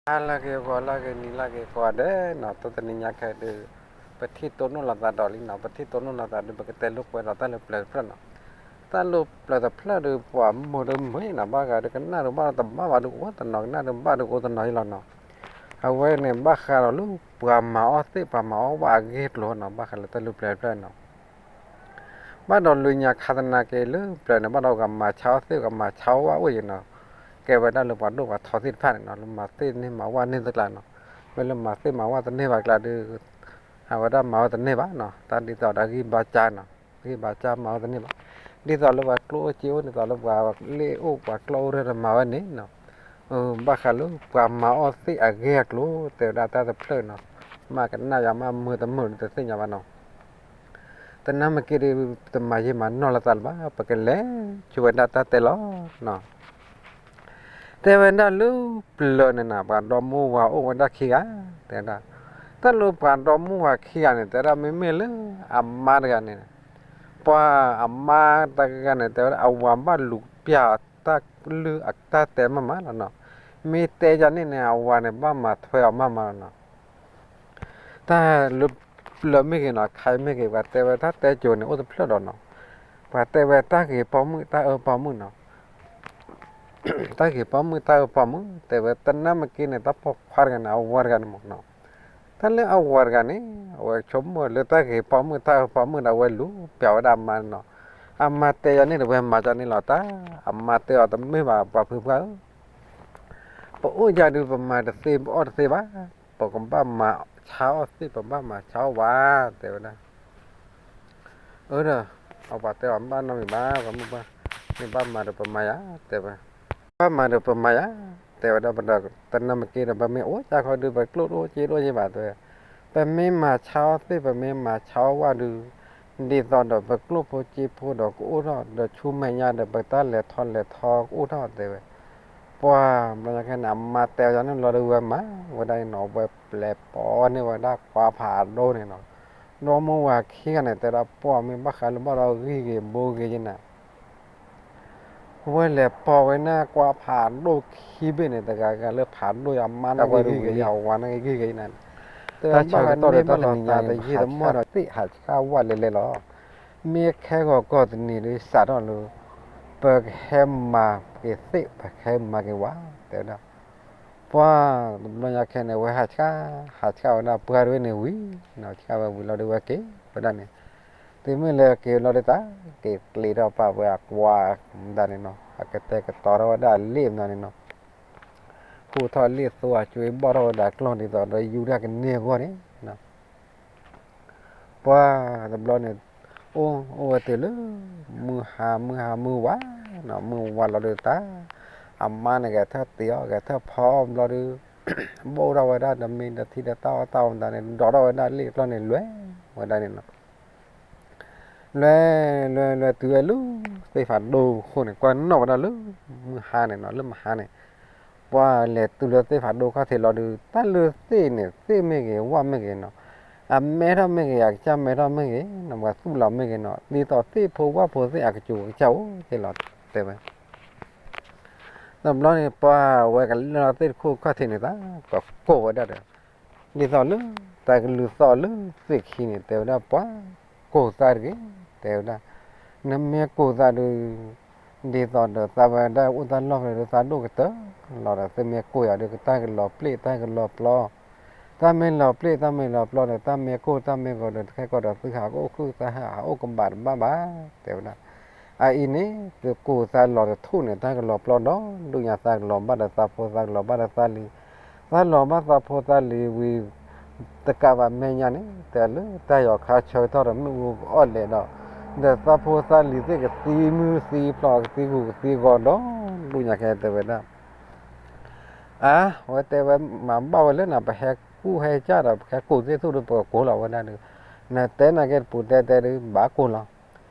ဟါလၢအဂ့ၤ ဂီၤလၢအဂ့ၤ နံၤလၢအဂ့ၤ ကိးဂၤဒဲးနီၤ, တနံၤညါခဲအံၤဒုး ပထံၣ်တိၢ်နီၣ်လိာ်သးဒီးလံနီၤ, ပထံၣ်တိၢ်နီၣ်လိာ်သးဒုး ပကတဲလိာ်ကွဲဒီးတၢ်လၢပျၢၤတဖျၢၣ်နီၤ. တၢ်လၢပျၢၤတဖျၢၣ်ဒုး ပှၤမုာ်ဒုးမုာ်နီၤ, ဘၣ်ဃးဒုးကနၣ်ဒုးဘၣ်ဒီးတဘၣ်ဘၣ်ဒုးအိၣ်တနီၤ, ကနၣ်ဒုးဘၣ်ဒုးအိၣ်တနီၤအံၤလီၤနီၤ. အဝဲန့ၣ် ဘၣ်ဃးဒီးလၢပှၤမၤအီၣ်သ့ၣ် ပှၤမၤအီၣ်ဝၣ်အဂ့ၢ်အကျိၤနီၤ, ဘၣ်ဃးလၢတၢ်လၢပျၢၤတဖျၢၣ်နီၤ. ဘၣ်ဒီးလၢညါခါသနာ်က့ လၢပျၢၤန့ၣ် ဘၣ်ဒီးပှၤမၤဆါအီၣ်သ့ၣ် ပှၤမၤဆါအီၣ်ဝၣ်အိၣ်အံၤနီၤ, ကဲဝဲဒၣ်လၢပှၤဒိၣ်ပှၤထီသ့ၣ်တဖၣ်န့ၣ်နီၤ, လၢမၤသ့ၣ်န့ၢ်မၤဝၣ်န့ၢ်သ့ၣ်ကျါနီၤ, မ့ၢ်လၢမၤသ့ၣ်မၤဝၣ်တန့ၢ်ဘၣ်ကျါဒုး အဝဲဒၣ်မၤဝဲတန့ၢ်ဘၣ်နီၤ, တၢ်ဒ်သိးဒီးဂံၢ်ဘါကၢ်နီၤ, ဂံၢ်ဘါကၢ်မၤဝဲတန့ၢ်ဘၣ်. ဒ်သိးလၢပှၤကျိၣ်အိၣ်စ့အိၣ် ဒ်သိးလၢပှၤလ့ၣ်အိၣ်ပှၤကျီၢ်အိၣ်ရၢၢ်တမၤဝဲန့ၣ်နီၤ, ဘၣ်ဃးလၢပှၤမၤအီၣ်သ့ၣ်အဂ့ၢ်အကျိၤ တဲဝဲဒၣ်တၢ်တဖျၢၣ်နီၤ, မ့ၢ်ကနၣ်ယၤမ့ၢ်မုာ်တမုာ်ဒုး တသ့ၣ်ညါဘၣ်နီၤ. တနၢ်မ့ၢ်က့ဒုး တမၤယံာ်မၤနီၢ်လိာ်သးလၢၤဘၣ်, ပကလဲၤဆိဝဲဒၣ်တၢ်တဲလီၤနီၤ. တဲဝဲဒၣ်လၢပျၢၤန့ၣ်နီၤ ပှၤဒီမါဝၤအိၣ်ဝဲဒၣ်ခံဂၤ, တဲဝဲဒၣ်, တၢ်လၢပှၤဒီမါဝၤခံဂၤန့ၣ် တဲဝဲဒၣ်မ့မ့ၢ်လၢအမါတဂၤန့ၣ်, ပှၤအမါတဂၤန့ၣ် တဲဝဲဒၣ်အဝၤဘၣ်လူၤပျၢ်အီၤတၢ်လုၢ်အတၢ်တဲမးမးလီၤနီၤ, မ့ၢ်တဲယၤန့ၣ်န့ၣ် အဝၤန့ၣ် ဘၣ်မၤထွဲအီၤမးမးလီၤနီၤ. တၢ်လၢပျၢၤမ့ၢ်ဂ့ၤနီၤ ခါအံၤမ့ၢ်ဂ့ၤ ပှၤတဲဝဲတၢ်တဲကိၤန့ၣ် အိၣ်တဖျၢၣ်ဒီးနီၤ, ပှၤတဲဝဲတၢ်ဂ့ၤပိာ်မုၣ်တၢ်အၢပိာ်မုၣ်နီၤ, တၢ်ဂ့ၤပိာ်မုၣ်တၢ်အၢပိာ်မုၣ် တဲဝဲ တနၢ်မ့ၢ်က့န့ၣ် တၢ်ပိာ်ခွါတဂၤန့ၣ် အဝၤတဂၤန့ၣ်မးနီၤ, တၢ်လၢအဝၤတဂၤန့ၣ် အဝဲဆိကမိၣ်လၢတၢ်ဂ့ၤပိာ်မုၣ်တၢ်အၢပိာ်မုၣ်ဒီး အဝဲလူၤပျၢ်ဝဲဒၣ်အမါန့ၣ်နီၤ, အမါတဲယၤန့ၣ်ဒီး ဝဲမၤကန့ၣ်လီၤတၢ်, အမါတဲအီၤတမ့ၢ်ဘၣ် ပှၤဖုပှၢ်ဧၢ ပအိၣ်ယၤဒုး ပမၤတသ့ ပအီၣ်တသ့ဘၣ်, ပကဘၣ်မၤဆါအီၣ်သ့ၣ် ပဘၣ်မၤဆါအီၣ်ဝၤ တဲဝဲဒၣ်. အၢဒီး အပှၤတဲအီၤ ဘၣ်နီတမံၤဘၣ် ပှၤမုၣ်ပှၢ်, မ့ၢ်ဘၣ်မၤဒီးပမၤယၤ တဲဝဲ, ဘၣ်မၤဒီးပမၤယၤ တဲဝဲဒၣ်, ပဒီးတနၢ်မ့ၢ်က့ဒီး ပမ့ၢ်အိၣ်ကၢ်ခီဒုး ပကျိၣ်တအိၣ်စ့တအိၣ်ယဲဘၣ်တဲ, ပမ့ၢ်မၤဆါအီၣ်သ့ၣ် ပမ့ၢ်မၤဆါအီၣ်ဝၣ်ဒုး ဒ်သိးဒီးပကျိၣ်ဖိစ့ဖိဒီးကအိၣ်ထီၣ် ဒီးဆူမဲာ်ညါဒီး ပတၢ်လဲၤထီၣ်လဲၤထီကအိၣ်ထီၣ်တဲဝဲ, ပှၤဘျီညါခဲန့ၣ် အမါတဲအီၤန့ၣ်လီၤဒီး ဝဲမၤဝဲဒၣ်န့ၣ်နီၤ, ဝဲပျဲပီန့ၢ်ဝဲဒၣ်ကွၢ်ဖးဒိၣ်န့ၣ်နီၤ, ဒီမါဝၤခံဂၤန့ၣ် တဲဒၣ်ပှၤမ့ၢ်ဘၣ်ဃးလၢဘၣ်ဒီးဂံၢ်ဂ့ၤဘိဂ့ၤယဲနၤ ဝဲလဲၤပိာ်ဝဲန့ၣ် ကွၢ်ဖးဒိၣ်ခံဘ့ၣ်န့ၣ် တဂၤဂၤလၢဖးဒိၣ်ယၤ အမါန့ၣ်ဂံၢ်ဂ့ၤ အဝၤန့ၣ်ဂံၢ်ဂ့ၤယဲနၤ, တဲဘၣ်ဃးန့ၢ်မ့ၢ်လီၤသးတယံာ်တမီၢ်ဒီး သ့ၣ်ဟးဆှၣ်ဝၣ်လဲၤလဲၤလီၤ, မ့ၢ်ခဲဂီၤကီၢ်တနံၤဒုး စးထီၣ်လၢ ပကဟဲမၤက့ၤသ့ၣ် ပကဟဲမၤက့ၤဝၤ တဲဝဲဒၣ်, ပှၤတဘျီညါခဲန့ၣ် ဝဲဟးဆှၣ် ဟးဆှၣ်ဝဲဒၣ်ပှၢ်တဝဲန့ၣ်ဝံၤ, ဆှၣ်ဝဲဝံၤလီၤဒီး ဝဲက့ၤဝဲဒၣ်န့ၣ်, တုၤမ့ၢ်လၢက့ၤလီၤဒီး တၢ်က့ၤကျ့ထီၣ်ပာ်ဝဲအကွၢ်မတၤန့ၣ်နီၤ, အကတဲာ်ကတီၤထီၣ်ဝဲဒၣ်အလ့ၣ်မတၤန့ၣ်နီၤ, ဟူးထီၣ်လ့ၣ်သိအကွ့ ဘီၣ်ထီၣ်ဝဲဒၣ်ကျီၢ်ဒ်သိးဒီးယူၤတၢ်ကန့ၢ်အဂီၢ်န့ၣ် ပှၤတဘျီန့ၣ် အိၣ်အိၣ်ဝဲတုၤလၢ မုၢ်ဟါမုၢ်ဟါမုၢ်ဝါနီၤ, မုၢ်ဝါလီၤဒုးတၢ် အမါန့ၣ်ဂဲၤထၢၣ်တ့ၤအီၤ ဂဲၤထၢၣ်ဖီအီၣ်ဘျီဒုး ဘိၣ်ထီၣ်ဝဲဒၣ်ဒီးမ့ၢ်ဒီးထံဒီးတၢ်အီၣ်တၢ်အီမတၤန့ၣ် ဒိးထီၣ်ဝဲဒၣ်လ့ၣ်တဖျၢၣ်န့ၣ်လွဲဝဲဒၣ်န့ၣ်နီၤ လွဲလွဲလွဲတုၤဝဲလၢ သ့ၣ်ဖးဒိၣ်ခိၣ်န့ၣ် ကွၢ်နီၣ်ဝဲဒၣ်လၢ မုၢ်ဟါန့ၣ်နီၤ လၢမဟါန့ၣ် ပှၤလဲၤတုၤလၢသ့ၣ်ဖးဒိၣ်ခီၣ်ထံးလီၤဒုး တၢ်လၢသ့ၣ်န့ၣ် သ့ၣ်မ့ၢ်ဂ့ၤ ဝၣ်မ့ၢ်ဂ့ၤနီၤ အမဲထီၣ်မ့ၢ်ဂ့ၤ အကစၢ်မဲထီၣ်မ့ၢ်ဂ့ၤနီၤ ပှၤသူၣ်လီၤမ့ၢ်ဂ့ၤနီၤ ဒ်သိးသ့ၣ်ဖိဝၣ်ဖိသ့ၣ်အကစူၤကစၢ်အိၣ်က့လီၤတဲဝဲ တဘျီန့ၣ် ပှၤဝဲကလဲၤလီၤသ့ၣ်တခိၣ်ခီၣ်ထံးန့ၣ် သးကကိးဝဲဒၣ်ဒီး ဒ်သိးလၢ တၢ်ကလုၢ်သီၣ်လၢသ့ၣ်ခံန့ၣ် တဲဝဲဒၣ်ပှၤ ကိးသးတဂ့ၤ တဲဝဲဒၣ် နမ့ၢ်ကိးသးဒုး ဒ်သိးဒီးသးဝဲဒၣ်အိၣ်တၢ်လီၢ်ဖဲဒုး သးဒိၣ်ကတၢၢ်လီၤဒီး သုမ့ၢ်ကိးယၤဒုး ကတၢ်ကလီၤပျ့ၢ် တၢ်ကလီၤပျီ တၢ်မ့ၢ်လီၤပျ့ၢ် တၢ်မ့ၢ်လီၤပျီဒီး တၢ်မ့ၢ်ကိၢ်တၢ်မ့ၢ်ဂီၤဒီး တခဲကီးဒီး သုဟးအိၣ်ဃုာ်သးဟးအိၣ်ကဘၣ်တဘၣ်ဘၣ် တဲဝဲဒၣ် အအံၤန့ၣ် သုကိးသးလီၤတထူၣ်န့ၣ် တၢ်ကလီၤပျီဒီး ဒူၣ်ညါသးကလီၤဘၣ်ဒီးသးဖိသးကလီၤဘၣ်ဒီးသးလံၤ သးလီၤဘၣ်သးဖိသးလံၤဝံၤ တကးဘၣ်မဲာ်ညါန့ၣ် တဲလၢတၢ်ယီၤခါဆၢကတီၢ်ဒီးမ့ၣ်အူကအီၣ်လဲၣ်ဒီး ဒီးသးဖိသးလံၤသ့ၣ်ကသံမုၢ်သံဖျိးကသံဂူာ်ကသံဂီၤဒီး ဒူၣ်ညါခဲတဲဝဲဒၣ် အါ အဝဲတဲဝဲမၤဘၣ်ဝဲလၢနၤ ပဟဲကူၣ်ဟဲကၢ်ဒီး ပဟဲကိးသ့ၣ်ထူၣ်ဒီး ပကကိးလီၤဝဲဒၣ်ဒီး နတဲနာ်က့တပူၤတဲတဲဒီး ဘၣ်ကိးလီၤ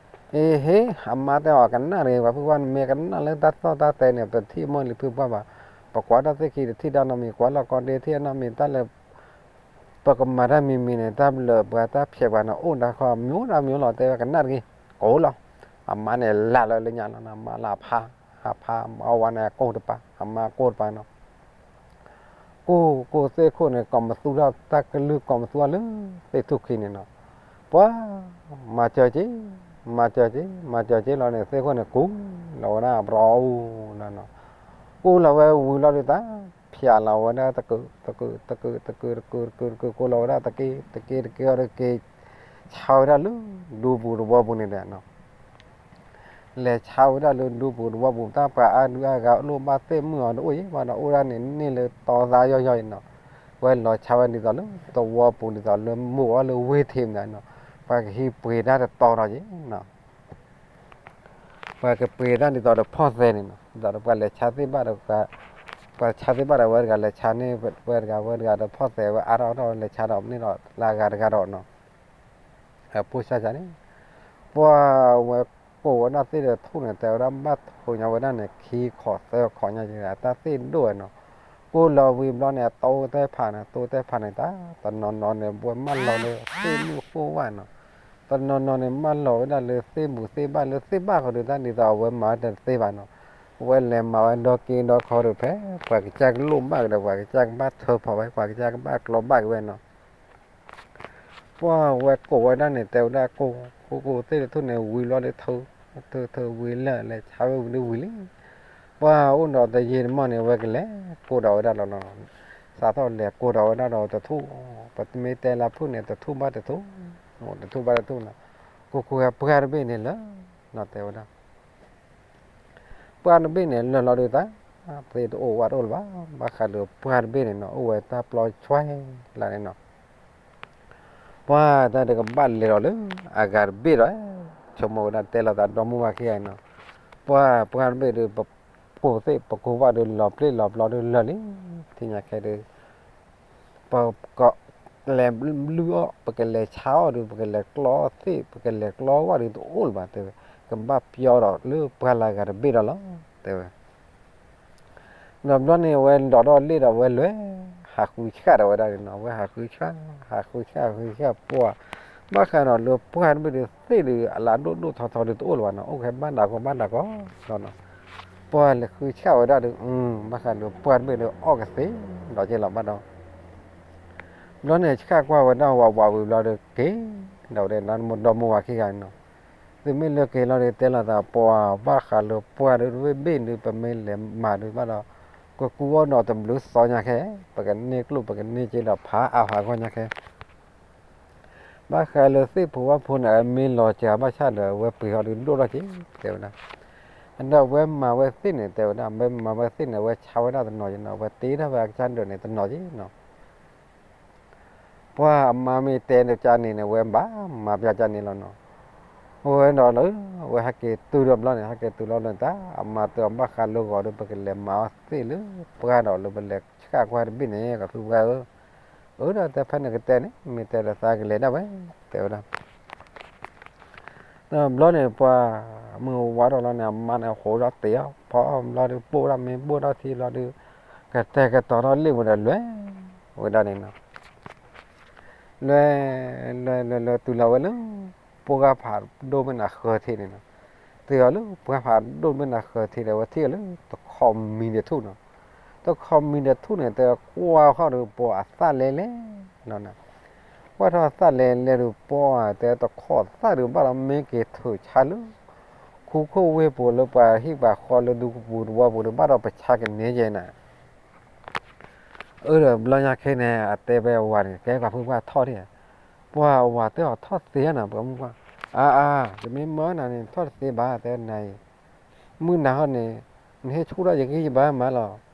အ့ဟ့ အမါတဲအီၤကနၣ်တဂ့ၤ ပှၤဖုပှၢ်နမ့ၢ်ကနၣ်လၢတၢ်သီၣ်တၢ်တဲန့ၣ် ပထံၣ်မိၢ်လံၤဖုပှၢ်ဘၣ် ပကွၢ်ထီၣ်သ့ၣ်ခံတထံၣ်တၢ်နီတမံၤ ကွၢ်လီၤကီဒ့ထံၣ်နီတမံၤ တၢ်လၢ ပကမၤတၢ်မံၤမံၤန့ၣ် တၢ်ဘျၢပှၤတၢ်ဖျဲးပှၤန့ၣ် အိၣ်ဒၣ်ခီမံၤတၢ်မံၤလီၤ တဲဝဲကနၣ်တဂ့ၤ ကိးလီၤ အမါန့ၣ်လၢ်လၢလၢညါလီၤ အမါလၢအဖါ အဖါ အဝၤန့ၣ်ကိးတပၤ အမါကိးတပၤနီၤ ကိၢ်ကိၢ်သ့ၣ်ခိၣ်န့ၣ် ကိးမသူထီၣ်တၢ်ကလုၢ် ကိးမသူထီၣ်လၢသ့ၣ်ထူၣ်ခံန့ၣ်နီၤ. ပှၤ မၤစၢၤက့ၤ, မၤစၢၤက့ၤ, မၤစၢၤက့ၤလီၤန့ၣ် သ့ၣ်ခိၣ်န့ၣ် ကူးလီၤဝဲဒၣ် ပရီအူနီၤ. ကူးလီၤဝဲဝံၤလီၤဒုးတၢ် ဖျးလီၤဝဲဒၣ်တကုာ် တကုာ် တကုာ် တကုာ် တကုာ် တကုာ် တကုာ် ကိးလီၤဝဲဒၣ်တက့ၢ် တက့ၢ် တက့ၢ်အီၤဒီး က့ၤဆါဝဲဒၣ်လၢဒူပူၤသဝီပူၤန့ၣ်ဒီး လဲၤဆါဝဲဒၣ်လၢဒူပူၤသဝီပူၤ တၢ်ပှၤအါဒုးအါဂၤလိၣ်ဘၣ်သ့ၣ်မုၢ်အီၤတအိၣ်ယံၤဘၣ်ဒီး အိၣ်ဒၣ်န့ၣ် န့ၢ်လၢတီသါယီၢ်ယီၢ်အံၤနီၤ. ဝဲလီၤဆါဝဲဒ်သိးလၢသဝီပူၤ ဒ်သိးလၢမိၢ်အီၤလၢဝ့ၢ်ထံးမတၤနီၤ. ပှၤကဟံးပှ့ၤတၢ်တတီၤဒီးယံၤနီၤ. ပှၤကပှ့ၤတၢ်ဒ်သိးဒီးဖီၣ်သဲန့ၣ်နီၤ. ဒ်သိးဒီးပှၤလဲၤဆါသ့ၣ်ဘၣ်ဒီး ပှၤဆါသ့ၣ်ဘၣ်ဒီး ဝဲတဂၤလဲၤဆါန့ၢ်ဝဲတဂၤ ဝဲတဂၤဒီးဖီၣ်သဲဝဲအါထီၣ်အါထီၣ် လဲၤဆါဒီးမ့ၢ်ဒီးလၢအဂၤတဂၤဒီးနီၤ. ပိၢ်ဆါဆါန့ၣ် ပှၤဝဲကိးဝဲဒၣ်သ့ၣ်ဒီးထူၣ်န့ၣ် တဲဝဲဒၣ်ဘၣ်ထိးညါဝဲဒၣ်န့ၣ် ခံခီၣ်သၢခီၣ်ညါ တၢ်သ့ၣ်ဒိၣ်ဝဲနီၤ. ကိးလီၤဝံၤဘျီန့ၣ် အတိတဲဖးန့ၣ် တိတဲဖးန့ၣ် တၢ်တနီၤနီၤန့ၣ် ဝဲမၢလီၤလၢသ့ၣ်မုၣ်ဃိၣ်ဝၣ်နီၤ. တနီၤနီၤန့ၣ် မၢလီၤဝဲဒၣ်လၢသ့ၣ်ဘူၣ်သ့ၣ်ဘၣ် လၢသ့ၣ်ဘၣ်ဃီဒီး တၢ်ဒ်သိးအဝဲမၤဝဲတသ့ဘၣ်နီၤ. အဝဲလဲၤမၤဝဲဒီက့ဒီခီဒီး ဖဲပှၤကစၢ်ကလိၣ်ဘၣ်ကဒီး ပှၤကစၢ်ကဘၣ်ထၢဖီဝဲ ပှၤကစၢ်ကဘၣ်ကျီဘၣ်က့ၤဝဲနီၤ. ပှၤဝဲကိးဝဲဒၣ်န့ၣ် တဲဝဲဒၣ်ကိး ကိးကိးသ့ၣ်တထူၣ်န့ၣ် ဝံၤလီၤဒီး ထၢထၢဝံၤလၢလဲၤဆါဝဲဝံၤဒီးဝံၤလံ. ပှၤအိၣ်ဒီးတယံာ်တမီၢ်န့ၣ် ဝဲကလဲၤကိးဒီးဝဲဒၣ်လီၤနီၤ. စးထီၣ်လဲၤကိးဒီးဝဲဒၣ်ဒီးတထူၣ် ပမ့ၢ်တဲလၢဖုၣ်န့ၣ် တထူၣ်ဘၣ်တထူၣ် တထူၣ်ဘၣ်တထူၣ်နီၤ. ကိးကိးဝဲပှၢ်တဘ့ၣ်န့ၣ်လၢနီၤ တဲဝဲဒၣ် ပှၢ်တဘ့ၣ်န့ၣ် လၢာ်လီၤဒုးတၢ် သ့ၣ်တအိၣ်ဝဲတအိၣ်လၢၤဘၣ်. ဘၣ်ဃးဒီးပှၢ်တဘ့ၣ်န့ၣ်နီၤ အိၣ်ဝဲတၢ်ပျီဆွဲလၢ်န့ၣ်နီၤ. ပှၢ်တၢ်တကဘၣ်လဲၤလီၤလၢအဂၤတဘ့ၣ်ဒီး ဆိကမိၣ်ဝဲဒၣ်တဲလီၤသးဒီမါဝၤခံဂၤနီၤ. ပှၢ်ပှၢ်တဘ့ၣ်ဒီး ပကိးသ့ၣ်ပကိးဘၣ်ဒီး လီၤပျ့ၢ်လီၤပျီဒီးလၢာ်လံ. ထံၣ်ညါခဲဒုး ပကလဲၤလုၢ်အီၣ် ပကလဲၤဆါအီၣ်ဒီး ပကလဲၤကျီအီၣ်သ့ၣ် ပကလဲၤကျီအီၣ်ဝၣ်ဒီးတအိၣ်လၢၤဘၣ် တဲဝဲ. ကဘၣ်ပျီဒီးလၢပှၢ်လၢအဂၤတဘ့ၣ်ဒီးလီၤ တဲဝဲ. ဒီးဘျီန့ၣ် အဝဲဒိးထီၣ်လ့ၣ်ဒီး အဝဲလဲၤဟးဃုဆှၣ်ဒီးဝဲဒၣ်န့ၣ်နီၤ. အဝဲဟးဃုဆှၣ် ဟးဃုဆှၣ် ဟးဃုဆှၣ်ပှၢ် ဘၣ်ဃးဒီးလၢပှၢ်တဘ့ၣ်ဒီးသ့ၣ်ဒီး အလၢအဒိၣ်ဒိၣ်ထီထီဒီးတအိၣ်လၢၤဘၣ်နီၤ. အိၣ်ကဟဲဘၣ်နၤကီဘၣ်နၤကီလီၤနီၤ. ပှၢ်လဲၤဃုဆှၣ်ဝဲဒၣ်ဒီး ဘၣ်ဃးလၢပှၢ်တဘ့ၣ်ဒီး အီၣ်ကသ့ဒီးက့ၤလီၤဘၣ်ဒီး ဘျီန့ၣ် ဆှၣ်ကွၢ်ဝဲဒၣ်ဝးဝးဝံၤဘျီဒီးက့ၤ ဒီးဝဲဒၣ်ဒီမါဝၤခံဂၤန့ၣ်နီၤ. သုမ့ၢ်လၢက့ၤလီၤဒီး တဲလီၤသးပှၢ်ဘၣ်ဃးလၢပှၢ်ဒီးတဘ့ၣ်ဘ့ၣ်ဒီး ပမ့ၢ်လဲၤမၤဒီးဘၣ်ဒီး ကကူအီၣ်ဒီးတဘျုးသီညါခဲ ပကန့ၢ်ကျိၣ်ပကန့ၢ်စ့ဒီးဖးအါဖးဂီၢ်ညါခဲ ဘၣ်ဃးလၢသ့ၣ်ဖိဝၣ်ဖိန့ၣ် အမ့ၢ်လီၤစှၤဘၣ်ဆၣ်ဒီး အဝဲပှ့ၤထီၣ်ဒုးဒိၣ်ထီၣ်က့ၤ တဲဝဲဒၣ်. ဒီးအဝဲမၤဝဲသ့ၣ်န့ၣ် တဲဝဲဒၣ် အဝဲမၤဝဲသ့ၣ်န့ၣ် အဝဲဆါဝဲဒၣ်တနီၤက့နီၤ အဝဲတ့ထီၣ်ဝဲအကစၢ်ဒၢးန့ၣ်တနီၤက့နီၤ. ပှၢ်အမါမ့ၢ်တဲကန့ၣ်န့ၣ် အဝဲဘၣ်မၤပျၢ်ကန့ၣ်လီၤနီၤ. အဝဲဒီးလၢ အဝဲဟဲက့ၤတုၤဒီးဘျီန့ၣ် ဟဲက့ၤတုၤလီၤန့ၣ် တၢ်အမါတဲအီၤ ဘၣ်ဃးလၢဂီၤဒီး ပကလဲၤမၤအီၣ်သ့ၣ်လၢပှၢ်ဒီးလၢပလဲၤဆှၣ်ကွၢ်တဘ့ၣ်န့ၣ် ကီၢ်သူပှၢ်ဧၢ. အၢ ဒီးတဲဖဲန့ၣ်ကတဲန့ၣ် မ့ၢ်တဲဒီးသးကလဲၤဒၣ်ဝဲ တဲဝဲဒၣ်. ဒီးဘျီန့ၣ် ပှၢ်မုၢ်ဝါထီၣ်လီၤန့ၣ် အမါန့ၣ်ဟိးထီၣ်တ့ၢ်အီၤ ဖီအီၣ်ဘျီဒီး ပိၢ်ထီၣ်မ့ၤဘိၣ်ထီၣ်ထံဘျီဒီး ကတဲာ်ကတီၤထီၣ်လ့ၣ်ဝဲဒီးလဲၤဝဲဒၣ်န့ၣ်နီၤ. လဲၤ လဲၤ လဲၤ လဲၤတုၤလီၤဝဲလၢ ပှၢ်ဖးဒိၣ်မ့ၢ်နၤဃၢၤထံးန့ၣ်နီၤ. တုၤလီၤလၢပှၢ်ဖးဒိၣ်မ့ၢ်နၤဃၢၤထံးဒီး အဝဲထံၣ်လၢတခီမံၤတထူၣ်နီၤ. တခီမံၤတထူၣ်န့ၣ် တဲကွၢ်ဃီဒီးပှၢ်အသၣ်လဲလဲၣ်နီၤ. ကွၢ်ထီၣ်သၣ်လဲလဲၣ်ဒီးပှၢ်တဲတခီသၣ်ဒီးဘၣ်ဒီးမ့ၢ်က့ၤထုးဆါလၢ ခူခိၣ်ဝ့ၢ်ပူၤလၢပှၤဟံၣ်ပှၤဃီလၢဒူပူၤသဝီပူၤဒီး ဘၣ်ဒီးပဆါကန့ၢ်ယဲနၤ. အၢ ဒီးဘျီညါခဲန့ၣ် အတဲဝဲအဝၤန့ၣ် ကဲပှၤဖုပှၢ်ထီၣ်ဒံးဧါ. ပှၢ်အဝၤတဲအီၤထီၣ်တသ့ဧါနီၤ ပှၤမုၢ်ပှၢ်. အါအါ တမ့ၢ်မၢနၤန့ၣ် ထီၣ်တသ့ဘၣ် တဲနၤအံၤ မုၢ်နၤဟီန့ၣ် နဟ့ၣ်ဆူၣ်ထီၣ်ယဂံၢ်ယဘါမးလီၤ.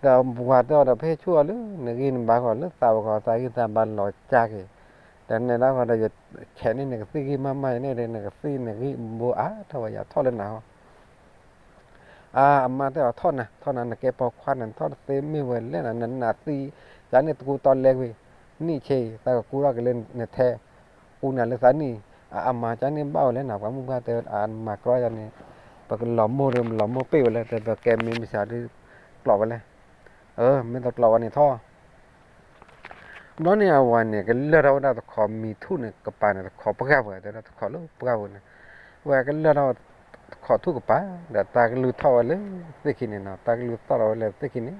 ဒီးပှၢ်တဲအီၤဒီး ပဟ့ၣ်ဆူၣ်အီၤလၢနဂံၢ်နဘါဃီ လၢသးပှၤဃီ သးဂံၢ်သးဘါလီၤကၢ်က့ၤ ဒီးနဲဒၣ်ဃီဒီး ယဆဲးန့ၢ်နကသံၣ်ဂံၢ်မးမး ယန့ၢ်ဒီးနကသံၣ်နဂံၢ်ဘိအါထီၣ်ဝဲ ယၤထီၣ်လၢနၤဟီ အါ အမါတဲအီၤထီၣ်နၤ ထီၣ်နၤ နကဲပိာ်ခွါန့ၣ် ထီၣ်တသ့မ့ၢ်ဝဲလဲၣ်နၤ နနာ်သံ ကန့ၣ်တကူတီလဲကွံာ် နံၣ်ဆ့ သးကကူထီၣ်က့ၤလၢနထဲ ကူနၤလၢသးနံၣ် အါ အမါကန့ၣ်ဘၣ်ဝဲလဲၣ်နၤ ပှၤမုၢ်ပှၢ်တဲ အါ မၤကြီယၤန့ၣ် ပကလီၤမိၢ်ဒီးလီၤမိၢ်ပ့ၢ်ဝဲလဲၣ် တဲပကဲမ့ၢ်မုၢ်ဆါဒုး ကျိးဝဲလဲၣ် အၢ မ့ၢ်တကျိးဝဲန့ၣ်ထီၣ် ဘျီန့ၣ်အဝၤန့ၣ် ကလၢၢ်ထီၣ်ဝဲဒၣ်တခီမံၤထူၣ်န့ၣ် ကပၤန့ၣ် တခီပှၢ်ပူၤ တဲဒၣ်တခီလၢပှၢ်ပူၤန့ၣ် ဝဲကလၢၢ်ထီၣ်တခီထူၣ်ကပၤ ဒီးတၢ်ကလုၢ်ထီၣ်ဝဲလၢသ့ၣ်ခံန့ၣ်နီၤ တၢ်ကလုၢ်ထီၣ်ဝဲလၢသ့ၣ်ခံန့ၣ်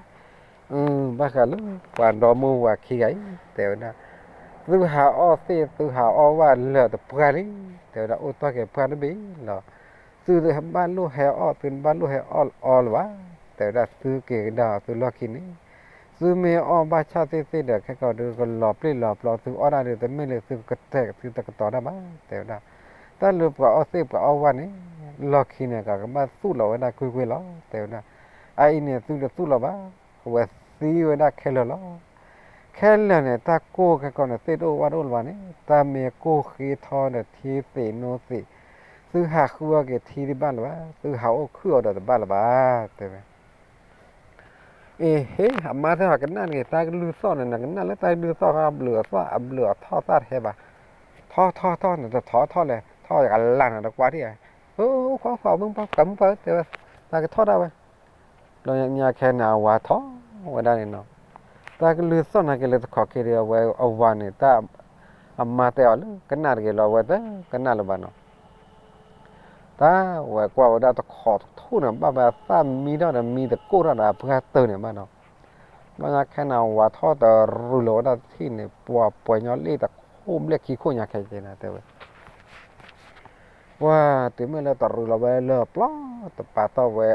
ဘၣ်ဃးလၢပှၤဒီမါဝၤခံဂၤအံၤ တဲဝဲဒၣ်, သုဟးအီၣ်သ့ၣ် သုဟးအီၣ်ဝၣ်လၢာ်တပှၢ်လံ, တဲဝဲဒၣ် အိၣ်တ့ၢ်က့ၤပှၢ်တဘ့ၣ်လီၤ. သုတဘၣ်လိၣ်ဟဲအီၣ် သုတဘၣ်လိၣ်ဟဲအီၣ်အီလၢၤဘၣ်, တဲဝဲဒၣ် သုက့ၤကဒါအီၤသုလီၢ်ခံန့ၣ်, သုမ့ၢ်အီၣ်ဘၣ်ဆၣ်သ့ၣ်သ့ၣ်ဒီး ခဲကီးဒုးကလီၤပျံၤလီၤပျီ သုအီၣ်ဒၣ်ဒုး တမ့ၢ်လၢသုကတဲာ်သုတကတီၤတၢ်ဘၣ်, တဲဝဲဒၣ်. တၢ်လၢပှၤအီၣ်သ့ၣ်ပှၤအီၣ်ဝၣ်န့ၣ် လီၢ်ခံန့ၣ် ကကဘၣ်သူၣ်လီၤဝဲဒၣ်ကွ့ၢ်ကွ့ၢ်လီၤ, တဲဝဲဒၣ်. အအံၤန့ၣ် သုတသူၣ်လီၤဘၣ်, အဝဲသံဝဲဒၣ်ခဲလၢာ်လီၤ. ခဲလၢာ်န့ၣ် တၢ်ကိၢ်ခဲကီးန့ၣ် သ့ၣ်တအိၣ်ဝၣ်တအိၣ်လၢၤဘၣ်န့ၣ် တၢ်မ့ၢ်ကိၢ်ဃ့ထီဒီးထံသ့ၣ်နိသ့ၣ်, သုဟးဃုအီၣ်က့ၤထံတဘၣ်လၢၤဘၣ်, သုဟးအိၣ်ခုၣ်အီၤဒီးတဘၣ်လၢၤဘၣ်, တဲဝဲ. အ့ဟ့ အမါတဲအီၤ ကနၣ်တဂ့ၤ တၢ်ကလုၢ်သီၣ်န့ၣ် နကနၣ်လၢတၢ်ကလုၢ်သီၣ်ခီ အဘျုးအသီၣ် အဘျုးအထီၣ်သၣ်တဟဲဘၣ်, ထီၣ်ထီၣ်ထီၣ် နတထီၣ်ထီၣ်လဲၣ် ထီၣ်ယကလၢ်နတကွၢ်ထံၣ်, အိၣ်အိၣ် ခွါခွါ မုၣ်ပှၢ် ကမုၣ်ပှၢ် တဲဝဲ, တၢ်ကထီၣ်ဒၣ်ဝဲ, ဘျီညါခဲန့ၣ် အဝၤထီၣ်ဝဲဒၣ်န့ၣ်နီၤ, တၢ်ကလုၢ်သီၣ်နာ်က့ၤလၢတခီၣ်ခံဒီး အဝဲအဝၤန့ၣ် တၢ် အမါတဲအီၤလၢ ကနၣ်တဂ့ၤလီၤ အဝဲတကနၣ်လၢၤဘၣ်နီၤ တၢ်ဝဲကွၢ်ဝဲဒၣ်တခီၣ်တထူၣ်န့ၣ် ဘၣ်ဘၣ်သၣ်မံထီၣ်ဒီးမံသကိးထီၣ်ဒီးအပှၢ်တၢၢ်န့ၣ်ဘၣ်နီၤ, ဘျီညါခဲန့ၣ် ဝၤထီၣ်တရူးလီၤဝဲဒၣ်တထံၣ်န့ၣ် ပှၤပှဲၤညီလ့ၣ်တခိၣ်ဘျဲၣ်ခံခိၣ်ညါခဲက့ၤန့ၣ်တဲဝဲ ပှၤတုၤမ့ၢ်လၢတရူးလီၤဝဲလၢပျီ တပာ်တီၢ်ဝဲ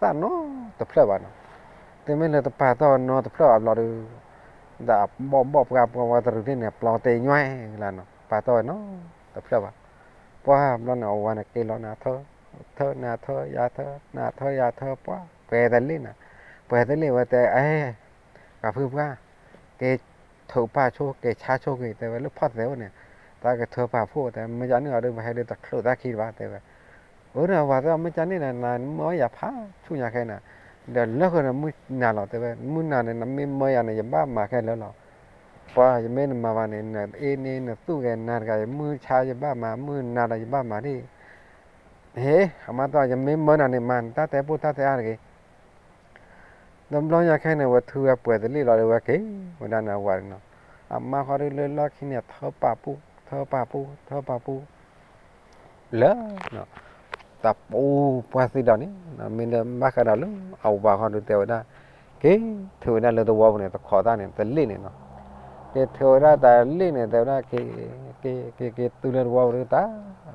သၣ်နီတဖျၢၣ်ဘၣ်နီၤ, တုၤမ့ၢ်လၢတပာ်တီၢ်ဝဲနီတဖျၢၣ်ဘၣ်ဘျီဒီး ဒီးဘီၣ်ဘီၣ်ပှၢ်ပှၢ်ဝဲတရူးန့ၣ် ပျီတ့ၢ်ညွဲလၢနီၤ ပာ်တီၢ်ဝဲနီတဖျၢၣ်ဘၣ်, ပှၤဘျီန့ၣ် အဝၤန့ၣ်က့ၤလီၤနၤထၢ ထၢနၤထၢယၤထၢ နၤထၢယၤထၢ ပှၤပှဲၤတလ့ၣ်နၤ, ပှဲၤတလ့ၣ်ဝဲတဲ အဲ ပှၤဖုပှၢ် က့ၤထုးပာ်ဆိ က့ၤဆါဆိက့ၤ တဲဝဲလၢဖီၣ်သဲးအိၣ်န့ၣ်, တၢ်ကထၢပာ်ဖှိၣ်တဲ မ့ၢ်ကန့ၣ်အီၤဒီး ပဟဲဒီးတချုးတၢ်ခံတဘၣ်တဲဝဲ, အၢ ဒီးဝၤတဲအီၤ မ့ၢ်ကန့ၣ်ဒီး နမၢယၤဖးဆူၣ်ညါခဲနၤ, ဒီးလၢဃီန့ၣ်မုၢ်နၤလီၤတဲဝဲ မုၢ်နၤန့ၣ် နမ့ၢ်မၢယၤန့ၣ် ယဘၣ်မၤခဲလၢာ်လီၤ, ပှၤယမ့ၢ်နမၤဘၣ်န့ၣ် နအ့န့ၣ်နသူၣ်ဂဲၤနၤတဂၤ ယမုၢ်ဆါယဘၣ်မၤ မုၢ်နၤဒီးယဘၣ်မၤဒၣ် ဟ့ အမါတဲ ယမ့ၢ်မၢနၤန့ၣ် မၤနတၢ်တဲပိၢ်တၢ်တဲအါတဂ့ၤ, ဒီးဘျီညါခဲန့ၣ် ဝဲထုးဝဲပှဲၤတလ့ၣ်လီၤဒီးဝဲက့ၤဝဲဒၣ်န့ၣ်အဝၤန့ၣ်နီၤ, အမါဃီဒုးလၢလီၢ်ခံန့ၣ် ထၢပာ်ပူၤ ထၢပာ်ပူၤ ထၢပာ်ပူၤ လၢ တၢ်ပူၤပှၢ်သံဒီးန့ၣ် မ့ၢ်လၢဘၣ်ဃးဒီးလၢအဝၤဃီဒုးတဲဝဲဒၣ်, က့ၤထုးဝဲဒၣ်လၢသဝီပူၤန့ၣ် တခီသၣ်န့ၣ် တလ့ၣ်န့ၣ်နီၤ, က့ၤထုးဝဲဒၣ်တလ့ၣ်န့ၣ် တဲဝဲဒၣ် က့ၤ က့ၤ က့ၤ က့ၤတုၤလၢသဝီပူၤဒုးတၢ်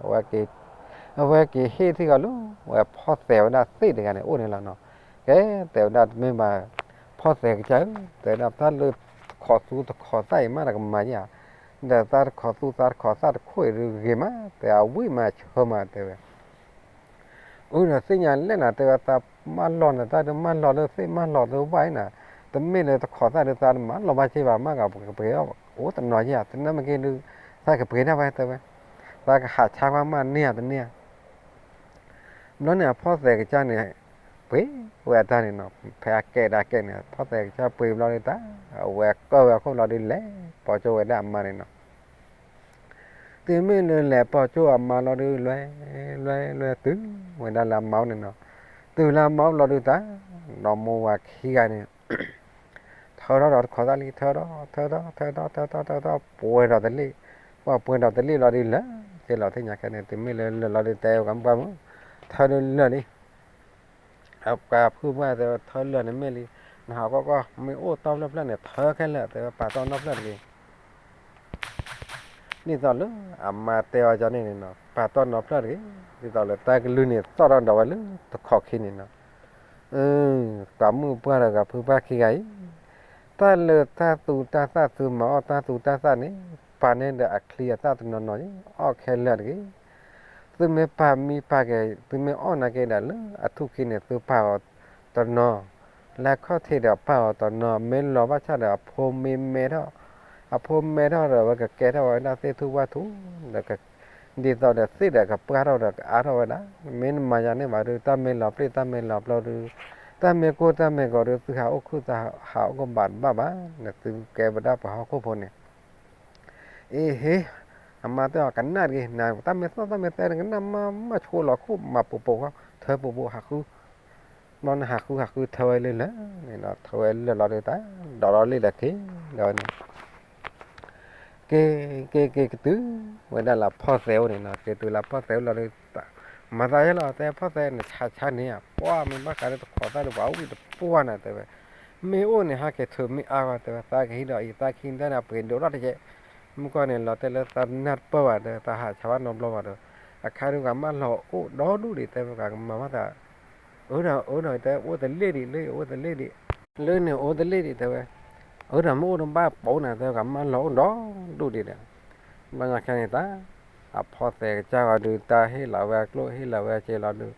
အဝဲက့ၤ အဝဲက့ၤဟ့ၣ်ထံၣ်ဃီလၢ ဝဲဖီၣ်သဲးဝဲဒၣ်သ့ၣ်တဂၤန့ၣ် အိၣ်န့ၣ်လီၤနီၤ, ကဲ တဲဝဲဒၣ် တမ့ၢ်ဘၣ် ဖီၣ်သဲးကစၢ်ဧၢ တဲဝဲဒၣ် တၢ်လၢတခီသူတခီသၣ်အံၤမးတကမၤယါ ဒီးသးတခီသူသးတခီသၣ်တခိၣ်အံၤဒုးဂ့ၤမး တဲအဝံၣ်မးဆၢမးတဲဝဲ အၢ ဒီးသ့ၣ်ညါလဲၣ်နၤ တဲဝဲ သးမၢလီၤနၤ တၢ်ဒုးမၢလီၤလၢသ့ၣ်မၢလီၤလၢဝၣ်အံၤနၤ, တမ့ၢ်လၢတခီသၣ်ဒုးသးတမၢလီၤဘၣ်စ့ၢ်ဘၣ် မ့ၢ်ကပှ့ၤအီၣ်အိၣ်တနီၤယါ တနၢ်မ့ၢ်က့ဒုး သးကပှ့ၤဒၣ်ဝဲတဲဝဲ, သးကဟးဆါကွၢ်မးန့ၢ်ဧါတန့ၢ်ဧါ ဘျီန့ၣ် အဖီၣ်သဲးကစၢ်န့ၣ် ပှ့ၤဝဲအတၢ်န့ၣ်နီၤ, ဖဲအကဲဒၣ်ကဲန့ၣ် ဖီၣ်သဲးကစၢ်ပှ့ၤဘျီဒုးတၢ် အဝဲကၢၢ်ဝဲအခိၣ်ဘျီဒုးလဲၤပိာ်ကၠိဝဲဒၣ်အမါန့ၣ်နီၤ, တုၤမ့ၢ်လၢလဲၤပိာ်ကၠိအမါလီၤဒုး လွဲ လွဲ လွဲတုၤဝဲဒၣ်လၢအမါအိၣ်န့ၣ်နီၤ, တုၤလၢအမါအိၣ်ဘျီဒုးတၢ် ဒီမါဝၤခံဂၤန့ၣ် ထၢထီၣ်ဒီးတခီသၣ်လံ ထၢထီၣ် ထၢထီၣ် ထၢထီၣ် ထၢထီၣ် ထၢထီၣ် ပှဲၤဒီးတလ့ၣ်, ပှၤပှဲၤဒီးတလ့ၣ်လီၤဒုးလၢ ကဲလီၤသ့ၣ်ညါခဲန့ၣ် တုၤမ့ၢ်လၢလၢာ်လီၤဒုးတဲကမုၣ်ပှၢ်မုၣ် ထၢဒုးလၢာ်လံ အပှၤဖုပှၢ်တဲဝဲထၢလၢာ်န့ၣ်မ့ၢ်လံ, နဟးကီၢ်ကီၢ် မ့ၢ်အိၣ်တီဖျၢၣ်ဖျၢၣ်န့ၣ် ထၢခဲလၢာ် တဲဝဲပာ်တီၢ်နီတဖျၢၣ်တဂ့ၤ ဒ်သိးလၢအမါတဲအီၤကန့ၣ်န့ၣ်နီၤ ပာ်တီၢ်နီတဖျၢၣ်တဂ့ၤ, ဒ်သိးလၢတၢ်ကလုၢ်န့ၣ်သီၣ်ထီၣ်ဒီးဝဲလၢတခီၣ်ခံန့ၣ်နီၤ, ပှၤမုၣ်ပှၢ်ဒီးပှၤဖုပှၢ်ခံဂၤအံၤ, တၢ်လၢတၢ်သူတၢ်သၣ် သုမၤအီၣ်တၢ်သူတၢ်သၣ်န့ၣ် ပာ်န့ၢ်ဒီးအချံအသၣ်တနီၤနီၤအံၤ အီၣ်ခဲလၢာ်တဂ့ၤ သုမ့ၢ်ပာ်မံပာ်ကဲၤ သုမ့ၢ်အီၣ်နာ်က့ဒီးလၢအထူၣ်ခံန့ၣ် သုပာ်အီၤတနီၤ, လၢခီၣ်ထံးဒီးပာ်အီၤတနီၤ, မ့ၢ်လီၤဘၣ်ဆၣ်ဒီးအဖိမ့ၢ်မဲထီၣ်, အဖိမဲထီၣ်ဒီးဝဲကကဲထီၣ်ဝဲဒၣ်သ့ၣ်ထူၣ်ဝၣ်ထူၣ်, ဒီး ဒ်သိးဒီးသ့ၣ်ဒီးကပှၢ်ထီၣ်ဒီးကအါထီၣ်ဝဲဒၣ်, မ့ၢ်နမၤယၤန့ၣ်ဘၣ်ဒီး တၢ်မ့ၢ်လီၤပျံၤတၢ်မ့ၢ်လီၤပျီဒီး, တၢ်မ့ၢ်ကိၢ်တၢ်မ့ၢ်ဂီၤဒီး သုဟးအိၣ်ခုၣ်သးဟးအိၣ်ကဘၣ်တဘၣ်ဘၣ်, နသုကဲဝဲဒၣ်ပှၤဟီၣ်ခိၣ်ဖိန့ၣ် အ့ဟ့, အမါတဲအီၤကနၣ်တဂ့ၤ, နတၢ်မ့ၢ်သီၣ်တၢ်မ့ၢ်သဲန့ၣ် ကနၣ်မးမးဆိလီၤခိၣ်မၤပိာ်ပိာ်ဃီ, ထၢပိာ်ပိာ်ဟးဃု, ဘျီန့ၣ်ဟးဃုဟးဃုထၢဝဲလၢလၢာ်န့ၣ်ဒီး ထၢဝဲလၢာ်လီၤဒီးတၢ်, ဒီးလီၤလံဒီးက့ၤ, ဒီးဝဲန့ၣ် က့ၤ က့ၤ က့ၤကတုၤဝဲဒၣ်လၢဖီၣ်သဲးအိၣ်န့ၣ်နီၤ, က့ၤတုၤလၢဖီၣ်သဲးအိၣ်လီၤဒီး မၤသးယဲလီၤ တဲဖီၣ်သဲးန့ၣ် ဆါဆါန့ၣ်ဧါ, ပှၢ်မ့ၢ်ဘၣ်ဃးဒီးတခိးသၣ်ဒီး ပှၤဝံၣ်တပှၢ်နၤတဲဝဲ, မ့ၢ်အိၣ်န့ၣ် ဟးက့ၤထုးမ့ၢ်အါဂီၢ် တဲဝဲ သးကဟံးဒီးအံၤ သးကဟံးတၢ်န့ၣ် အပှ့ၤဒိးထီၣ်တက့ၢ်. မုၢ်ကီၢ်န့ၣ် လီၤတဲာ်လၢသးနၢ်တပၢၢ်ဘၣ်ဒီး သးဟးဆါဘၣ်နီတဘျီဘၣ်ဒီး အခါဒုးကမၣ်လီၤအိၣ်ဒီဒူၣ်ဒံး တဲဝဲ ကမၤဘၣ်သး အၢဒီး အၢဒီး တဲ အိၣ်တလ့ၣ်ဒံး လၢအိၣ်တလ့ၣ်ဒံး လၢန့ၣ်အိၣ်တလ့ၣ်ဒံး တဲဝဲ အၢဒီး မ့ၢ်အိၣ်တဘၣ်ပိာ်နၤ တဲဝဲ ကမၣ်လီၤအိၣ်ဒီဒူၣ်ဒံးဒီး ဘျီညါခဲန့ၣ်တၢ် အဖီသဲးကစၢ်ဂီၤဒုး တၢ်ဟ့ၣ်လီၤဝဲအကျိၣ် ဟ့ၣ်လီၤဝဲအစ့လီၤဒုး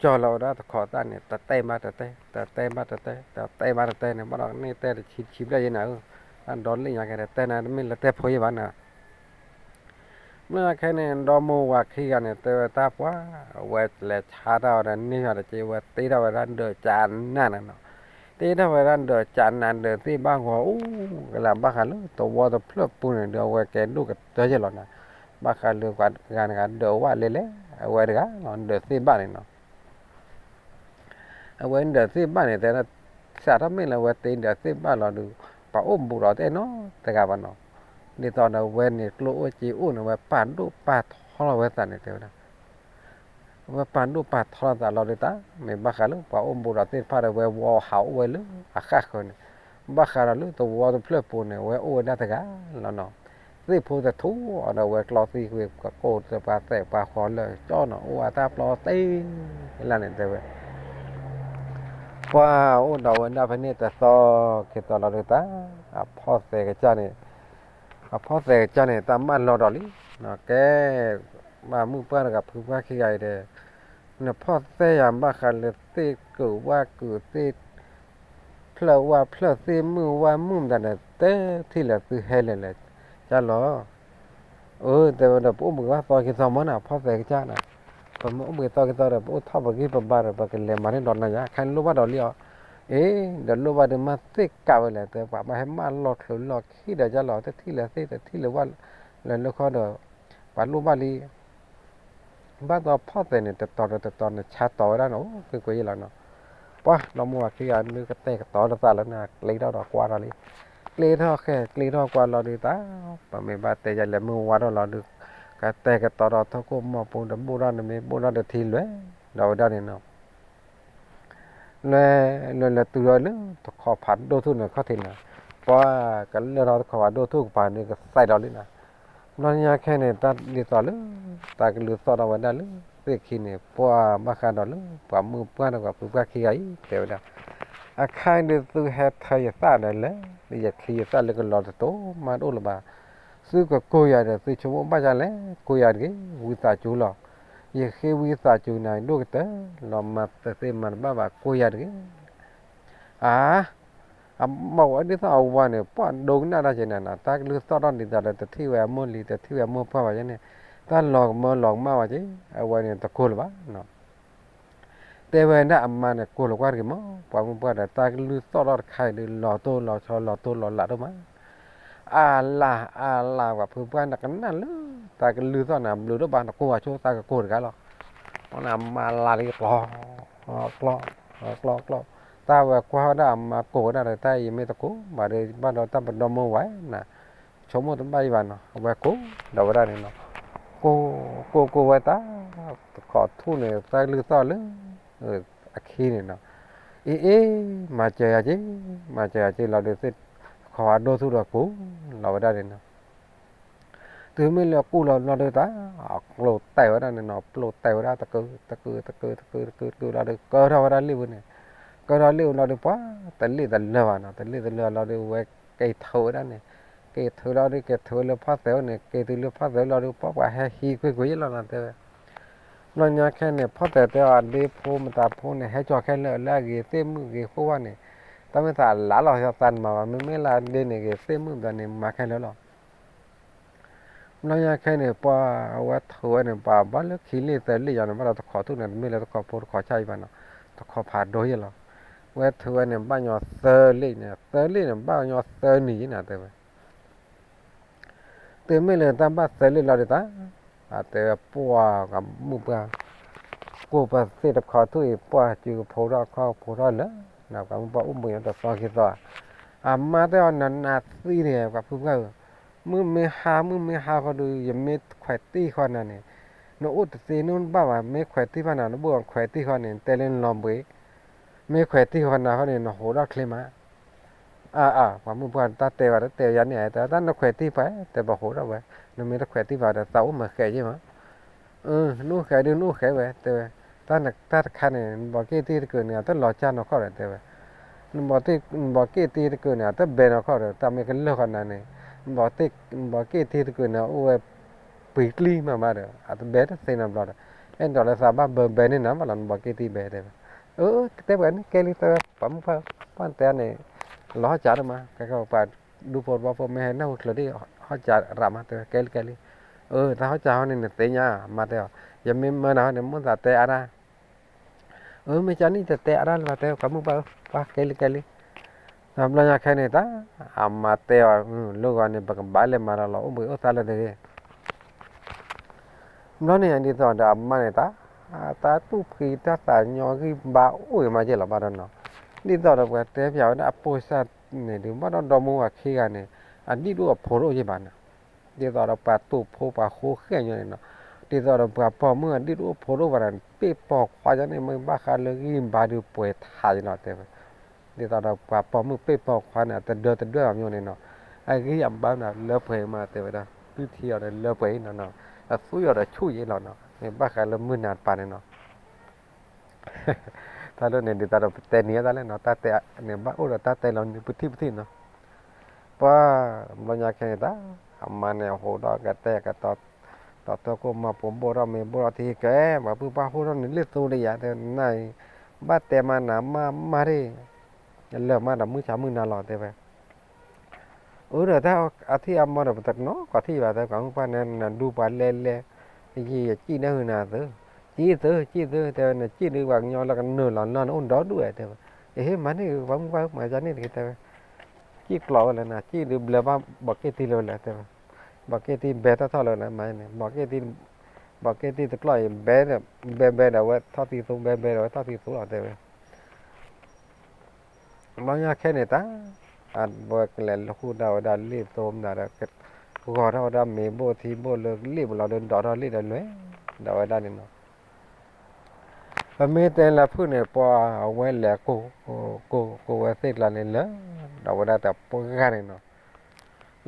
ကၠီလီၤဝဲဒၣ်တခိးသၣ်န့ၣ် တတဲဘၣ်တတဲ တတဲဘၣ်တတဲ တတဲဘၣ်တတဲန့ၣ် ဘၣ်ဒီးန့ၢ်တဲတဆံတဆံဘျဲၣ်ယဲနၤဧၢ, တၢ်ဒီလ့ၣ်ညါခဲ တတဲနၤ တမ့ၢ်လၢတဲဖိယဲဘၣ်နၤ ဘျီညါခဲန့ၣ် ဒီမိၢ်ဝၤခံဂၤန့ၣ် တဲဝဲတၢ်ပှၤ အဝဲလဲၤဆါတၢ်ဝဲဒီးန့ၢ်ယၤတက့ၢ် အဝဲတ့ထီၣ်ဝဲဒၣ်ဒၢးကနးန့ၣ်နီၤ, တ့ထီၣ်ဝဲဒၣ်ဒၢးကနးဒၢးသ့ၣ်ဘၣ်ဂီၤအူကလး ဘၣ်ဃးလၢသဝီတဖျၢၣ်ပူၤန့ၣ်ဒီး အဝဲကဲဒိၣ်ကတၢၢ်ယဲလီၤနၤ, ဘၣ်ဃးလၢပှၤဂၤတဂၤဒၢးဝဲလဲၤလဲၤ အဝဲတဂၤလီၤ ဒၢးသ့ၣ်ဘၣ်န့ၣ်နီၤ အဝဲဒၢးသ့ၣ်ဘၣ်န့ၣ် တဲဒၣ် စးထီၣ်မ့ၢ်လၢအဝဲတ့ဒၢးသ့ၣ်ဘၣ်လီၤဒုး ပှၤအိၣ်ဘူးဒီးတအဲၣ်နီတဂၤဘၣ်နီၤ, ဒ်သိးဒီးအဝဲန့ၣ်ကျိၣ်အိၣ်စ့အိၣ်န့ၣ် အဝဲပာ်ဒိၣ်ပာ်ထီလီၤဝဲသးန့ၣ် တဲဝဲဒၣ်, အဝဲပာ်ဒိၣ်ပာ်ထီလီၤသးလီၤဒုးတၢ် မ့ၢ်ဘၣ်ဃးလၢပှၤအိၣ်ဘူးဒီးသ့ၣ်တဖၣ်ဒီး အဝဲဝီဟးအိၣ်ဝဲလၢအဃၣ်ဃၢၤန့ၣ်, ဘၣ်ဃးဒီးလၢသဝီတဖျၢၣ်ပူၤန့ၣ် အဝဲအိၣ်ဝဲဒၣ်တဂၤလီၤနီၤ သ့ၣ်ဖိတထူအီၤဒီး အဝဲကျီသံကွံာ် ကိးတပှၤသဲးပှၤဃီလၢာ်ကၠီနီၤ အိၣ်ဝဲတၢ်ပျီသ့လၢန့ၣ် တဲဝဲ, ပှၤအိၣ်ဒီးဝဲဒၣ်ဖဲန့ၣ်တသီက့ၤသီလီၤဒုးတၢ်, အဖီသဲးကစၢ်န့ၣ်, အဖီသဲးကစၢ်န့ၣ် တၢ်မၢလီၤဒီးလံ, ကဲ, ဘၣ်မုၢ်ပှၢ်တဂၤဖုပှၢ်ခံဂၤအံၤဒီး, နဖီသဲယၤဘၣ်ဃးလၢသ့ၣ်ကုာ်ဝၣ်ကုာ်သ့ၣ် ဖျၢၣ်ဝၣ်ဖျၢၣ်သ့ၣ်မုၢ်ဝၣ်မုၢ်မတၤဒီး တထံၣ်လၢသုဟဲလဲၣ်လဲၣ်, ကၢ်လီၤ, အၢ တဲဝဲဒီး ပအိၣ်ဘှံးဘၣ်သီက့ၤသီမ့ၢ်နၤ ဖီသဲးကစၢ်နၤ, ပမ့ၢ်အိၣ်ဘှံးသီက့ၤသီဒီး ပအိၣ်ထီၣ်ပဂံၢ်ပဘါဒီး ပကလဲၤမၤန့ၢ်ဒီးနၤယါ ခဲန့ၣ်လိၣ်ဘၣ်ဒီးလံအီၤ, အ့ ဒီးလိၣ်ဘၣ်ဒီးမၤသ့ၣ်ကးဝဲလဲၣ် တဲပှၤဘၣ်ဟဲမၢလီၤချုးလီၤခံဒီးကၢ်လီၤ တထံၣ်လၢသ့ၣ်တထံၣ်လၢဝၣ်လၢလၢခီဒီး, ပှၤလိၣ်ဘၣ်လံ ဘၣ်သီဖီသဲးန့ၣ် တတီၤဒီးတတီၤန့ၣ် ဆါတီၤဝဲဒၣ်န့ၣ် အိၣ်ကွ့ၢ်ကွ့ၢ်ယဲလီၤနီၤ, ပှၤဒီမါဝၤခံဂၤဒုးကတဲာ်ကတီၤတသးလၢနၤ ကျ့ထီၣ်ဒီးကွၢ်ထီၣ်လံ, ကျ့ထီၣ်ဃဲ ကျ့ထီၣ်ကွၢ်လီၤဒုးတၢ်, ပမ့ၢ်ဘၣ်တဲယလဲၤမုၢ်ဝါထီၣ်လီၤဒုး, ကတဲာ်ကတီၤဒီးထီၣ်ခိၣ်မီၢ်ပူၤဒီး ဘိၣ်ထီၣ်နမ့ၢ်ဘိၣ်ထီၣ်တထံလွဲၢ်, ဒီးဝဲဒၣ်န့ၣ်နီၤ လဲၤလဲၤလဲၤတုၤဒီးလၢ တခီဖးဒိၣ်ထူၣ်န့ၣ်ခီၣ်ထံးနၤ, ပှၤကလၢၢ်ထီၣ်တခီဖးဒိၣ်ထူၣ်ကပၤန့ၣ် ကသဲးဒီးလံနၤ, ဘျီညါခဲန့ၣ် တၢ်ဒ်သိးလၢ တၢ်ကလုၢ်သီၣ်ထီၣ်ဝဲဒၣ်လၢသ့ၣ်ခံန့ၣ် ပှၤဘၣ်ဃးဒီးလၢ ပှၤမုၢ်ပှၢ်ဒီးပှၤဖုပှၢ်ခံဂၤအံၤ တဲဝဲဒၣ်, အခါဒုးသုဟဲထၢယသၣ်ဒီးလဲၤ လၢယချံယသၣ်လၢကလီၤတတိၤမးတအိၣ်လၢၤဘၣ်, သုကကိးယၤဒီး သုဆိကမိၣ်ဘၣ်ယၤလဲၣ် ကိးယၤတဂ့ၤ ဝံသးစူၤလီၤ, ယဃ့ဝံသးစူၤနၤဒိၣ်ကတၢၢ်လီၤ မၤတသ့မၤတဘၣ်ဘၣ် ကိးယၤတဂ့ၤ အါ, အမၤဝဲဒ်သိးအဝၤန့ၣ် ပှၤဒိကနၣ်တၢ်က့ၤနၤနီၤ တၢ်ကလုၢ်သီၣ်ထီၣ်ဒ်သိးဒီး တထံၣ်ဝဲအမိၢ်လံၤ တထံၣ်ဝဲအမိၢ်ပှၢ်ဘၣ်ယဲန့ၣ်, တၢ်လီၤကမၢလီၤကမၣ်ဝဲက့ၤ အဝဲန့ၣ်တကိးလၢၤဘၣ်နီၤ တဲဝဲဒၣ်အမါန့ၣ် ကိးလီၤကွၢ်တဂ့ၤမး ပှၤမုၢ်ပှၢ်ဒီး တၢ်ကလုၢ်သီၣ်ထီၣ်တခါအံၤဒုး လီၤတိၢ်လီၤဆီလီၤတိၢ်လီၤလးဒိၣ်မး, အလၤ အလၤ ပှၤဖုပှၢ်နကနၣ်လၢ တၢ်ကလုၢ်သီၣ်နၤဘျုးဒိၣ်ဘၣ် နကိးဝဲဆိ တၢ်ကကိးတဂၤလီၤ, အမါလၤလံကျီ ကျီ ကျီ ကျီ တၢ်ဝဲကွၢ်ဝဲဒၣ်အမါကိးဝဲဒၣ်ဒီး တၢ်အံၤမ့ၢ်တကိးဘၣ်ဒီး ဘၣ်ဒီးတၢ်ပဒီမါဝၤနၤ ဆိကမိၣ်တဘၣ်အံၤဘၣ်နီၤ အဝဲကိးဒီးဝဲဒၣ်န့ၣ်နီၤ, ကိး ကိး ကိးဝဲတၢ် တခီထူၣ်န့ၣ် တၢ်ကလုၢ်သီၣ်လၢ အခံန့ၣ်နီၤ, အ့ အ့ မၤစၢၤယၤက့ၤ မၤစၢၤယၤက့ၤလီၤဒုးသ့ၣ် တခီဖးဒိၣ်ထူၣ်ဒီးကိးလီၤဝဲဒၣ်န့ၣ်နီၤ တုၤမ့ၢ်လၢအကူၣ်လီၤဘျီဒုးတၢ် အကျိၤတဲာ်ဝဲဒၣ်န့ၣ်နီၤ ပျိတဲာ်ဝဲဒၣ်တကုာ် တကုာ် တကုာ် တကုာ် တကုာ် တကုာ်လီၤဒုး ကၢထီၣ်ဝဲဒၣ်လ့ၣ်ဝဲန့ၣ်, ကၢထီၣ်လ့ၣ်ဝဲလီၤဒုး ပှၤတလ့ၣ်တလၢဘၣ်နီၤ တလ့ၣ်တလၢလီၤဒုး ဝဲက့ၤထုးဝဲဒၣ်န့ၣ်, က့ၤထုးလီၤဒုး က့ၤထုးလၢဖီသဲးဝဲန့ၣ် က့ၤတုၤလၢဖီသဲးဝဲလီၤဒုး ပှၤပှၤဟဲဟံးကွ့ၢ်ကွ့ၢ်ယဲလီၤနီၤ တဲဝဲ ဘျီညါခဲန့ၣ် ဖီသဲးတဲအီၤ အဒ့ဖိမတၤဖိန့ၣ် ဟဲကၠီၤခဲလၢာ်လၢအဂ့ၤသ့ၣ်မုၣ်ဂ့ၤဃိဝဲန့ၣ်, တၢ်မ့ၢ်သးလါလီၤသးနမၤဘၣ် မ့မ့ၢ်လၢအဒ့န့ၣ်ဂ့ၤသ့ၣ်မုၣ်ဘၣ်န့ၣ် မၤခဲလၢာ်လီၤ. ဘျီညါခဲန့ၣ် ပှၤအဝဲထုးဝဲန့ၣ် ပှၤဘၣ်လၢခံလ့ၣ်သၢလ့ၣ်ယၤန့ၣ် ဘၣ်ဒီးတခိးထူၣ်န့ၣ် တမ့ၢ်လၢတခိးဖိတခိးဆၣ်အံၤဘၣ်နီၤ, တခိးဖးဒိၣ်ယဲလီၤ. ဝဲထုးဝဲန့ၣ် ဘၣ်ညီသၢလ့ၣ်န့ၣ် သၢလ့ၣ်န့ၣ် ဘၣ်ညီသၢနံၤယဲန့ၣ် တဲဝဲ တုၤမ့ၢ်လၢတၢ်ဘၣ်သၢလ့ၣ်လီၤဒုးတၢ်, အတဲဝဲပှၤကမုၢ်ပှၢ်, ကိးပသ့ၣ်တခီထူၣ်အံၤ ပှၤစုကဖိထီၣ်ခီၣ်ကဖိထီၣ်လၢာ်, ပှၤမုၢ်ပှၢ်အိၣ်ဘှံးအီၤတသီခံသီ, အမါတဲအီၤ နနးသံန့ၣ် ပှၤဖုပှၢ်ဧၢ, မုၢ်မ့ၢ်ဟါ မုၢ်မ့ၢ်ဟါဃီဒုး ယမ့ၢ်ခွဲးတံၢ်ဃီနၤန့ၣ်, နအိၣ်တသ့နအိၣ်တဘၣ်ဘၣ်, မ့ၢ်ခွဲးတံၢ်ဃီနၤ နဘၣ်ခွဲးတံၢ်ဃီန့ၣ် နတဲလၢနလီၤဘှံး, မ့ၢ်ခွဲးတံၢ်ဃီနၤဃီန့ၣ် နဟိးထီၣ်ချ့မး အၢ အၢ ပှၤမုၣ်ပှၢ်တၢ်တဲဝဲ တၢ်တဲဝဲယၤန့ၣ် တဲတၢ်နခွဲးတံၢ်ပှၤ တဲပှၤဃိဒီးဝဲ, နမ့ၢ်တခွဲးတံၢ်ပှၤဒီး သးအိၣ်မၤဃဲးယ့ၢ်မး, အၢ နအိၣ်ဃဲးဒုးနအိၣ်ဃဲးဝဲ တဲဝဲ, တၢ်တခါန့ၣ် နဘီးက့ၣ်တံၢ်တကုာ်န့ၣ် အတလီၤကၢ်နီၢ်ခီၣ်ဒီး တဲဝဲ, နဘီးက့ၣ်တံၢ်တကုာ်န့ၣ် အတဘဲနီၢ်ခီၣ်ဒီး တၢ်မ့ၢ်ကလၢၢ်ဃီနၤန့ၣ်, နဘီးက့ၣ်တံၢ်တကုာ်န့ၣ် အိၣ်ဝဲ ပှ့ၤကျံမးမးဒီး အတဘဲတသ့နီတဘျီဒီး, အဲၣ်ဒိးလၢသးဘၣ်ဘၢဘဲန့ၣ်နၤဘၣ်လီၤ နဘီးက့ၣ်တံၢ်ဘဲ တဲဝဲ, အၢ တဲပှၤန့ၣ်ကဲလံ တဲဝဲ ပှၤမုၣ်ပှၢ် ပှၢ်တဲန့ၣ် လီၤဟီၣ်စးတမး ကဲကဲပှၤဒူဖိတဘီဖိ မ့ၢ်ဟဲနၢ်ဟူချုးဒံး ဟီၣ်စးရးမး တဲဝဲ ကဲလံကဲလံ, အၢ တၢ်ဟီၣ်စးဟီန့ၣ် နသ့ၣ်ညါ မးတဲအီၤ, ယမ့ၢ်မၢနၤဟီန့ၣ် မိၣ်သးတဲအါတၢ် အၢ မ့ၢ်ကန့ၣ် တတဲအါတၢ်လၢၤဘၣ် တဲ ပှၤမုၣ်ပှၢ်ဧၢ ပှၤကဲလံကဲလံ, တဘျီညါခဲန့ၣ် တၢ်အမါတဲအီၤ လၢဂီၤန့ၣ် ပကဘၣ်လဲၤမၤလီၤလီၤ အိၣ်ဘှံးအိၣ်သါလၢတဂ့ၤ ဘျီန့ၣ် ဒ်သိးဒီးအမါန့ၣ် တၢ် တၢ်သူၣ်ဖှံတၢ်သးညီဂံၢ်ဘါအိၣ်ဂ့ၤမးက့လီၤဘၣ်ဒီးနီၤ, ဒ်သိးဒီးပှၤတဲပၠးဝဲဒၣ်အပိၢ်စၢ်န့ၣ် ဒုးဘၣ်ဒီးဒီမါဝၤခံဂၤန့ၣ် အဒံၣ်တအိၣ်အဖိတအိၣ်ယ့ၢ်ဘၣ်နီၤ, ဒ်သိးဒီးပှၤတိာ်ဖိပှၤဃိဃဲၣ်ညီန့ၣ်နီၤ, ဒ်သိးဒီးပှၤပိာ်မုၣ်အဒံၣ်တအိၣ်ဖိတအိၣ်ဘၣ်ဒီး ပ့ၢ်ပိာ်ခွါယန့ၣ် မ့ၢ်ဘၣ်ဃးလၢဂံၢ်ဘါဒုးပှဲၤထးယ့ၢ်နီၤ တဲဝဲ ဒ်သိးဒီးပှၤပိာ်မုၣ်ပ့ၢ်ပိာ်ခွါန့ၣ် အတဒၢတဒၢအီၤမ့ၢ်န့ၣ်နီၤ, အဂံၢ်အဘါန့ၣ်လၢပှဲၤမး တဲဝဲဒၣ် ပုၢ်ထံအီၤဒီးလၢပှဲၤအံၤနီၤနီၤ, အသွံၣ်အီၤဒီးဆူၣ်ယ့ၢ်လီၤနီၤ, မ့ၢ်ဘၣ်ဃးလၢမုၢ်နၤတပၤန့ၣ်နီၤ တၢ်လၢန့ၣ် ဒ်သိးဒီးပတဲနံၤအသးလဲၣ်နီၤ, တၢ်တဲန့ၣ် ဘၣ်အိၣ်ဒီးတၢ်တဲလီၤန့ၣ် ပထံၣ်ပထံၣ်နီၤ, ပှၤ ဘျီညါခဲန့ၣ် တၢ်အမါန့ၣ် အဟိးဒီးကတဲာ်ကတီၤ ဒီးတၢ်ကိၢ်မၤပိာ်ဘိၣ်ထီၣ်မ့ၤဘိၣ်ထီၣ်ထံကဲ ပှၤပုၢ်ပှၢ်ဟိၣ်ထီၣ်န့ၣ် လ့ၣ်သိတယၤ တဲနၤအံၤ ဘၣ်တဲမးနၤမးမးထံၣ် လၢာ်မးဒီးမုၢ်ဆါမုၢ်နၤလီၤ တဲဝဲ အၢ ဒီးတၢ်အထံၣ်အမါဒီး ပတနီၢ်ကီၢ်ထံၣ်ဘၣ် တဲ ပှၤမုၢ်ပှၢ်န့ၣ် နဒူပှၤလဲလဲ ယံာ်ယစံၣ်နၢ်ဟူနၤသု, စံၣ်သု စံၣ်သု တဲဝဲ နစံၣ်ဒုးပှၤကညီလၢကနုာ်လီၤနီၢ်နအိၣ်ဒီဒူၣ်ဝဲ တဲဝဲ, အဟ့ၣ်မၤန့ၣ် ပှၤမုၢ်ပှၢ်မၤကန့ၣ်တဂ့ၤ တဲဝဲ, စံၣ်ကျိးဝဲလၢနၤ စံၣ်ဒုးဘျၢဘၣ်ဘီးက့ၣ်တံၢ်လၢဝဲလၢ တဲဝဲ, ဘီးက့ၣ်တံၢ်ဘဲထီၣ်ထီၣ်လၢနၤ မၤန့ၣ် ဘီးက့ၣ်တံၢ်တကျိးအံၤ ဘဲ ဘဲဘဲဒီးဝဲ ထီၣ်သံသိ ဘဲဘဲဒီးဝဲထီၣ်သံသိလီၤ တဲဝဲ ဘျီညါခဲန့ၣ်တၢ် အဝဲကလဲၤလၢဃုာ်ဒီးဝဲဒၣ်လ့ၣ်သိမနၤဒီး ဂီၤထီၣ်ဝဲဒၣ်မ့ၤဘိၣ်ထံဘိၣ်လၢလ့ၣ်ပူၤလီၤဒီး ဒိးထီၣ်လ့ၣ်ဒီးလဲၤဒီးဝဲဒၣ်န့ၣ်နီၤ, ပမ့ၢ်တဲလၢဖုၣ်န့ၣ် ပှၤအဝဲလဲၤကိၢ် ကိၢ် ကိၢ်ဝဲသ့ၣ်ကျါန့ၣ်လၢ ဒီးဝဲဒၣ်တပှၢ်ဂၤန့ၣ်နီၤ,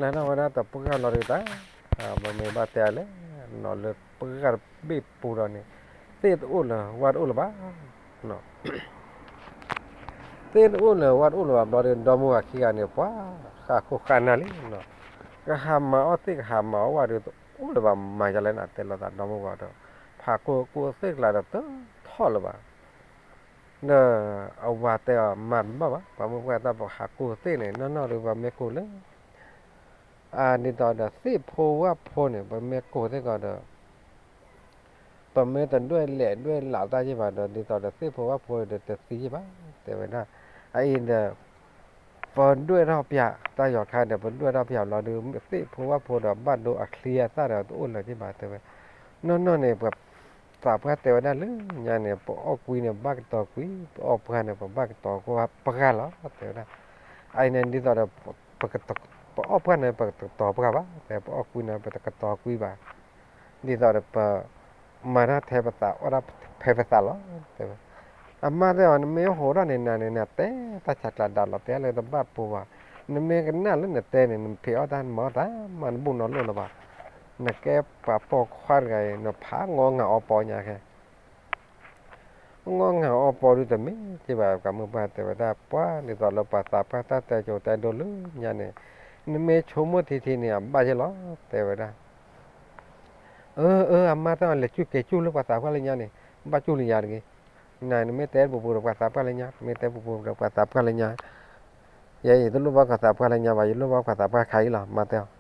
လဲၤထီၣ်ဝဲဒၣ်တပှၢ်ဂၤလီၤဒုးတၢ် ပမ့ၢ်ဘၣ်တဲလဲၣ်နီၤ လၢပှၢ်ဂၤတဘ့ၣ်ပူၤဒီးန့ၣ် သ့ၣ်တအိၣ်လၢၤဝၣ်တအိၣ်လၢၤဘၣ် သ့ၣ်တအိၣ်လၢၤဝၣ်တအိၣ်လၢၤဘၣ် ဘျီဒီး ဒီမါဝၤခံဂၤန့ၣ် ပှၤဃၣ်ခိၣ်ဃၣ်နၢ်လံနီၤ, ကဟးမၤအီၣ်သ့ၣ်ကဟးမၤအီၣ်ဝၣ်ဒီး တအိၣ်လၢၤဘၣ် မၤယလဲၣ်နၤ တဲလိာ်သးဒီမါဝၤဒီး ဖးကိၢ်ကိၢ်သ့ၣ်ကျါဒီးတထီၣ်လၢၤဘၣ် ဒီးအဝၤတဲအီၤ မၤတဘၣ်ဘၣ် ပှၤမ့ၢ်ပှၢ်တၢ်ပဟးကိၢ်သ့ၣ်န့ၣ် နီၢ်နီၢ်ဒီးပှၤမ့ၢ်ကိၢ်လၢ အဒ်သိးဒီးသ့ၣ်ဖိဝၣ်ဖိန့ၣ် ပမ့ၢ်ကိၢ်သ့ၣ်ကီးဒီး ပမ့ၢ်တဒွဲၣ်လဲၣ်ဒွဲၣ်လးတၢ်ယ့ၢ်ဘၣ်ဒီး ဒ်သိးဒီးသ့ၣ်ဖိဝၣ်ဖိဒီးတသံယ့ၢ်ဘၣ် တဲဝဲဒၣ် အအံၤဒီး ပဒွဲၣ်ထီၣ်ပၠးတၢ်ယီၤခါဒီး ပဒွဲၣ်ထီၣ်ပၠးဘျီဒီး သ့ၣ်ဖိဝၣ်ဖိဒီးဘၣ်ဒိအချံအသၣ်ဒီးတအိၣ်လၢၤယ့ၢ်ဘၣ် တဲဝဲ နီၢ်နီၢ်န့ၣ် ပှၤသးပှၢ်တဲဝဲဒၣ်လၢညါန့ၣ် ပအီၣ်ကွံန့ၣ် ပဘၣ်ကတီၤကွံ, ပအီၣ်ပှၢ်န့ၣ် ပဘၣ်ကတီၤပှၢ်လီၤ တဲဝဲဒၣ်. အအံၤန့ၣ် ဒ်သိးဒီး ပအီၣ်ပှၢ်န့ၣ် ပကတီၤပှၢ်ဘၣ်, ပအီၣ်ကွံန့ၣ် ပတကတီၤကွံဘၣ်. ဒ်သိးဒီးပ မၤတၢ်ထဲပသး အီၣ်တၢ်ဖဲပသးလီၤ တဲဝဲ. အမါတဲအီၤ နမ့ၢ်ဟိးထီၣ်န့ၣ် နၤန့ၣ် နတဲတၢ်ဆးကျးဒၣ်လီၤ တဲလၢတဘၣ်ပူၤဘၣ်. နမ့ၢ်ကနၣ်လၢနတဲန့ၣ် နဖံးအီၣ်တၢ် နမၤအီၣ်တၢ် မၤနဘူၣ်နီၢ်လိၣ်လၢၤဘၣ်. နကဲပှၤပိာ်ခွါတဂၤအံၤ နဖးငီငၤအီပီညါခဲ ငီငၤအီပီဒုးတမ့ၢ်က့ဘၣ် ပှၤမုၢ်ပှၢ်တဲဝဲဒၣ် ပှၤဒ်သိးလၢပှၤသးပှၢ်တၢ်တဲကိးတဲဒိလၢညါန့ၣ် နမ့ၢ်ဆိကမိၣ်ထံထံန့ၣ် အဘၣ်ယဲလီၤ တဲဝဲဒၣ်. အၢ အၢ အမါတဲအီၤ လဲၤစူၢ်က့ၤစူၢ်လၢပှၤသးပှၢ်လၢညါန့ၣ် ဘၣ်စူၢ်လၢယၤတဂ့ၤ. နၤ နမ့ၢ်တဲပူၤပူၤဒီးပှၤသးပှၢ်လၢညါ နမ့ၢ်တဲပူၤပူၤဒီးပှၤသးပှၢ်လၢညါ ယဲအံၤ တလိၣ်ဘၣ်ပှၤသးပှၢ်လၢညါဘၣ် ယလိၣ်ဘၣ်ပှၤသးပှၢ်ခါအံၤလီၤ မါတဲအီၤ.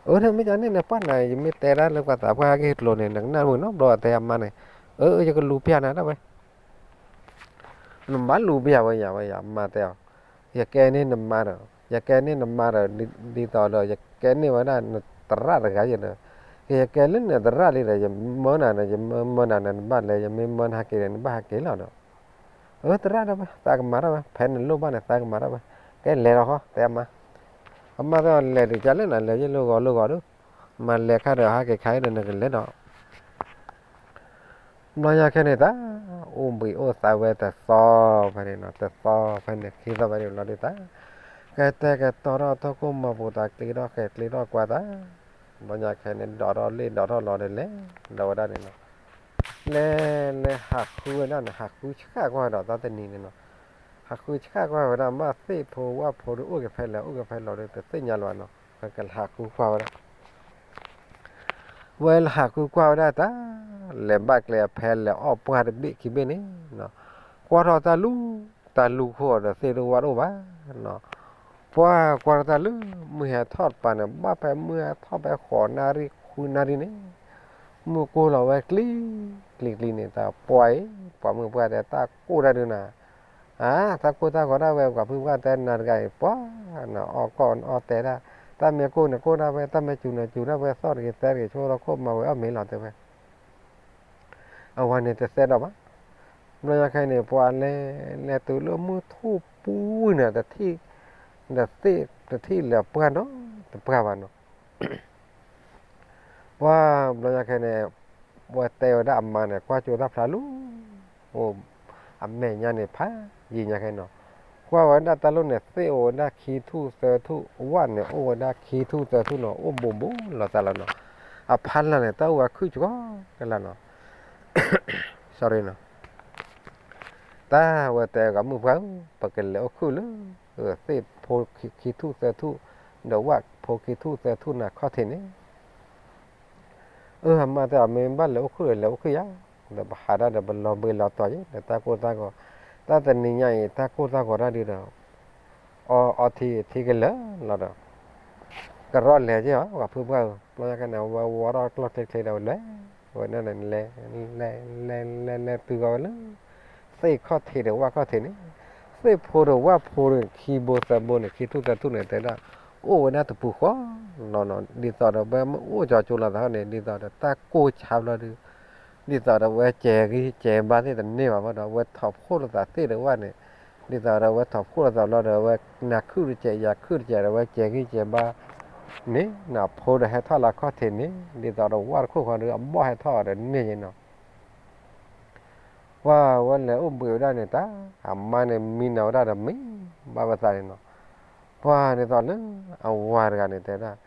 အၢ မ့ၢ်ကန့ၣ်န့ၣ် ပှၢ်နၤ ယမ့ၢ်တဲဒၣ်လၢပှၤသးပှၢ်ဟဲက့ၤကျိၤန့ၣ် နကနၣ်မုာ်နီတဘျီ တဲအမါန့ၣ်. အၢ ယကလူၤပျၢ်နၤဒၣ်ဝဲ နဘၣ်လူၤပျၢ်ဝဲယၤဝဲယၤ မါတဲအီၤ. ယကဲန့ၢ်နမါဒီး ယကဲန့ၢ်နမါဒီး ဒ်သိးဒီး ယကဲန့ၢ်ဝဲဒၣ်နသရၣ်တဂၤယဲဒီး ကယကဲလၢနသရၣ်လံဒီး ယမၢနၤဒီး ယမၢမၢနၤဒီး နဘၣ်လဲၤ ယမ့ၢ်မၢနဟဲက့ၤဒီး နဘၣ်ဟဲက့ၤလီၤဒီး အၢ သရၣ်ဒၣ်ဝဲ သးကမၤဒၣ်ဝဲ ဖဲနလိၣ်ဘၣ်န့ၣ် သးကမၤဒၣ်ဝဲ ကဲလဲၤလီၤဃီ တဲအမါ. အမါတဲအီၤ လဲၤဒုးကလဲၣ်နၤ လဲၤယ့ၢ်လၢဂီၤလၢဂီၤဒီး မၤလဲၤခါဒီးဟဲက့ၤခါဒီး နကလဲၤဒီး ဘျီညါခဲန့ၣ်တၢ် အိၣ်ဘှံးအိၣ်သါဝဲတသီဖဲန့ၣ်နီၤ တသီဖဲန့ၣ် ခံသီဖဲန့ၣ်လီၤဒုးတၢ် ကတဲကတီၤထီၣ်ထိၣ်ခိၣ်မၤပူၤသး ကျ့ထီၣ်ဃဲၤကျ့ထီၣ်ကွၢ်သး, ဘျီညါခဲန့ၣ် ဒိးထီၣ်လ့ၣ်ဒိးထီၣ်လီၤဒီးလဲၤဒီးဝဲဒၣ်န့ၣ်လီၤ. လဲၤ လဲၤဟးဃုဝဲဒၣ်န့ၣ် ဟးဃုဆှၣ်ကွၢ်ဒီးတၢ်တနံၤန့ၣ်နီၤ, ဟးဃုဆှၣ်ကွၢ်ဝဲဒၣ် ဘၣ်သ့ၣ်ဖိဝၣ်ဖိဒီးအိၣ်က့ၤဖဲလဲၣ် အိၣ်က့ၤဖဲလဲၣ်ဒီးတသ့ၣ်ညါလၢၤဘၣ်နီၤ, ဝဲကလဲၤဟးဃုကွၢ်ဝဲဒၣ် ဝဲလဲၤဟးဃုကွၢ်ဝဲဒၣ်တၢ်, လဲၤဘၣ်ကျဲဖဲလဲၣ်အီၣ်ပှၢ်တဘ့ၣ်ခံဘ့ၣ်န့ၣ်နီၤ, ကွၢ်ထီၣ်တၢ်လူၤ, တၢ်လူၤခိၣ်ဒီးသ့ၣ်တဝၣ်တအိၣ်ဘၣ်နီၤ, ပှၢ်ကွၢ်ထီၣ်တၢ်လူၤ, မုၢ်ဟဲထီၣ်တပၤန့ၣ် ဘၣ်ဖဲမုၢ်ဟဲထီၣ်ဖဲဃိးနၣ်ရံၣ်ဃုနၣ်ရံၣ်န့ၣ်, မုၢ်ကိၢ်လီၤဝဲကျံ, ကျံကျံန့ၣ် တၢ်ပှၢ်အံၤ, ပှၤမုၢ်ပှၢ်တဲတၢ်ကိၢ်တၢ်ဒုးနၤ အါ, တၢ်ကိၢ်တၢ်ဂီၤဒၣ်ဝဲ ပှၤဖုပှၢ်တဲနၤတဂၤအံၤ ပှၤ, နအီၣ်ကီၢ်နအီၣ်တဲဒၣ်, တၢ်မ့ၢ်ကိၢ်န့ၣ်ကိၢ်ဒၣ်ဝဲ တၢ်မ့ၢ်စူၤန့ၣ်စူၤဒၣ်ဝဲ သီၣ်တဂ့ၤသဲတဂ့ၤ ဆိထီၣ်ခိၣ်မၤဝဲအီၣ်မ့ၤလီၤတဲဝဲ, အဝဲန့ၣ်တသဲဒီးဘၣ်, ဘျီညါခဲအံၤန့ၣ် ပှၤလဲၤလဲၤတုၤလၢမုၢ်ထူၣ်ပူၤန့ၣ် တထံၣ်, တထံၣ်လဲၤပှၢ်နီတပှၢ်ဘၣ်နီၤ ပှၢ်ဘျီညါခဲန့ၣ်, ဝဲတဲဝဲဒၣ်အမါန့ၣ် ကွၢ်ကၠိတၢ်ဖျါလူၤ, အိၣ်, အမဲာ်ညါန့ၣ်ဖးယံာ်ညါခဲနီၤ, ကွၢ်ဝဲဒၣ်တၢ်လိၣ်န့ၣ် သ့ၣ်အိၣ်ဝဲဒၣ်ခံထူၣ်သၢထူၣ်, ဝၣ်န့ၣ်အိၣ်ဝဲဒၣ်ခံထူၣ်သၢထူၣ်နီၤ, အိၣ်ဘူးဘူးလီၤသးလီၤနီၤ, အဖီလာ်န့ၣ် တၢ်အိၣ်ဝဲခုၣ်ကီကလၢနီၤ, sorry နီၤ တၢ်ဝဲတဲကီးမုၢ်ပှၢ်ဧၢ, ပကလဲၤအိၣ်ခုၣ်လၢ, သ့ၣ်ဖိခံထူၣ်သၢထူၣ်, ဒီးဝၣ်ဖိခံထူၣ်သၢထူၣ်န့ၣ်ခီၣ်ထံးန့ၣ်, အၢ အမါတဲအီၤ မ့ၢ်ဘၣ်လဲၤအိၣ်ခုၣ်ဒီးလဲၤအိၣ်ခုၣ်ယၤ, ဒီးပဟးဒၣ်ဒီးပလီၤဘှံးလီၤတီၤယဲ ဒီးတၢ်ကိၢ်တၢ်ဂီၤ, တၢ်တနံၤညါအံၤ တၢ်ကိၢ်တၢ်ဂီၤတၢ်ဒုးဒီး, အီထံထံကလၢာ်လီၤဒီး ကရီလဲၤက့ၤအီၤ ပှၤဖုပှၢ်ဧၢ, ဘျီညါခဲန့ၣ် အဝဲဝီထီၣ်ကျီၢ်ချ့ချ့ဒီးဝဲလဲၤ, ဝဲန့ၣ်န့ၣ် လဲၤ, လဲၤလဲၤလဲၤလဲၤတုၤဃီၤဝဲလၢ, သ့ၣ်ခီၣ်ထံးဒီးဝၣ်ခီၣ်ထံးန့ၣ်, သ့ၣ်ဖိဒီးဝၣ်ဖိန့ၣ် ခံဘိသၢဘိန့ၣ် ခံထူၣ်သၢထူၣ်န့ၣ် တဲဒၣ်, အိၣ်ဝဲဒၣ်တပူၤဃီလီၤနီၤ, ဒ်သိးဒီးဝဲမ့ၢ်အိၣ်ကၠီကၠိလီၤသးန့ၣ် ဒ်သိးဒီးတၢ်ကိၢ်ဆါဘျီဒီး, ဒ်သိးဒီးဝဲကဲၤဂံၢ်ကဲၤဘါသ့ၣ်တန့ၢ်ဘၣ်ဘျီဒီး ဝဲထီၣ်ဖှိၣ်လိာ်သးသ့ၣ်ဒီးဝၣ်န့ၣ်, ဒ်သိးဒီးဝဲထီၣ်ဖှိၣ်လိာ်သးဘျီဒီး ဝဲနၤခုၣ်တကဲးယၤခုၣ်တကဲးဒီး ဝဲကဲၤဂံၢ်ကဲၤဘါန့ၣ်နီၤ, ဖိဒီးဟဲထီၣ်လၢခီၣ်ထံးန့ၣ် ဒ်သိးဒီးဝၣ်တခိၣ်ဃီဒီး အဘီၣ်ဟဲထီၣ်အီၤဒီးန့ၢ်ယဲနီၤ ပှၤဝဲလဲၤအိၣ်ဘှံးဝဲဒၣ်န့ၣ်တၢ်, အမါန့ၣ်မံနီၤဝဲဒၣ်ဒီးမံဘၣ်ဝဲသးန့ၣ်နီၤ, ပှၤဒ်သိးလၢ အဝၤတဂၤန့ၣ်တဲဒၣ်,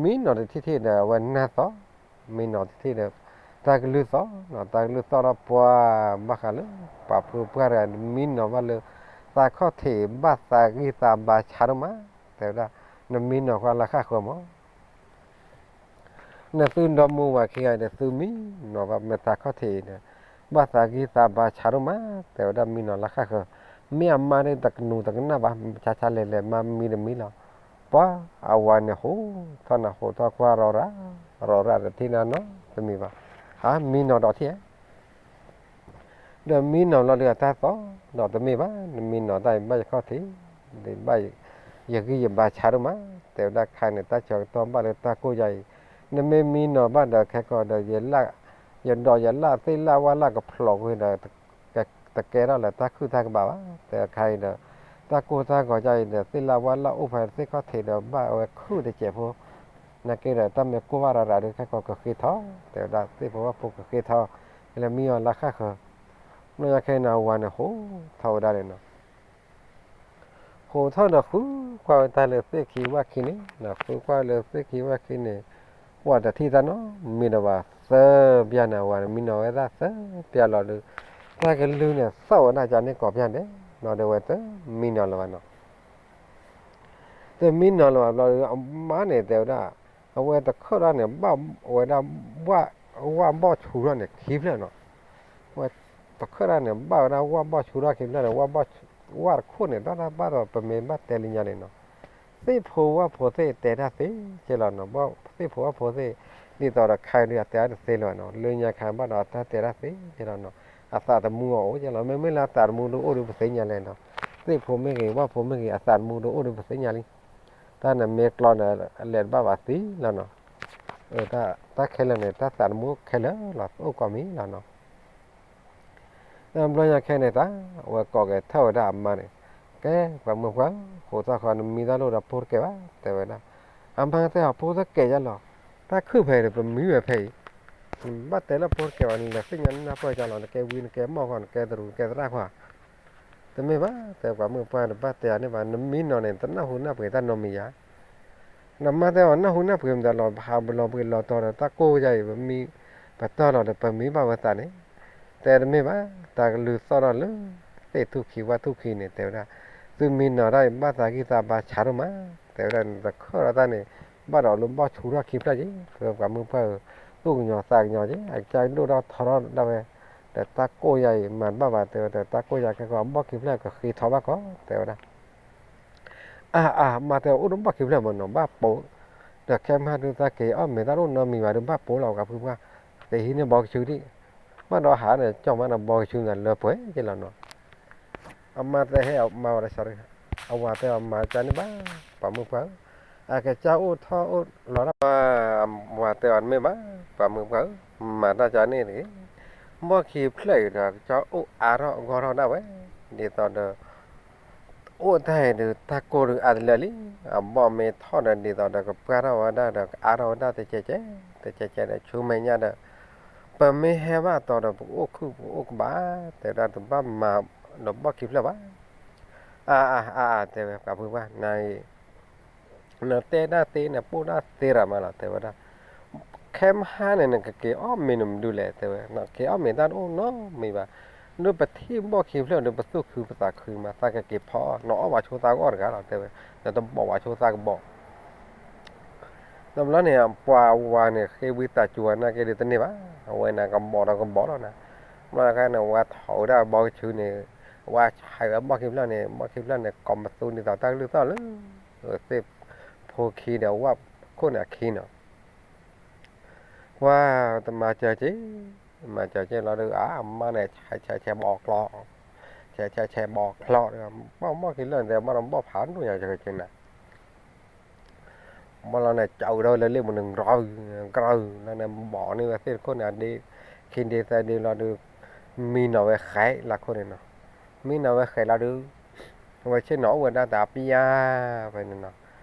မံနီၤတထံၣ်ထံၣ်ဒီးအဝဲနၢ်သီၣ်, မံနီၤတထံၣ်ဒီး တၢ်ကလုၢ်သီၣ်နီၤ, တၢ်ကလုၢ်သီၣ်ဒီးပှၤဘၣ်ဃးလၢ ပှၤဖုပှၢ်တဂၤ မံနီၤဘၣ်လၢ သးခီၣ်ထံးဘၣ်သးဂံၢ်သးဘါဆါဒိၣ်မး, တဲဝဲဒၣ်, နမံနီၤကွၢ်လၢဃၣ်ဃၢၤမး နသုဒီမါဝၤခံဂၤဒီး သုမံနီၤဘၣ်မ့ၢ်သးခီၣ်ထံးအံၤဒီး ဘၣ်သးဂံၢ်သးဘါဆါဒိၣ်မး, တဲဝဲဒၣ်မံနီၤလၢဃၣ်ဃၢၤ, မ့ၢ်အမါဒီးတကနူၤတကနၣ်ဘၣ်, ဆါဆါလဲၤလဲၤမါမံတမံလီၤ, ပှၤအဝၤန့ၣ်ဟူးထီၣ်နၢ်ဟူးထီၣ်ကွၢ်ရီရၤ, ရီရၤတထံၣ်နၤနီတမံၤဘၣ်, ဟးမံနီၤဒီးထံၣ်ဧါ ဒီးမံနီၤလီၤဒီးအတၢ်သီၣ်, ဒီးတမ့ၢ်ဘၣ်, နမံနီၤတၢ်အံၤဘၣ်ယခီၣ်ထံး, ဒ်ဘၣ်ယဂံၢ်ယဘါဆါဒိၣ်မး, တဲဝဲဒၣ်ခါန့ၣ် တၢ်ဆၢကတီၢ်ဘၣ်လၢတၢ်ကိၢ်ယါအံၤ, နမ့ၢ်မံနီၤဘၣ်ဒီးခဲကီးဒီး ယဒီးယလၣ်သ့ၣ်လၣ်ဝၣ်လၣ်ကဖျိးကွံာ်ဒီး တကဲထီၣ်လၢတၢ်ခုၣ်တၢ်ကဘၣ်ဘၣ်, တဲအခါအံၤဒီး တၢ်ကိၢ်တၢ်ဂီၤယါအံၤဒီး သ့ၣ်လၣ်ဝၣ်လၣ်အိၣ်ဖဲသ့ၣ်ခီၣ်ထံးဒီးဘၣ်အဝဲခုၣ်တစဲးဖိ, နာ်က့ဒီးတၢ်မ့ၢ်ကိၢ်ဘၣ်ရၤရၤဒီး ခဲကီးကဃ့ထီၣ်, တဲဝဲဒၣ်သ့ၣ်ဖိဝၣ်ဖိကဃ့ထီၣ်, လဲၤမံအီၤလၢဃၣ်ဃၢၤ, ဘျီညါခဲအံၤန့ၣ် အဝၤန့ၣ်ဟူးထီၣ်ဝဲဒၣ်န့ၣ်နီၤ ဟူးထီၣ်ဒီးဃုကွၢ်ဝဲတၢ်လၢသ့ၣ်ခံဝၣ်ခံန့ၣ်, ဃုကွၢ်လၢသ့ၣ်ခံဝၣ်ခံန့ၣ်, ပှၤတထံၣ်တၢ်နီတမံၤဒီးဘၣ်သၢပျၢ်န့ၣ် အဝၤန့ၣ်မံနီၤဝဲဒၣ်သၢပျၢ်လီၤဒီး, တၢ်ကလုၢ်န့ၣ်သီၣ်ဝဲဒၣ်ကန့ၣ်ကိးပျၢ်ဒဲးနီၤ ဒီးဝဲတမံနီၤလၢၤဘၣ်နီၤ တမံနီၤလၢၤဘၣ်ဘျီဒီး အမါန့ၣ်တဲဝဲဒၣ်, အဝဲတခၢၣ်ဒၣ်န့ၣ် ဘၣ်ဝဲဒၣ်, ဝၣ်ဘီၣ်ဆူထီၣ်န့ၣ်ခံဖျၢၣ်နီၤ, ဝဲတခၢၣ်ဒၣ်န့ၣ် ဘၣ်ဝဲဒၣ်ဝၣ်ဘီၣ်ဆူထီၣ်ခံဖျၢၣ်န့ၣ်, ဝၣ်တခိၣ်န့ၣ် ဒၣ်တၢ်ဘၣ်ဒီးပမ့ၢ်ဘၣ်တဲလံညါန့ၣ်နီၤ, သ့ၣ်ဖိဝၣ်ဖိသ့ၣ်တဲတၢ်သ့ကဲလီၤနီၤ, သ့ၣ်ဖိဝၣ်ဖိသ့ၣ်, ဒ်သိးဒီးခါဒုးအတဲအါတသ့လၢၤဘၣ်နီၤ, လၢညါခါဘၣ်ဒီးတၢ်တဲတၢ်သ့ကဲလီၤနီၤ, အသးသမူအအိၣ်ကဲလီၤ, မ့မ့ၢ်လၢအသးသမူတအိၣ်ဒီးပသ့ၣ်ညါလဲၣ်နီၤ, သ့ၣ်ဖိမ့ၢ်ဂ့ၤ ဝၣ်ဖိမ့ၢ်ဂ့ၤ အသးသမူတအိၣ်ဒီးပသ့ၣ်ညါလံ, တၢ်န့ၣ်မ့ၢ်ကျီန့ၣ် အလဲၤတဘၣ်ဘၣ်သံလီၤနီၤ, တၢ်ခဲလၢာ်န့ၣ် တၢ်သးသမူခဲလၢာ်လီၤ အိၣ်ကိးမံၤလီၤနီၤ ဘျီညါခဲန့ၣ်တၢ်, အဝဲကိးက့ၤထီၣ်ဝဲဒၣ်အမါန့ၣ်, ကဲ ပှၤမုၢ်ပှၢ်, ဃိးထီၣ်ဃီနမံတၢ်လိၣ်ဒီးဖိတကဲဘၣ် တဲဝဲဒၣ်, အမါတဲအီၤဖိတကဲယါလီၤ, တၢ်ခုၣ်ဖဲအံၤဒီးပမံဝဲဖဲအံၤ, ဘၣ်တဲလၢဖိတကဲဘၣ် နလဲၤသ့ၣ်ညါနနၢ်ပၢၢ်ယါလီၤ, နကဲဝံနကဲမီၢ်ဃီ နကဲတရူးနကဲသရၣ်ဃီ တမ့ၢ်ဘၣ်, တဲပှၤမုၣ်ပှၢ်တဘၣ်တဲအီၤန့ၣ်ဘၣ်, နမံနီၤန့ၣ် တနၢ်ဟူနၢ်ပှ့ၤတၢ်နီတမံၤဧါ. နမါတဲအီၤ နၢ်ဟူနၢ်ပှ့ၤမတၤလီၤ, ဟးပလီၤပှ့ၤလီၤတီၤဒီးတၢ်ကိၢ်ယါအံၤ ပမံ ပတီၢ်လီၤဒီး ပမံဘၣ်ဝဲသးန့ၣ်, တဲတမ့ၢ်ဘၣ်, တၢ်ကလုၢ်သီၣ်ထီၣ်လၢ သ့ၣ်ထူၣ်ခံဝၣ်ထူၣ်ခံန့ၣ် တဲဝဲဒၣ်, သုမံနီၤတၢ်အံၤ ဘၣ်သးဂံၢ်သးဘါဆးဒိၣ်မး, တဲဝဲဒၣ် နတခၢၣ်ဒီးတၢ်န့ၣ် ဘၣ်ဒီးလၢဘီၣ်ဆူထီၣ်ခံဖျၢၣ်က့ၤ, တဲပှၤမုၣ်ပှၢ်ဧၢ, သူၣ်ကညီၤသးကညီၤက့ၤ အကစၢ်ဒိၣ်ထီၣ်ထီထီၣ်ဒၣ်ဝဲ, ဒီးတၢ်ကိၢ်ယါအံၤ မၤတဘၣ်ဘၣ် တဲဝဲဒီး တၢ်ကိၢ်ယါခဲကီး ဘီၣ်ခံဖျၢၣ်ကဃ့ထီဘၣ်ကီး တဲဝဲဒၣ်. အါအါ မါတဲအိၣ်ဒီးဘီၣ်ခံဖျၢၣ်မးနီၤ ဘၣ်ပိာ်, ဒီးခဲမဟါဒုးသးက့ၤအီၣ်မ့ၤတၢ်တအိၣ်နီတမံၤဘၣ်ဒုး ဘၣ်ပိာ်လီၤပှၤဖုပှၢ်, ကဟံးန့ၢ်ဘီကဆူဒံး, ဘၣ်ဒီးဟးန့ၣ် ကၠီၣ်မးနီၤ ဘီကဆူန့ၣ်လၢပှဲၤက့ၤလီၤနီၤ. အမါတဲဟဲမၤဝဲဒၣ်ဆၢ, အဝၤတဲအီၤ မၤကန့ၣ်ဘၣ်, ပှၤမုၣ်ပှၢ်ဧၢ, အကစၢ်အိၣ်ထီၣ်အိၣ်လီၤဒၣ်, အဝၤတဲအီၤတမ့ၢ်ဘၣ်, ပှၤမုၣ်ပှၢ်ဧၢ, မၤတၢ်ကန့ၣ်တဂ့ၤ, ဘီၣ်ခံဖျၢၣ်အံၤဒီး ကစၢ်အိၣ်အါထီၣ်ဂီၢ်ထီၣ်ဒၣ်ဝဲ, ဒ်သိးဒီး အိၣ်တၢ်အံၤဒုး တၢ်ကိၢ်ဒုးအါတလၢလံ, အဘီၣ်မ့ၢ်ထီၣ်ဒီး ဒ်သိးဒီးကပှၢ်ထီၣ်ဝဲဒၣ်ဒီး ကအါထီၣ်ဝဲဒၣ်တကဲကဲ, တကဲကဲဒီး ဆူမဲာ်ညါဒီး ပမ့ၢ်ဟဲဘၣ်တီၤဒီး ပအိၣ်ခုၣ်ပအိၣ်ကဘၣ်, တဲဝဲဒၣ်တဘၣ်မၤဒီးဘီၣ်ခံဖျၢၣ်ဘၣ်. အါအါအါအါ တဲဝဲ ပှၤဖုပှၢ် န နတဲဒၣ်သ့ နပိၢ်ဒၣ်သ့ရၤမးလီၤ တဲဝဲဒၣ်, ခဲမဟါန့ၣ် နကက့ၤအီၣ်မ့ၤန့ၣ်မနုၤလဲၣ် တဲဝဲ, နက့ၤအီၣ်မ့ၤတၢ်တအိၣ်နီတမံၤဘၣ်, ဒ်ပထံၣ်ဘီၣ်ခံဖျၢၣ်ဒီး ပသူၣ်ခုပသးခုမး သးကက့ၤဖီအီၣ်, နအီၣ်ပှၤဆိသးကအီၣ်တဂၤလီၤ တဲဝဲ, နတဘီၣ်ပှၤဆိသးကဘီၣ်. တဘျီန့ၣ် ပှၤဝၤန့ၣ် ဃ့ဝံသးစူၤဝဲနာ်က့ဒုးတန့ၢ်ဘၣ်, အဝဲန့ၣ်ကဘီၣ်ဒီးကဘီၣ်လီၤနၤ, ဘျီခါန့ၣ် ဝဲထီၣ်ဝဲဒၣ်ဘီကဆူန့ၣ်, ဝဲဆဲးဝဲဘီၣ်ခံဖျၢၣ်န့ၣ်, ဘီၣ်ခံဖျၢၣ်န့ၣ် ကိးမသူဒ်သိးတၢ်ကလုၢ်သီၣ်လၢ သ့ၣ်ဖိခံဒီးဝၣ်ခိၣ်န့ၣ်အခံနီၤ, ပှၤတမၤစၢၤက့ၤ, မၤစၢၤက့ၤလီၤဒုး အါ အမါန့ၣ် ဆဲးဆဲးဆဲးဘီၣ်ကျီ, ဆဲးဆဲးဆဲးဘီၣ်ကျီဒီး ဘီၣ်ဘီၣ်ခံဖျၢၣ်န့ၣ် တဲဘၣ်ဒီးဘီၣ်ဖးဒိၣ်ညါက့ၤနၤ ဘီၣ်လီၤန့ၣ် ကၠီဝဲဒၣ်လၢလ့ၣ်မနုၤ ကရၢ ကရၢလီၤန့ၣ် ဘီၣ်န့ၢ်ဝဲသ့ၣ်တခိၣ်န့ၣ် အဒ့ခံဒ့သၢဒ့လီၤဒုး မံနီၤဝဲဃဲးလၢခိၣ်န့ၣ်နီၤ, မံနီၤဝဲဃဲးလီၤဒုး အဝဲဆ့ၣ်နီၤအိၣ်ဝဲဒၣ်တၢ်ပျၢ်ဖဲန့ၣ်နီၤ,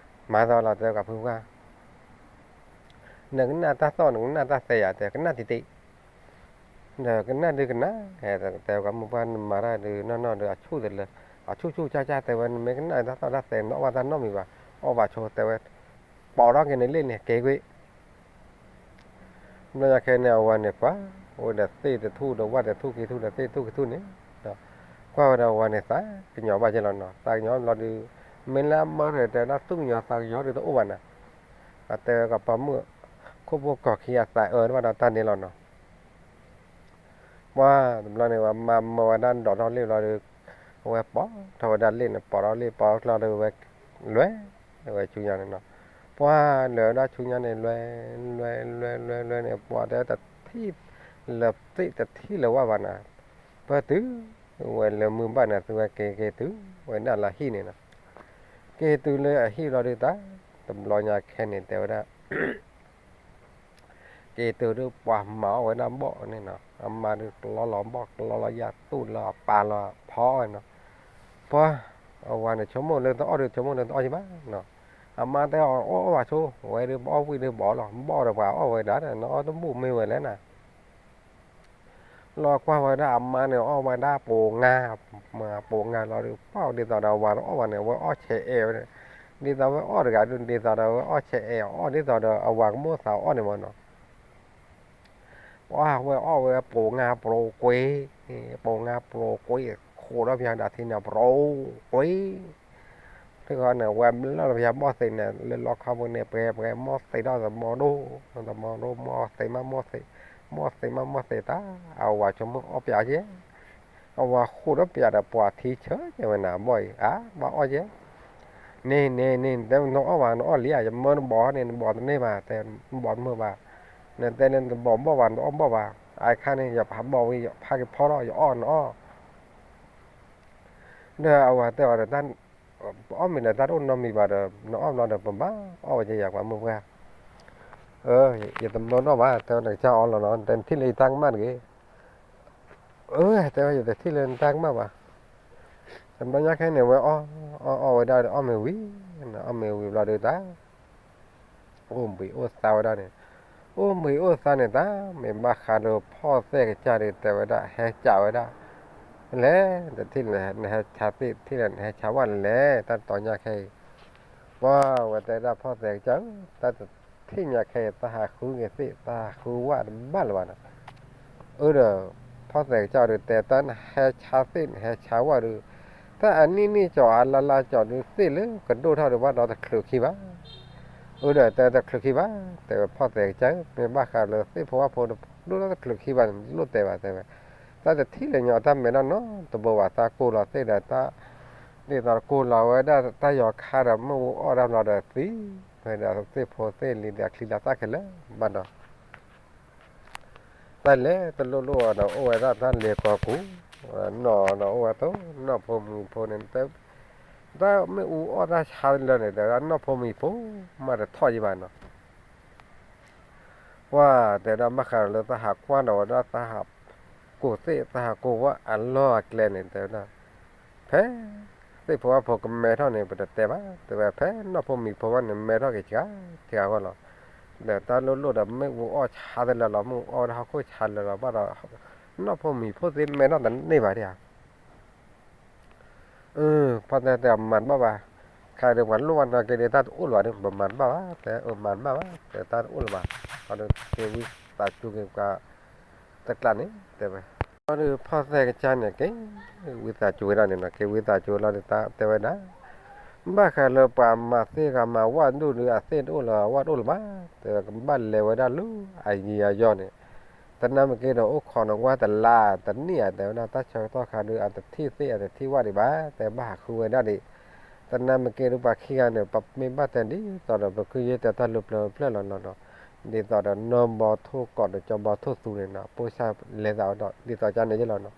မၤသီလီၤတဲကီးဖုပှၢ် နကနၣ်တၢ်သီၣ် နကနၣ်တၢ်သဲယၤ တဲကနၣ်တံၢ်တံၢ်, ဒီးကနၣ်ဒုးကနၣ်, တဲပှၤမုၢ်ပှၢ်နမၤတၢ်ဒုးနီၢ်နီၢ်ဒီး အဆူၣ်တလၢ, အဆူၣ်ဆူၣ်ကၢ်ကၢ် တဲဝဲ နမ့ၢ်ကနၣ်တၢ်သီၣ်တၢ်သဲ နအီၣ်ဘၣ်တၢ်နီတမံၤဘၣ်, အီၣ်ဘၣ်ဆိ တဲဝဲ, ပိာ်ထီၣ်က့ၤနလ့ၣ်န့ၣ် က့ၤကွံာ် ဘျီညါခဲန့ၣ် အဝၤန့ၣ်ကွၢ်ဝဲဒီးသ့ၣ်တထူၣ်ဒီးဝၣ်တထူၣ်ခံထူၣ်ဒီးသ့ၣ်တထူၣ်ခံထူၣ်န့ၣ်, ကွၢ်ဝဲဒီးအဝၤန့ၣ်သးကညီၤဘၣ်က့ၤလီၤနီၤ, သးကညီၤဘျီဒုး, မ့ၢ်လၢအမါတတဲဒၣ်သူၣ်ကညီၤသးကညီၤဒုးတအိၣ်ဘၣ်နၤ, အတဲဝဲကီးပှၤမုၣ်, ခိၣ်ဖိကီၢ်ခံအသးအၢဘၣ်ဒီးတၢ်န့ၣ်လီၤနီၤ ပှၤတဘျီန့ၣ် ဝဲမါမၢဝဲဒၣ်ဒိးထီၣ်လ့ၣ်ဘျီဒီး, အဝဲပိာ်ထီၣ်ဝဲဒၣ်လ့ၣ်န့ၣ် ပိာ်ထီၣ်လ့ၣ်ပိာ်ထီၣ်လီၤဒီးဝဲ, လွဲၢ်, ဝဲဆူညါန့ၣ်နီၤ, ပှၤလၢဝဲဒၣ်ဆူညါန့ၣ် လွဲၢ်, လွဲၢ် လွဲၢ် လွဲၢ် လွဲၢ်န့ၣ် ပှၤတဲတထံၣ်, လၢသ့ၣ်တထံၣ်လၢဝဲဘၣ်နၤ, ပှၤတုၤ, ဝဲလၢမုၢ်ဘၣ်န့ၣ် သုဝဲက့ၤက့ၤတုၤ, ဝဲဒၣ်လၢဟံၣ်န့ၣ်နီၤ, က့ၤတုၤလၢအဟံၣ်ဘျီဒုးတၢ်, တဘျီညါခဲန့ၣ်တဲဝဲဒၣ် က့ၤတုၤဒုးပှၤမၤအီၣ်ဝဲဒၣ်ဘီၣ်န့ၣ်နီၤ, အမါဒုးကျီလီၤဘီၣ်ကျီလီၤယၤ သူၣ်လီၤအပၢ်လီၤဖီအီၣ်နီၤ, ပှၤ, အဝၤန့ၣ်ဆိကမိၣ်လၢတအီၣ်ဒုးဆိကမိၣ်လၢတအီၣ်ယံၤဘၣ်နီၤ, အမါတဲအီၤအီၣ်အီၣ်ဘၣ်ဆိ, ဝဲဒုးပအီၣ်ဝံၣ်ဒုးဘီၣ်လီၤ ဘီၣ်ဒီးပှၤအီၣ်ဝဲဒၣ်ဒီး နအီၣ်တဘူၣ်မ့ၢ်ဝဲလဲၣ်နၤ လီၤကွၢ်ဝဲဒၣ်အမါန့ၣ် အီၣ်ဝဲဒၣ်ပိာ်ငါ, ပိာ်ငါလီၤဒုး ပှၢ်ဒ်သိးဒီးအဝၤတအီၣ်ဘၣ်န့ၣ် အဝဲအီၣ်ဆဲးအဲၣ်ဝဲန့ၣ်, ဒ်သိးဝဲအီၣ်တဂၤဒုး ဒ်သိးဒီးဝဲအီၣ်ဆဲးအဲၣ်အီၣ်ဒ်သိးဒီးအဝၤကမိၣ်သးအီၣ်န့ၣ်မးနီၤ ပှၢ်ဝဲအီၣ်ဝဲပိာ်ငါပိာ်ကွ့, ပိာ်ငါပိာ်ကွ့, ခိးဒီးပယီၤဒၣ်ထံန့ၣ် ပိာ်ကွ့, တခီန့ၣ် ဝဲလီၢ်ပယီၤဘီၣ်သ့န့ၣ် လၢလီခီပူၤန့ၣ် ပှဲၤပှဲၤမီၢ်သ့ဒီးသမီၤဒိၣ်, သမီၤဒိၣ်မီၢ်သ့မးမီၢ်သ့, မီၢ်သ့မးမီၢ်သ့တၢ်, အဝၤဆိကမိၣ်အီၣ်ပယီၤကဲ အဝၤဃိာ်ဒီးပယီၤဒီးပှၤထံဆၢကဲဝဲနၤ ဘီၣ်အံၤ အါ ဘၣ်အီၣ်ကဲ န့ၣ်န့ၣ်န့ၣ် နတဲနအီၣ်ဘၣ် နအီၣ်လံဧါ ယမၢနဘီၣ်န့ၣ် နဘီၣ်တန့ၢ်ဘၣ် တဲ နဘီၣ်တမုာ်ဘၣ်, နတဲလၢနတဘီၣ်ဘီၣ်ဘၣ် နတအီၣ်ဘီၣ်ဘၣ်, အခဲန့ၣ် ယဖးဘီၣ်ဝံၤ ယဖးက့ၤဖီထီၣ် ယအီၣ်နအီၣ် ဒီးအဝၤတဲအီၤဒီး ပအီၣ်မ့ၤဒီးတၢ်တအိၣ်နီတမံၤဘၣ်ဒီး နအီၣ်ဘျီဒီးပဘၣ်အီၣ်ဝဲကဲယၤပှၤမုၢ်ပှၢ်, ယတမၢနီၣ်ဘၣ် တဲဝဲနကစၢ်အီၣ်လီၤနီၤ နတဲနထံၣ်လၢယတၢ်ကမၣ်တဂ့ၤ အၢ တဲဝဲ ယတထံၣ်လၢနတၢ်ကမၣ်ဘၣ်. တဘျီညါခဲန့ၣ် ဝဲအီၣ်အီၣ်အီၣ်ဝဲဒၣ်ဒီး အီၣ်မ့ၤဝံၤ, အီၣ်မ့ၤဝံၤဘျီဒီးတၢ်, အိၣ်ဘှံးအိၣ်သါဝဲဒၣ်န့ၣ်, အိၣ်ဘှံးအိၣ်သါန့ၣ်တၢ် မ့ၢ်ဘၣ်ဃးဒီးဖီၣ်သဲၣ်ကစၢ်ဒီး တဲဝဲဒၣ် ဟဲကးဝဲဒၣ်, လဲၣ်, တထံၣ်လဲၣ်နဟဲဆါသ့ၣ်, တထံၣ်လဲၣ်နဟဲဆါဝၣ်လဲၣ်, တၢ်တတီၤညါခဲအံၤ, ပှၤဝဲတဲဒၣ်ဖီၣ်သဲးကစၢ်ဧၢ, တၢ်တထံၣ်ညါခဲအံၤ တၢ်ဟးဃုက့ၤသ့ၣ်, တၢ်ဟးဃုဝၣ်တဘၣ်လၢၤဘၣ်နီၤ. အၢဒီး ဖီၣ်သဲးကစၢ်ဒုးတဲ တၢ်နဟဲဆါသ့ၣ်နဟဲဆါဝၣ်ဒုး, တၢ်အနံၣ်နံၣ်ကၠီၤအါလါလါကၠီၤဒုး သ့ၣ်လၢကဒိၣ်ထီၣ်ဒုး ဘၣ်ဒီးတချုးခံဘၣ်. အၢဒီးတဲတချုးခံဘၣ်, တဲဝဲဖီၣ်သဲးကစၢ်ဧၢ, မ့ၢ်ဘၣ်ဃးလၢသ့ၣ်ဖိဝၣ်ဖိဒိၣ်ထီၣ်တချုးခံဘၣ်န့ၣ် လိၣ်တဲဘၣ်တဲဝဲ, တၢ်တထံၣ်လၢၤညီတၢ်မဲာ်နီၢ်နီၢ်တဘိဘၣ်, သးကိၢ်လီၤသ့ၣ်ဒီးတၢ် ဒ်သိးတကိၢ်လီၤဝဲဒၣ်တၢ်ယီၤခါဒီး မ့ၣ်အူအီၣ်တၢ်ဘျီဒီးသံ, ဝဲဒီးသ့ၣ်ဖိသ့ၣ်လံၤဒီးအချံလီၤသၣ်ခဲလၢာ်ဘၣ်ဒီး တၢ်လဲၤတလိၣ်လိၣ်အီၤဒီး အိၣ်ဝဲဒၣ်တၢ်လဲၤကီၢ်ပူၤ, နီၢ်ဒီးအိၣ်ဝဲသိး နီၢ်ဖိမံၤဖိန့ၣ်, တၢ်မ့ၣ်အူအီၣ်တၢ်ဆါလၢန့ၣ် တဲဝဲဒၣ်နီၢ်ဖိမံၤဖိမးတထီၣ်ယံၤဘၣ်နီၤ. ပှၤတဲဒၣ်ဘၣ်ဃးဒီးလၢတၢ်ဟးကွၢ်ဒီးဝဲဒၣ်တၢ်ဟးကိၢ်သ့ၣ် တၢ်ဟးကိၢ်ဝၣ်အလီၢ်အကျဲန့ၣ် တဲဝဲဒၣ် ဖဲသ့ၣ်ဖိဝၣ်ဖိကမဲထီၣ်န့ၣ် ပတတဲဘၣ်, တဲဝဲဖဲနီၢ်ဖိမံၤဖိဘၣ်န့ၣ် မဲထီၣ်က့ၤစှၤစှၤအဂီၢ်လီၤ. ဒီးတၢ်လိၣ်လိၣ်ဒီးမ့ၣ်အူအီၣ်ဆါတလၢာ်လီၤ, မ့ၣ်အူအီၣ်တၢ်ဟီၣ်ခိၣ်ဆါလၢာ်လီၤဘၣ်ဒီး နီၢ်ဖိမံၤဖိသ့ၣ်မဲထီၣ်တန့ၢ်ဘၣ်ဒံးဧါ. ဖီၣ်သဲးတဲအမၤတဘၣ်ဘၣ်, ခဲအံၤဒုးပှၤလိၣ်ဘၣ်နီၢ်က့ၤဒုး တၢ်တအိၣ်လၢၤဘၣ်ဒုး ပမၤတဘၣ်ဘၣ်, တဲအမၤတဘၣ်ဘၣ်, တဲတၢ်တအိၣ်လၢၤဘၣ်, အီၤဒုးက့ၤဝံသးစူၤက့ၤပှၤတကျးန့ၣ် တဲဝဲ. အီၤဒုးဖီၣ်သဲးကစၢ်န့ၣ် က့ၤဝံသးစူၤဝဲဒၣ်န့ၣ်နီၤ, က့ၤဝံသးစူၤလီၤဒုး တဲဝဲဒၣ် ဘၣ်ဃးလၢပှၤမၤသ့ၣ်ဂၤမၤဝၣ်ဒိၣ်ဒုး အသ့ၣ်တအိၣ်လၢၤ အဝၣ်တအိၣ်လၢၤဘၣ်, တဲဝဲကဘၣ်လဲၤဝဲဒၣ်လၢအယံၤအယီၤန့ၣ်, သနာ်က့ဒီးအိၣ်ခိးနဝၣ်တလါတနံၣ်ဧါ, တဲဝဲဒၣ်တၢ်ဆၢကတီၢ်ခါဒုး အတထံၣ်သ့ၣ်အတထံၣ်ဝၣ်ဒံးဘၣ်, တဲဘၣ်ဟးဃုဝဲဒၣ်ဒံး, သနာ်က့ဒုးပှၤခံဂၤန့ၣ် ပမ့ၢ်ဘၣ်တဲဒ်သိးဒီး ပဃုယဲၢ်တဲတၢ်လၢပျၢၤပျၢၤလီၤနီၤနီၤ, ဒ်သိးဒီးနီၢ်ဘီထိၣ်ကိးဒီးကၠီဘီထိၣ်သူန့ၣ်နီၤ, ပိၢ်ဆၣ်လဲၤသးဝဲဒီး ဒ်သိးကန့ၣ်ယဲလီၤနီၤ,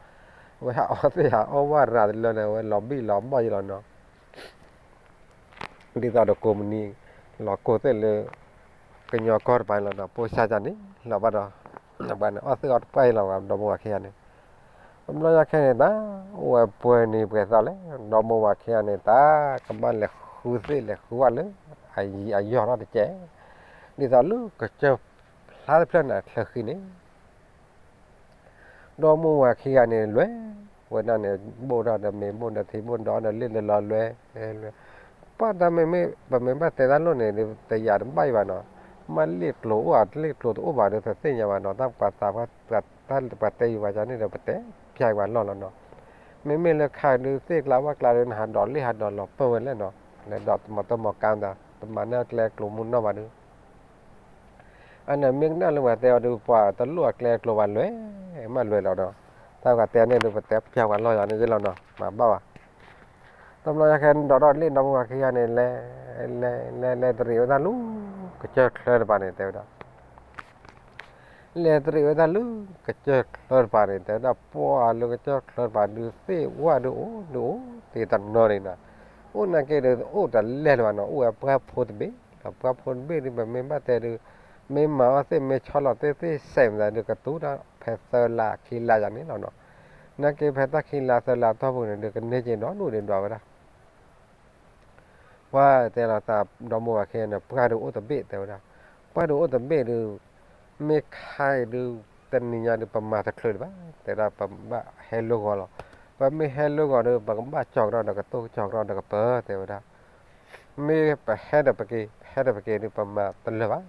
အဝဲဟးအီသ့ၣ်ဟးအီဝၣ်ရၤတလၢန့ၣ် အဝဲလီၤဘံၣ်လီၤဘီၣ်ယဲလီၤနီၤ. ဒ်သိးဒီးကိးမုၢ်နံၤ လီၤကိၢ်သ့ၣ်လၢ ကညီကီၢ်တပၤလီၤနီၤ, ပိၢ်ဆၣ်ကန့ၣ် လီၤဘၣ်ဒီး ဘၣ်န့ၣ် အီၣ်သ့ၣ်အီတပှၢ်ယဲလီၤ ဒီမိၢ်ဝၤခံဂၤန့ၣ်, တဘျီညါခဲန့ၣ်တၢ် အိၣ်ဝဲပှဲၤနံၤပှဲၤသီလဲၣ်, ဒီမိၢ်ဝၤခံဂၤန့ၣ် တၢ်ကဘၣ်လဲၤဃုသ့ၣ်လဲၤဃုဝၣ်လၢ အယံၤအယီၤထီၣ်တကဲး, ဒ်သိးလၢကစၢၢ်ဖျါတဖျၢၣ်န့ၣ် အချၢဃံန့ၣ် ဒီမိၢ်ဝၤခံဂၤန့ၣ် လဲၤဝဲဒၣ်န့ၣ် ဘိၣ်ထီၣ်ဒီးမ့ၤဘိၣ်ဒီးထံဘိၣ်ဒီးဒီးလ့ၣ်လၢလီၤလဲၤ, ပှၤတၢ်မ့မ့ၢ် ပမ့ၢ်ဘၣ်တဲတၢ်လိၣ်န့ၣ် တယာ်တဘၣ်အံၤဘၣ်နီၤ, မ့ၢ်လ့ၣ်ကျိၤအိၣ်ဧါ လ့ၣ်ကျိၤတအိၣ်ဘၣ်ဒီး တသ့ၣ်ညါဘၣ်နီၤ, တၢ်ပှၤသး တၢ်ပှၤတဲယုာ်ဝဲန့ၣ်ဒီး ပတဲပျၢ်ယွၤလီၢ်လီၤနီၤ, မ့မ့ၢ်လၢခါဒုးသ့ၣ်ကျါဝၣ်ကျါဒီး နဟးဒိးလ့ၣ်ဟးဒိးလီၤပၢၢ်ဝဲလဲၣ်နီၤ, လဲၤဒီးမီၤတၢ်မီၤကါမတၤ တမၤန့ၢ်အကျဲကျိၤမုၢ်နီၢ်ဘၣ်ဒုး အန့ၣ်မ့ၢ်ကနၣ်လၢပှၤတဲအီၤဒုး ပှၤတလိၣ်အကျဲအကျိၤဘၣ်လွဲၢ်မးလွဲၢ်လီၤဒီး တၢ်ပှၤတဲန့ၣ်ဒုး ပတဲပျၢ်ပှၤလီၢ်ယၤန့ၣ်ယဲလီၤနီၤ မၤဘၣ်ဘၣ်. တဘျီယၤခဲန့ၣ် ဒီးထီၣ်လ့ၣ်ဒီမိၢ်ဝၤခံဂၤန့ၣ် လဲၤ လဲၤ လဲၤ လဲၤတရံးဝဲတၢ်လၢ ကစၢၢ်ချၢတပၤန့ၣ် တဲဝဲဒၣ် လဲၤတရံးဝဲတၢ်လၢ ကစၢၢ်ချၢတပၤန့ၣ် တဲဝဲဒၣ် ပှၢ်လၢကစၢၢ်ချၢတပၤဒုး သ့ၣ်ဝၣ်ဒုးအိၣ်ဒုးအိၣ်သ့တနီၤန့ၣ်နီၤ, အိၣ်နာ်က့ဒီး အိၣ်တလဲၢ်လၢၤဘၣ်နီၤ, အိၣ်ဝဲပှၢ်ဖိတဘ့ၣ်ဒီး ပှၢ်ဖိတဘ့ၣ်ဒုး ပမ့ၢ်ဘၣ်တဲဒုး မ့ၢ်မၤအီၣ်သ့ၣ် မ့ၢ်ဆီလီၤသ့ၣ်သ့ၣ်စဲးမတၤဒုး ကသူတၢ်ဖဲသၢလါခံလါယၤန့ၣ်လီၤနီၤ. နာ်က့ဖဲတၢ်ခံလါသၢလါတီၢ်ပူၤန့ၣ်ဒုး ကန့ၢ်က့ၤဒီဒူၣ်ဒံးဒွးဝဲဒၣ် ပှၤတဲလီၤသးဒီမိၢ်ဝၤခံဂၤန့ၣ် ပှၢ်ဒုးအိၣ်တဘ့ၣ်တဲဝဲဒၣ်, ပှၢ်ဒုးအိၣ်တဘ့ၣ်ဒုး မ့ၢ်ခါအံၤဒုး တနံၤညါဒုး ပမၤတချုးဒံးဘၣ် တဲဝဲဒၣ် ပဘၣ်ဟဲလၢဂီၤလီၤ. ပမ့ၢ်ဟဲလၢဂီၤဒုး ပကဘၣ်ကၠီၤကဒီးဒီးကတိၤ ကၠီၤကဒီးဒီးကပၢၤ တဲဝဲဒၣ်. မ့ၢ်ပဟဲဒီးပက့ၤ ပဟဲဒီးပက့ၤဒုး ပမၤတလၢာ်ဘၣ်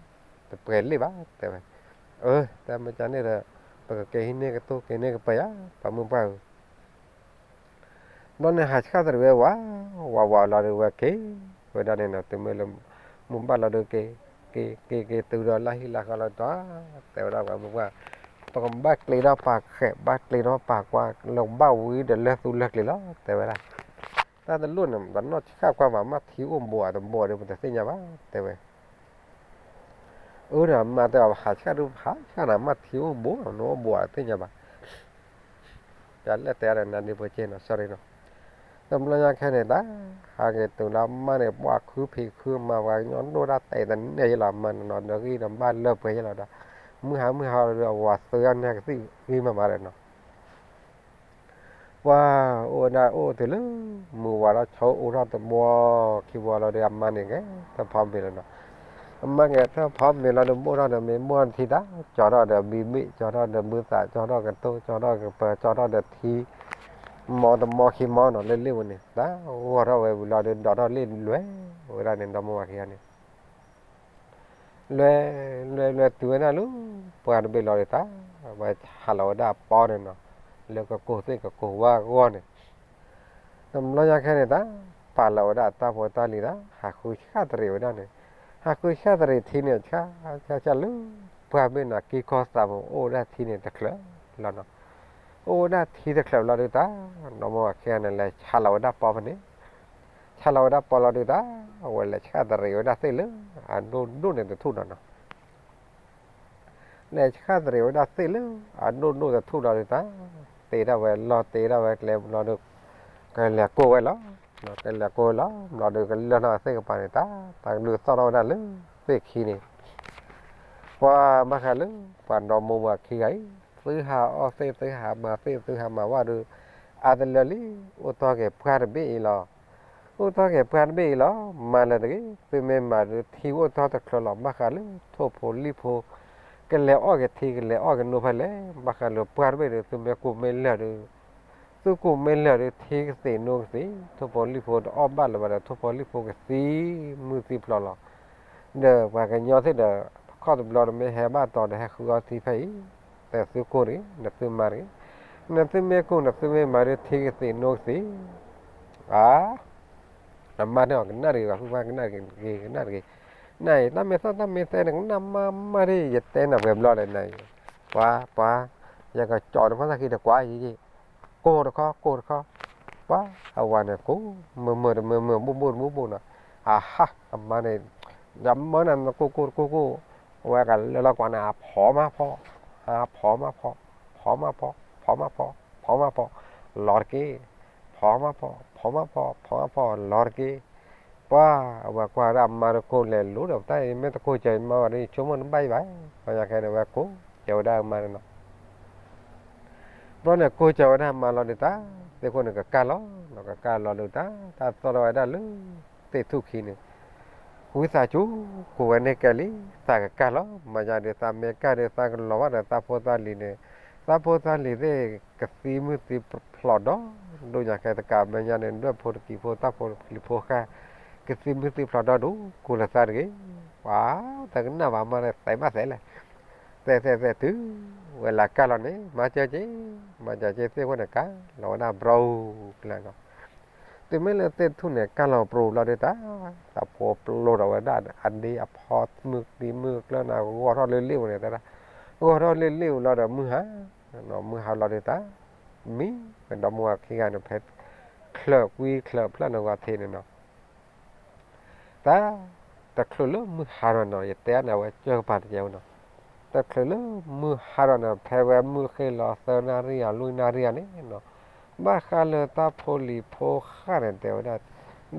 တပှဲၤလံဘၣ် တဲဝဲ. အၢ တၢ်မ့ၢ်ကန့ၣ်ဒီး ပကက့ၤဟံးန့ၢ်ကတိၤ က့ၤန့ၢ်ကပၢၤယါ ပှၤမုၢ်ပှၢ်ဧၢ ဘျီန့ၣ်ဟးဆှၣ်တရံးဝဲဝး ဝးဝးလီၤဒုး ဝဲက့ၤဝဲဒၣ်န့ၣ်နီၤ, တုၤမ့ၢ်လၢ မုၢ်ဘၣ်လီၤဒုးက့ၤ က့ၤ က့ၤ က့ၤတုၤဒီးလၢဟံၣ်လၢဃီလီၤဒီး တဲဝဲဒၣ်ပှၤမုၢ်ပှၢ်, ပကဘၣ်ကျ့ထီၣ်ပာ်ဃဲး ဘၣ်ကျ့ထီၣ်ပာ်ကွၢ် လၢကဘၣ်ဝံၤဒီးလၢသူလၢကျ့ၤလီၤ တဲဝဲဒၣ်. တၢ်တလိၣ်န့ၣ် တနီၢ်ဆှၣ်ကွၢ်ဘၣ် မ့ၢ်ထံအိၣ်ဘူးအတဘူးဒီး ပတသ့ၣ်ညါဘၣ် တဲဝဲ အၢဒီးမါတဲအီၤ ဟးဆှၣ်ဒုး ဟးဆှၣ်နၤ မ့ၢ်ထံအိၣ်ဘူး နအိၣ်ဘူးအတသ့ၣ်ညါဘၣ်. တၢ်လဲၣ်တဲအါဒီးနၤဒ့ဖိက့နီၤ sorry နီၤ. တဘျီညါခဲန့ၣ် တၢ်ဟးက့ၤတုၤလၢအမါန့ၣ် ပှၤခုဖံးခုမၤ ပှၤကညီဒိၣ်တၢ်တဲာ်တန့ၢ်ယဲလီၤ အမါန့ၣ်နီၤ ဒီးဂံၢ်ဒီးဘၣ်လၢပှဲၤယဲလီၤဒီး မုၢ်ဟါမုၢ်ဟါလီၤဒီး အဝၤသုးအန့ၣ်ကသံၣ်ဂံၢ်မးမးဒီးနီၤ ပှၤအိၣ်ဝဲဒၣ်အိၣ်တုၤလၢ မုၢ်ဝၤလီၤဆီအိၣ်ထီၣ်တဘျီ ခံဘျီလီၤဒီး အမါန့ၣ်ကဲထီၣ်ဖီမ့ၤလီၤနီၤ. အမါကဲထီၣ်ဖီမ့ၤလီၤဒီး ဘိၣ်ထီၣ်ဒီးမ့ၤ ဘိၣ်ထီၣ်ထံတၢ် ကၠီထီၣ်ဒီးဘံဘ့ၣ် ကၠီထီၣ်ဒီးဘုသး ကၠီထီၣ်ကတိၤ ကၠီထီၣ်ကပၢၤ ကၠီထီၣ်ဒီးထံ မီတမီခံမီနီၤ လၢလ့ၣ်ဝဲန့ၣ် တၢ်ဂီၢ်ထီၣ်ဝဲဝံၤလီၤဒီး ဒိးထီၣ်လ့ၣ်လွဲဝဲဒၣ်န့ၣ် ဒီမါဝၤခံဂၤန့ၣ် လွဲ လွဲ လွဲတုၤဝဲဒၣ်လၢ ပှၢ်တဘ့ၣ်လီၤဒီးတၢ် ဝဲဟးလီၤဝဲဒၣ်ပီန့ၣ်နီၤ လၢကကိၢ်သ့ၣ်ကကိၢ်ဝါဂီၢ်န့ၣ် တဘျီညါခဲန့ၣ်တၢ် ပာ်လီၤဝဲဒၣ်တၢ်ဖိတၢ်လံၤတၢ် ဟးဃုဆၣ်တရံးဝဲဒၣ်န့ၣ် ဟးဃုဆၣ်တရံးထံန့ၣ် ဆၣ်ဆၣ်ဆၣ်လၢ ပှၢ်ဘ့ၣ်နီၤ က့ၤကီၢ်သးမုၢ်အိၣ်ဝဲဒၣ်ထံန့ၣ်တချုးလီၤနီၤ အိၣ်ဝဲဒၣ်ထံတချုးလီၤဒုးတၢ် ဒီမါဝၤခံဂၤန့ၣ် လဲၤဆးလီၤဝဲဒၣ်ပီဖဲန့ၣ် ဆးလီၤဝဲဒၣ်ပီလီၤဒုးတၢ် အဝဲလဲၤဆၣ်တရံးဝဲဒၣ်သ့ၣ်လၢ အဒိၣ်ဒိၣ်န့ၣ်တထူၣ်နီၤနီၤ လဲၤဆၣ်တရံးဝဲဒၣ်သ့ၣ်လၢ အဒိၣ်ဒိၣ်တထူၣ်လီၤဒုးတၢ် တ့ဒၣ်ဝဲလီၤတ့ဒၣ်ဝဲကျဲဘျီဒုး ကလဲၤကိၢ်ဝဲလီၤ ကလဲၤကိၢ်ဝဲလီၤ ဘျီဒုးကလၢၢ်ထီၣ်သ့ၣ်ကပၤန့ၣ်တၢ် တၢ်ကလုၢ်သီၣ်ထီၣ်ဝဲဒၣ်လၢသ့ၣ်ခံန့ၣ် ပှၤဘၣ်ဃးလၢ ပှၤဒီမါဝၤခံဂၤအံၤ သုဟးအီၣ်သ့ၣ် သုဟးမၤသ့ၣ် သုဟးမၤဝဲဒီး အါတလၢလံ အိၣ်တီၢ်က့ၤပှၢ်တဘ့ၣ်အံၤလီၤ အိၣ်တီၢ်က့ၤပှၢ်တဘ့ၣ်အံၤလီၤ မၤလၢၤတဂ့ၤ သုမ့ၢ်မၤဒုးထံအိၣ်တီၢ်တချုးလီၤ ဘၣ်ဃးလၢထိၣ်ဖိလံၣ်ဖိ ကလဲၤအီၣ်က့ၤထံ ကလဲၤအီၣ်က့ၤနိဖဲလဲၣ် ဘၣ်ဃးလၢပှၢ်တဘ့ၣ်ဒီး သုမ့ၢ်ကိၢ်မ့ၢ်လၢာ်ဒီး သုကိၢ်မ့ၢ်လၢာ်ဒီး ထံကသ့ၣ်နိကသ့ၣ် ထိၣ်ဖိလံၣ်ဖိတအီၣ်ဘၣ်လၢၤဘၣ်ဒီး ထိၣ်ဖိလံၣ်ဖိကသံမုၢ်သံဖျိးလီၤ ဒီးပှၤကညီသ့ၣ်ဒီး ခီၣ်တဘျီဒီးမ့ၢ်ဟဲဘၣ်တီၤဒီး ဟဲဃုအီထံဖဲအံၤ ဒီးသုကိၢ်တဂ့ၤ နသုမၤတဂ့ၤ နသုမ့ၢ်ကိၢ် နသုမ့ၢ်မၤဒီးထံကသ့ၣ်နိကသ့ၣ် အါ နမါန့ၣ်အီၤကနၣ်တဂ့ၤ ပှၤဃုမါကနၣ်တဂ့ၤ ကနၣ်တဂ့ၤ နအံၤ တၢ်မ့ၢ်သီၣ်တၢ်မ့ၢ်သဲန့ၣ် ကနၣ်မါမါဒ် ယတဲနၤပှဲၤဘျီလဲၣ်နအံၤ ပှၤ ပှၤ ယကကၠီၤနဖီၣ်သၣ်ခံတကွၢ်ယံၤယံၤ ကိၢ်တခီ ကိၢ်တခီ ပှၤ အဝၤန့ၣ်ကိၢ် မုာ်မုာ်တမုာ်မုာ် ဘူၣ်ဘူၣ်တဘူၣ်ဘူၣ်နီၤ အဟါ အမါန့ၣ် ယမၢနၤနကိၢ်ကိၢ်တကိၢ်ကိၢ် အဝဲကလၢလီၤကွၢ်န့ၣ် အဖီမါဖီ အဖီမါဖီ ဖီမါဖီ ဖီမါဖီ ဖီမါဖီ လီၤတက့ၢ် ဖီမါဖီ ဖီမါဖီ ဖီမါဖီ လီၤတက့ၢ် ပှၤ အဝဲကွၢ်ဒၣ်အမါတကိၢ်လဲၤလိၤဒီး တၢ်အံၤမ့ၢ်တကိၢ်ကၢၤမါဝဲဒၣ် ယဆိကမိၣ်တဘၣ်အံၤဘၣ် ပှၤညါခဲန့ၣ်ဝဲကိၢ်ကၢၤဝဲဒၣ်အမါန့ၣ်နီၤ ဘျီန့ၣ်ကိၢ်ကၢၤဝဲဒၣ်အမါလီၤဒုးတၢ် သ့ၣ်ခိၣ်န့ၣ်ကကၢ်လီၤ ကကၢ်လီၤဒုးတၢ် တၢ်သီၣ်ထီၣ်ဝဲဒၣ်လၢ သ့ၣ်ထူၣ်ခံန့ၣ် ဝံသးစူၤ ကိးဝဲန့ၢ်ကဲလံ သးကကၢ်လီၤ မၤယါဒုး သးမ့ၢ်ကၢ်ဒုး သးကလီၤဘၣ်ဒီး သးဖိသးလံၤန့ၣ် သးဖိသးလံၤသ့ၣ်ကသံမုၢ်သံဖျိးဒီး ဒိၣ်ညါခဲတကး မဲာ်ညါန့ၣ် ဒွဲၣ်ဖိတကံၤဖိ တၢ်ဖိတကံၤဖိဃၢ် ကသံမုၢ်သံဖျိးဒီးဒိၣ် ကိးလၢသးတဂ့ၤ ပှၤ တကနၣ်ဘၣ်မါန့ၣ် သဲးဘၣ်သဲးလဲၣ် သဲးသဲးသဲးတုၤ ဝဲလၢကၢ်လီၤန့ၣ် မၤစၢၤက့ၤ မၤစၢၤက့ၤသ့ၣ်ခိၣ်န့ၣ်ကၢ်လီၤဝဲဒၣ်ဘြူၤကလၢာ်နီၤ တုၤမ့ၢ်လၢသ့ၣ်ထူၣ်န့ၣ် ကၢ်လီၤပြူၤလီၤဒုးတၢ် တၢ်ဖိပျိဒီးဝဲဒၣ် အဒ့အဖီမုၢ်သံမုၢ်ကျၢၢ်န့ၣ် ဂီၤထီၣ်လၢလ့ၣ်ဝဲန့ၣ် တဲဒၣ် ဂီၤထီၣ်လၢလ့ၣ်ဝဲလီၤဒီးမုၢ်ဟါ မုၢ်ဟါလီၤဒုးတၢ် မံ ပဒီမါဝၤခံဂၤန့ၣ် ဖဲ ချၢးကွံချၢးဖျၢၣ်န့ၣ်ဂီၤထံးန့ၣ်နီၤ တၢ် တချုးလၢမုၢ်ဟါဒီးနီၤ ယတဲန့ၣ် အဝဲကၢၢ်ကပၤတကဲဝဲနီၤ တချုးလၢမုၢ်ဟါဒီးန့ၣ် ဖဲဝဲမုၢ်ဃ့ၢ်လီၤသၢနၣ်ရံၣ်အလွံၢ်နၣ်ရံၣ်အန့ၣ်နီၤ ဘၣ်ဃးလၢတၢ်ဖိလံၤဖိဃၢ်န့ၣ် တဲဝဲဒၣ်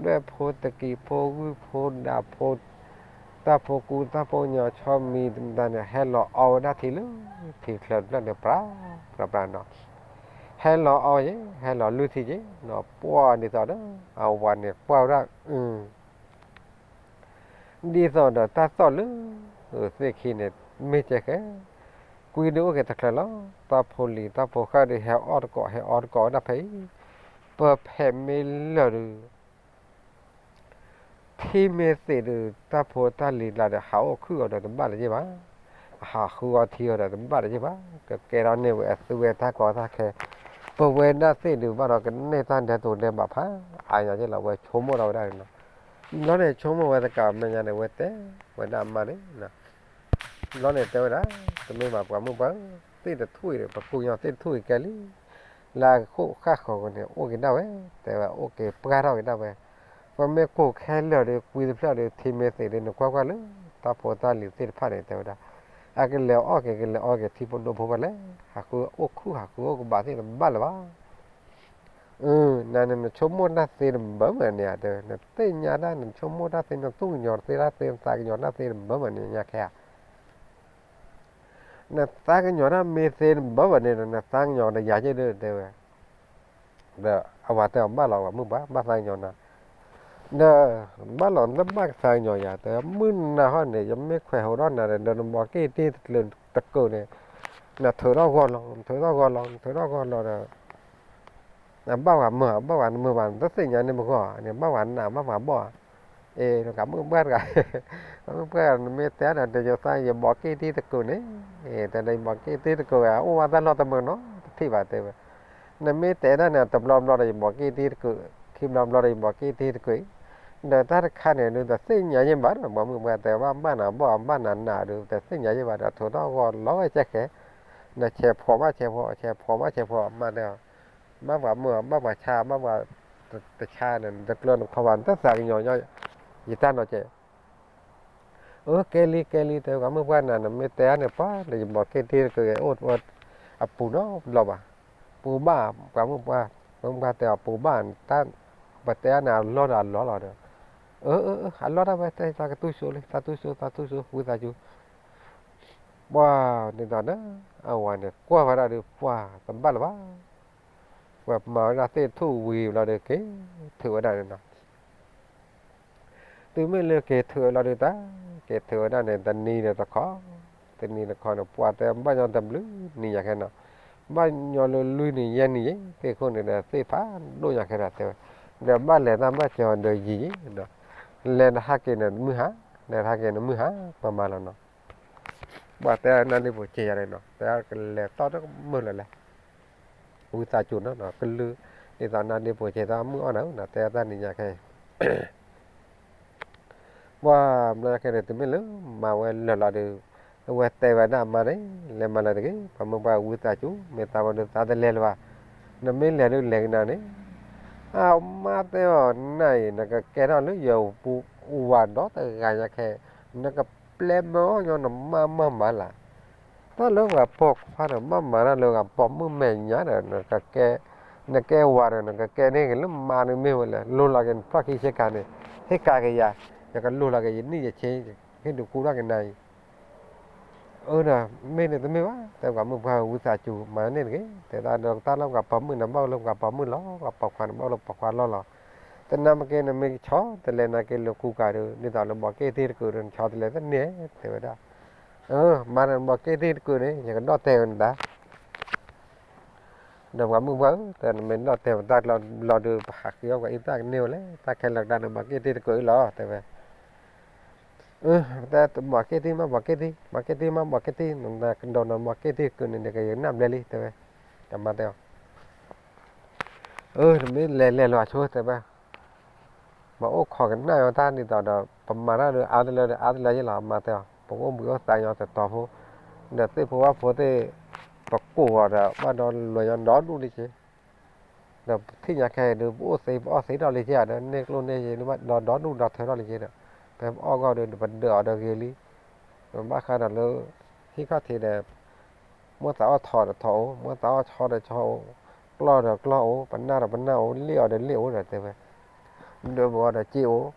ဒွဲၣ်ဖိတကံၤဖိ ဂုၢ်ဖိဒးဖိ တၢ်ဖိကူတၢ်ဖိညီဆီမံၤတမံၤန့ၣ် ဟဲလီၤအီဝဲဒၣ်ထံလၢ ထံချၢတဖျၢၣ်န့ၣ် ပြးပြးပြးနီၤ ဟဲလီၤအီယဲ ဟဲလီၤလုၢ်ထံယဲနီၤ ပှၢ်ဒ်သိးဒီး အဝၤန့ၣ်ကွၢ်ဝဲဒၣ် အ ဒ်သိးဒီးတၢ်သီၣ်လၢ သ့ၣ်ခံန့ၣ် မ့ၢ်ကဲဃဲ ကွံဒုးအိၣ်က့ၤတချုးလီၤ တၢ်ဖိလံၤတၢ်ဖိဃၢ်ဒုး ဟဲအီၣ်တကိး ဟဲအီတကိးဝဲဒၣ်ဖဲအံၤ ပဖဲမ့ၢ်လၢာ်ဒုး ထံမ့ၢ်သ့းဒုး တၢ်ဖိတၢ်လံၤလၢ်ဒီး ဟးအိၣ်ခုၣ်အီၤဒီးတဘၣ်တယ့ၢ်ဘၣ်, ဟးဃုအီထံအီၤဒီးတဘၣ်တယ့ၢ်ဘၣ်, ကကဲထီၣ်န့ၢ်ဝဲအသုဝဲတၢ်ကီတၢ်ခဲ, ပဝဲဒၣ်သ့ၣ်ဒုးဘၣ်ဒီးကန့ၢ်တၢ်ဒဲးတိၤဒဲးဘးဖးအါညါက့လီၤ, ဝဲဆိကမိၣ်ဒီးဝဲဒၣ်န့ၣ်လီၤ. ဘျီန့ၣ်ဆိကမိၣ်ဝဲတကးမဲာ်ညါန့ၣ် ဝဲတဲဝဲဒၣ်အမါန့ၣ် ဘျီန့ၣ်တဲဝဲဒၣ် တမ့ၢ်ဘၣ်ပှၤမုၣ်ပှၤဧၢ, သ့ၣ်တထူၣ်အံၤဒီး ပကိၢ်ညီသ့ၣ်တထူၣ်အံၤကဲလံ, လၢအဃိၣ်ဃၣ်ဃီၤန့ၣ် အိၣ်က့ၤဒၣ်ဝဲ, တဲဝဲအိၣ်က့ၤပှၢ်ထီၣ်က့ၤဒၣ်ဝဲ, ပမ့ၢ်ကိၢ်ခဲလၢာ်ဒီး ကွံတဖျၢၣ်ဒီး ထံမ့ၢ်သ့းဒီး နကွၢ်ကွၢ်လၢ တၢ်ဖိတၢ်လံၤသ့ၣ်တဖၣ်န့ၣ် တဲဝဲဒၣ်, အကလဲၤအီၣ်က့ၤ ကလဲၤအီက့ၤထံဖိဒိၣ်ဖိဖဲလဲၣ်, ဟးဃုအိၣ်ခုၣ်ဟးဃုအိၣ်ကဘၣ်သ့ၣ်တဘၣ်လၢၤဘၣ် နန့ၣ် နဆိကမိၣ်တၢ်သ့တဘၢမးန့ၣ်ဧါ, တဲဝဲ နသ့ၣ်ညါတၢ် နဆိကမိၣ်တၢ်သ့ နသူၣ်ကညီၤသ့တၢ်သ့ နသးကညီၤတၢ်သ့တဘၢမးန့ၣ် ညါခဲဧါ, နသးကညီၤတၢ်မ့ၢ်သ့တဘၢမးန့ၣ်ဒီး နသးကညီၤဒီးယၤက့ၢ်ဒၢတဲဝဲ, ဒီးအဝၤတဲအီၤ ဘၣ်လီၤ ပှၤမုၣ်ပှၢ် ဘၣ်သးကညီၤနၤ, ဒီး ဘၣ်လီၤနတဘၣ်ကသးကညီၤယၤ တဲဝဲ မုၢ်နၤဟီၣ်န့ၣ် ယမ့ၢ်ခွဲးဟိးထီၣ်နၤဒီး ဒီးနမီၤက့ၢ်တ့ၢ်တကျၢၤတကၢၢ်န့ၣ်, နထုးထီၣ်ဂီၢ်လီၤ နထုးထီၣ်ဂီၢ်လီၤ နထုးထီၣ်ဂီၢ်လီၤဒီး ဘၣ်ပှၤမုာ် ဘၣ်ပှၤမုာ်ဘၣ် နတသ့ၣ်ညါန့ၣ်မ့ၢ်ဂီၢ်န့ၣ် ဘၣ်ပှၤနာ် ဘၣ်ပှၤဘီၣ်, အဲ ကးမုၢ်ပှၢ်တဂၤ, ကးမုၢ်ပှၢ် နမ့ၢ်တဲဒီး တယိၤသး ယဘီးက့ၣ်တံၢ်တကုာ်န့ၣ်, တဲဒီး ယဘီးက့ၣ်တံၢ်တကုာ်ဝဲ အိၣ်ဝဲတၢ်လီၢ်တမုာ်နီတထံၣ်ဘၣ် တဲဝဲ, နမ့ၢ်တဲဒၣ်န့ၣ် တဘျီဘျီဒီး ယဘီးက့ၣ်တံၢ်တကုာ်, ခံဘျီဘျီဒီး ယဘီးက့ၣ်တံၢ်တကုာ်, ဒီးတၢ်တခါန့ၣ် ဒုးတသ့ၣ်ညါယဲၢ်ဘၣ်ဒီး ကးမုၢ်ပှၢ်တဲ ဘၣ်ဘၣ်နၤဘီၣ် ဘၣ်နၤနာ်ဒုး တသ့ၣ်ညါယဲၢ်ဘၣ်ဒီး ထိးထီၣ်ဂီၤလီၤဝဲကဲဃဲ, နဆဲးဖိးဘၣ်ဆဲးဖိး ဆဲးဖိးဘၣ်ဆဲးဖိး မါတဲ ဘၣ်ပှၤမုာ် ဘၣ်ပှၤဆါ ဘၣ်ပှၤတဆါန့ၣ် နတကျၢနခီဘၣ် နတသးကညီၤညီ ယတၢ်နီၤကဲး, အၢ ကဲလံ ကဲလံ တဲ ကးမုၢ်ပှၢ်နၤ နမ့ၢ်တဲအါန့ၣ် ပှၤဒီးယဘီးက့ၣ်တံၢ်တကုာ် အိၣ်အပူၤနီတဘျီဘၣ်, ပူၤဘၣ် ကးမုၢ်ပှၢ်, ကးမုၢ်ပှၢ်တဲအီၤ ပူၤဘၣ် တၢ် ပတဲအါန့ၣ် အလီၢ်ဒီးအလီၢ်လီၤဒီး, အၢ အၢ အၢ အလီၢ်တၢ်ဝဲ တဲ သးကသူၣ်စိလံ သးသူၣ်စိ သးသူၣ်စိ ဝံသးစူၤ ပှၤန့ၣ်ဒီး အဝၤန့ၣ် ကွၢ်ဝဲဒၣ်ဒီး ပှၤတဘၣ်လၢၤဘၣ်, ပှၤမၤဝဲဒၣ်သ့ၣ်ထူၣ်ဝံၤဘျီဒီး က့ၤထုးဝဲဒၣ်န့ၣ်နီၤ, တုၤမ့ၢ်လၢက့ၤထုးဝဲလီၤဒုးတၢ်, က့ၤထုးဝဲဒၣ်န့ၣ် တနံၤဒီးတခီ, တနံၤတခီန့ၣ် ပှၤတဲဘၣ်ညီတဘျုးနံၤညါခဲနီၤ, ဘၣ်ညီလၢလွံၢ်နံၤယဲၢ်နံၤယဲၢ် သ့ၣ်ခိၣ်န့ၣ်ဒီး သ့ၣ်ဖးဒိၣ်ညါခဲဒီးတဲဝဲ, ဒီးဘၣ်လဲၤတၢ်ဘၣ်စၢၤအီၤဒီးယံာ်ယံာ်နီၤ, လဲၤတဟးက့ၤန့ၣ်မုၢ်ဟါ, လဲၤတဟးက့ၤန့ၣ်မုၢ်ဟါ မၤမၤလီၤနီၤ ပှၤတဲနၢ်ဒ့ဖိဆ့ယၤန့ၣ်နီၤ တဲကလဲၤသီၣ်တမုာ်လၢၤလဲၣ်, ဝံသးစူၤနီၤ ကလုၢ် ဒ်သိးနၢ်ဒ့ဖိဆ့သီၣ်မုၢ်အီၣ်နၤ နတဲတၢ်နံၤညါခဲအံၤ ပှၤဘျီညါခဲန့ၣ် တုၤမ့ၢ်လၢမၤဝဲလၢာ်လီၤဒီး အဝဲတဲဝဲဒၣ်မါန့ၣ် လဲၤမၤလၢာ်တဂ့ၤ ပှၤမုၢ်ပှၢ်ဝံသးစူၤ မ့ၢ်သးဝဲဒၣ်သးတလဲၤလၢၤဘၣ်, နမ့ၢ်လဲၤဒုးလဲၤကနၤန့ၣ်, အမါတဲအီၤနၤအံၤ နကကဲထီၣ်လၢယပူၤဝၤဒီတဂၤညါခဲ, နကပျဲမၢအီၣ်ညီနမါမၢမၤလၢ် တၢ်လၢပှၤပိာ်ခွါန့ၣ် ဘၣ်မၤတၢ်လၢပှၤပိာ်မုၣ်မဲာ်ညါဒီး နကကဲ, နကဲဝၤဒီး နကကဲန့ၢ်က့ၤလၢမါန့ၣ်မ့ၢ်ဝဲလဲၣ်, လိၤလီၤက့ၤနဖျီၣ်ခံဆ့ကၤန့ၣ်, ဟ့ၣ်ကၤက့ၤယၤ, ယကလိၤလီၤက့ၤယနံၣ်ယဆ့, ဟ့ၣ်ဒုးကူထီၣ်က့ၤနၤအံၤ, အၢဒီး မ့ၢ်န့ၣ်တမ့ၢ်ဘၣ်, တဲပှၤမုၢ်ပှၢ်ဝံသးစူၤ မၤန့ၢ်တဂ့ၤ, တဲဒၣ်ဒီးတၢ်လၢပှၤပိာ်မုၣ်န့ၣ် ဘၣ်အိၣ်လၢပှၤပိာ်မုၣ်လီၤ, ပှၤပိာ်ခွါန့ၣ် ဘၣ်အိၣ်လၢပှၤခွါလီၢ်လီၤ, တနၤမ့ၢ်က့ၤ နမ့ၢ်ဆီတလဲနၤက့ၤလၢကူကၤဒီး ဒ်သိးလၢဘီးက့ၣ်တံၢ်တကုာ်ဒီး နဆီတလဲတန့ၢ် တဲဝဲဒၣ်, မၤန့ၣ်ဘီးက့ၣ်တံၢ်တကုာ်န့ၣ် ယကဒီၣ်တဲာ်ဝဲနတၢ် ဒီးပှၤမုၢ်ပှၢ်ဧၢ, တဲနမ့ၢ်ဒီၣ်တဲာ်ဝဲတၢ်လီၤဒုး ပဟးဃ့အီၣ်ပှၤအံသၣ်ကန့ၢ်ဝဲလဲၣ်, တၢ်ခဲလၢာ်ကဒါန့ၣ် ဘီးက့ၣ်တံၢ်တကုာ်အံၤလီၤ တဲဝဲ, တဲဘီးက့ၣ်တံၢ်မး ဘီးက့ၣ်တံၢ်, ဘီးက့ၣ်တံၢ်မး ဘီးက့ၣ်တံၢ်, နကဒိးနီၢ်ဘီးက့ၣ်တံၢ်တကုာ်န့ၣ် နကယနၢ်ဘျဲလံ တဲဝဲ, ကမါတဲအီၤ နမ့ၢ်လဲၤလဲၤလီၤဆိ တဲဝဲ, ပအိၣ်ခိးကနၣ်အီၤတၢ်ဒ်သိးဒီး ပမၤတၢ်ဒီးအါတလၢဒီးအါတလၢယဲၢ်လီၤ မါတဲအီၤ, ပကအိၣ်ဘှံးအိၣ်သါညီတတီၤဖိ, ဒီးသ့ၣ်ဖိဝၣ်ဖိသ့ၣ်, ပကိးအီၤဒီး ဘၣ်ဒီးလွဲၤညီဒီဒူၣ်လံက့ၤ, ဒီးပထံၣ်ညါခဲအံၤဒီး ပအိၣ်သ့ပအီၣ်သ့ထီၣ်လံက့ၤဒီး န့ၢ်ကျိၣ်န့ၢ်စ့ဒီးဒီဒူၣ်ဒီထၢထီၣ်လံက့ၤဒီး, ဖဲပအီၣ်ဂီၢ်ဒီး ပဒၢးအီၤဒီးဂ့ၤလံ, ပဘၣ်ဃးဒီးလၢ ဟံၣ်ခီၣ်ထံးဒီး မိၢ်သးအီၣ်ထီၣ်ဒီးထီၣ်အိၣ်, မိၢ်သးအီၣ်ဆီဒီးဆီအိၣ်, ကျီၢ်ဒီးကျီၢ်အိၣ်, ပနၢ်ဒီးပနၢ်အိၣ်, လ့ၣ်အီၤဒီးလ့ၣ်အိၣ်ဒီးတဲဝဲ, ဒၢးဘၣ်အီၤဒီးစ့အိၣ်,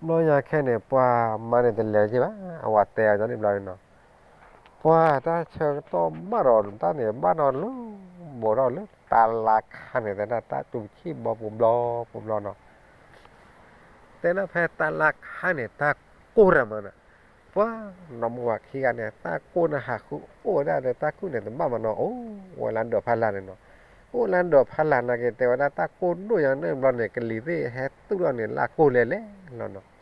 ဘျီညါခဲန့ၣ် ပှၤမါန့ၣ်တလဲၤက့ၤဘၣ်, အဝၤတဲအီၤန့ၣ်ဘျီန့ၣ်နီၤ, ပှၤတၢ်ဆၢကတီၢ်ဘၣ်ဒီးတၢ်န့ၣ် ဘၣ်ဒီးလၢ ဘူးထီၣ်လၢတၢ်လါခါန့ၣ် တဲဒၣ်တၢ်တူၢ်ဆံၣ်ဘီပူၤဘျီပူၤဘျီနီၤ တဲဒၣ်ဖဲတၢ်လါခါန့ၣ် တၢ်ကိၢ်တၢ်မးန့ၣ်, ပှၤနီၢ်မိၢ်ဝၤခံဂၤန့ၣ် တၢ်ကိၢ်န့ၣ်ဟးဃုအိၣ်ဝဲဒၣ်ဒီးတၢ်ခုၣ်န့ၣ် တဘၣ်မးနီၤ အိၣ်ဝဲလၢဒိးဖးလၢ်န့ၣ်နီၤ, အိၣ်လၢဒိးဖးလၢ်နာ်က့ၤ တဲဝဲဒၣ်တၢ်ကိၢ်ဒိၣ်ညါန့ၣ်ဘျီန့ၣ် ကလံၤသ့ၣ်ဟဲသူၣ်ထီၣ်န့ၣ် လၢကိၢ်လဲၤလဲၤလီၤနီၤ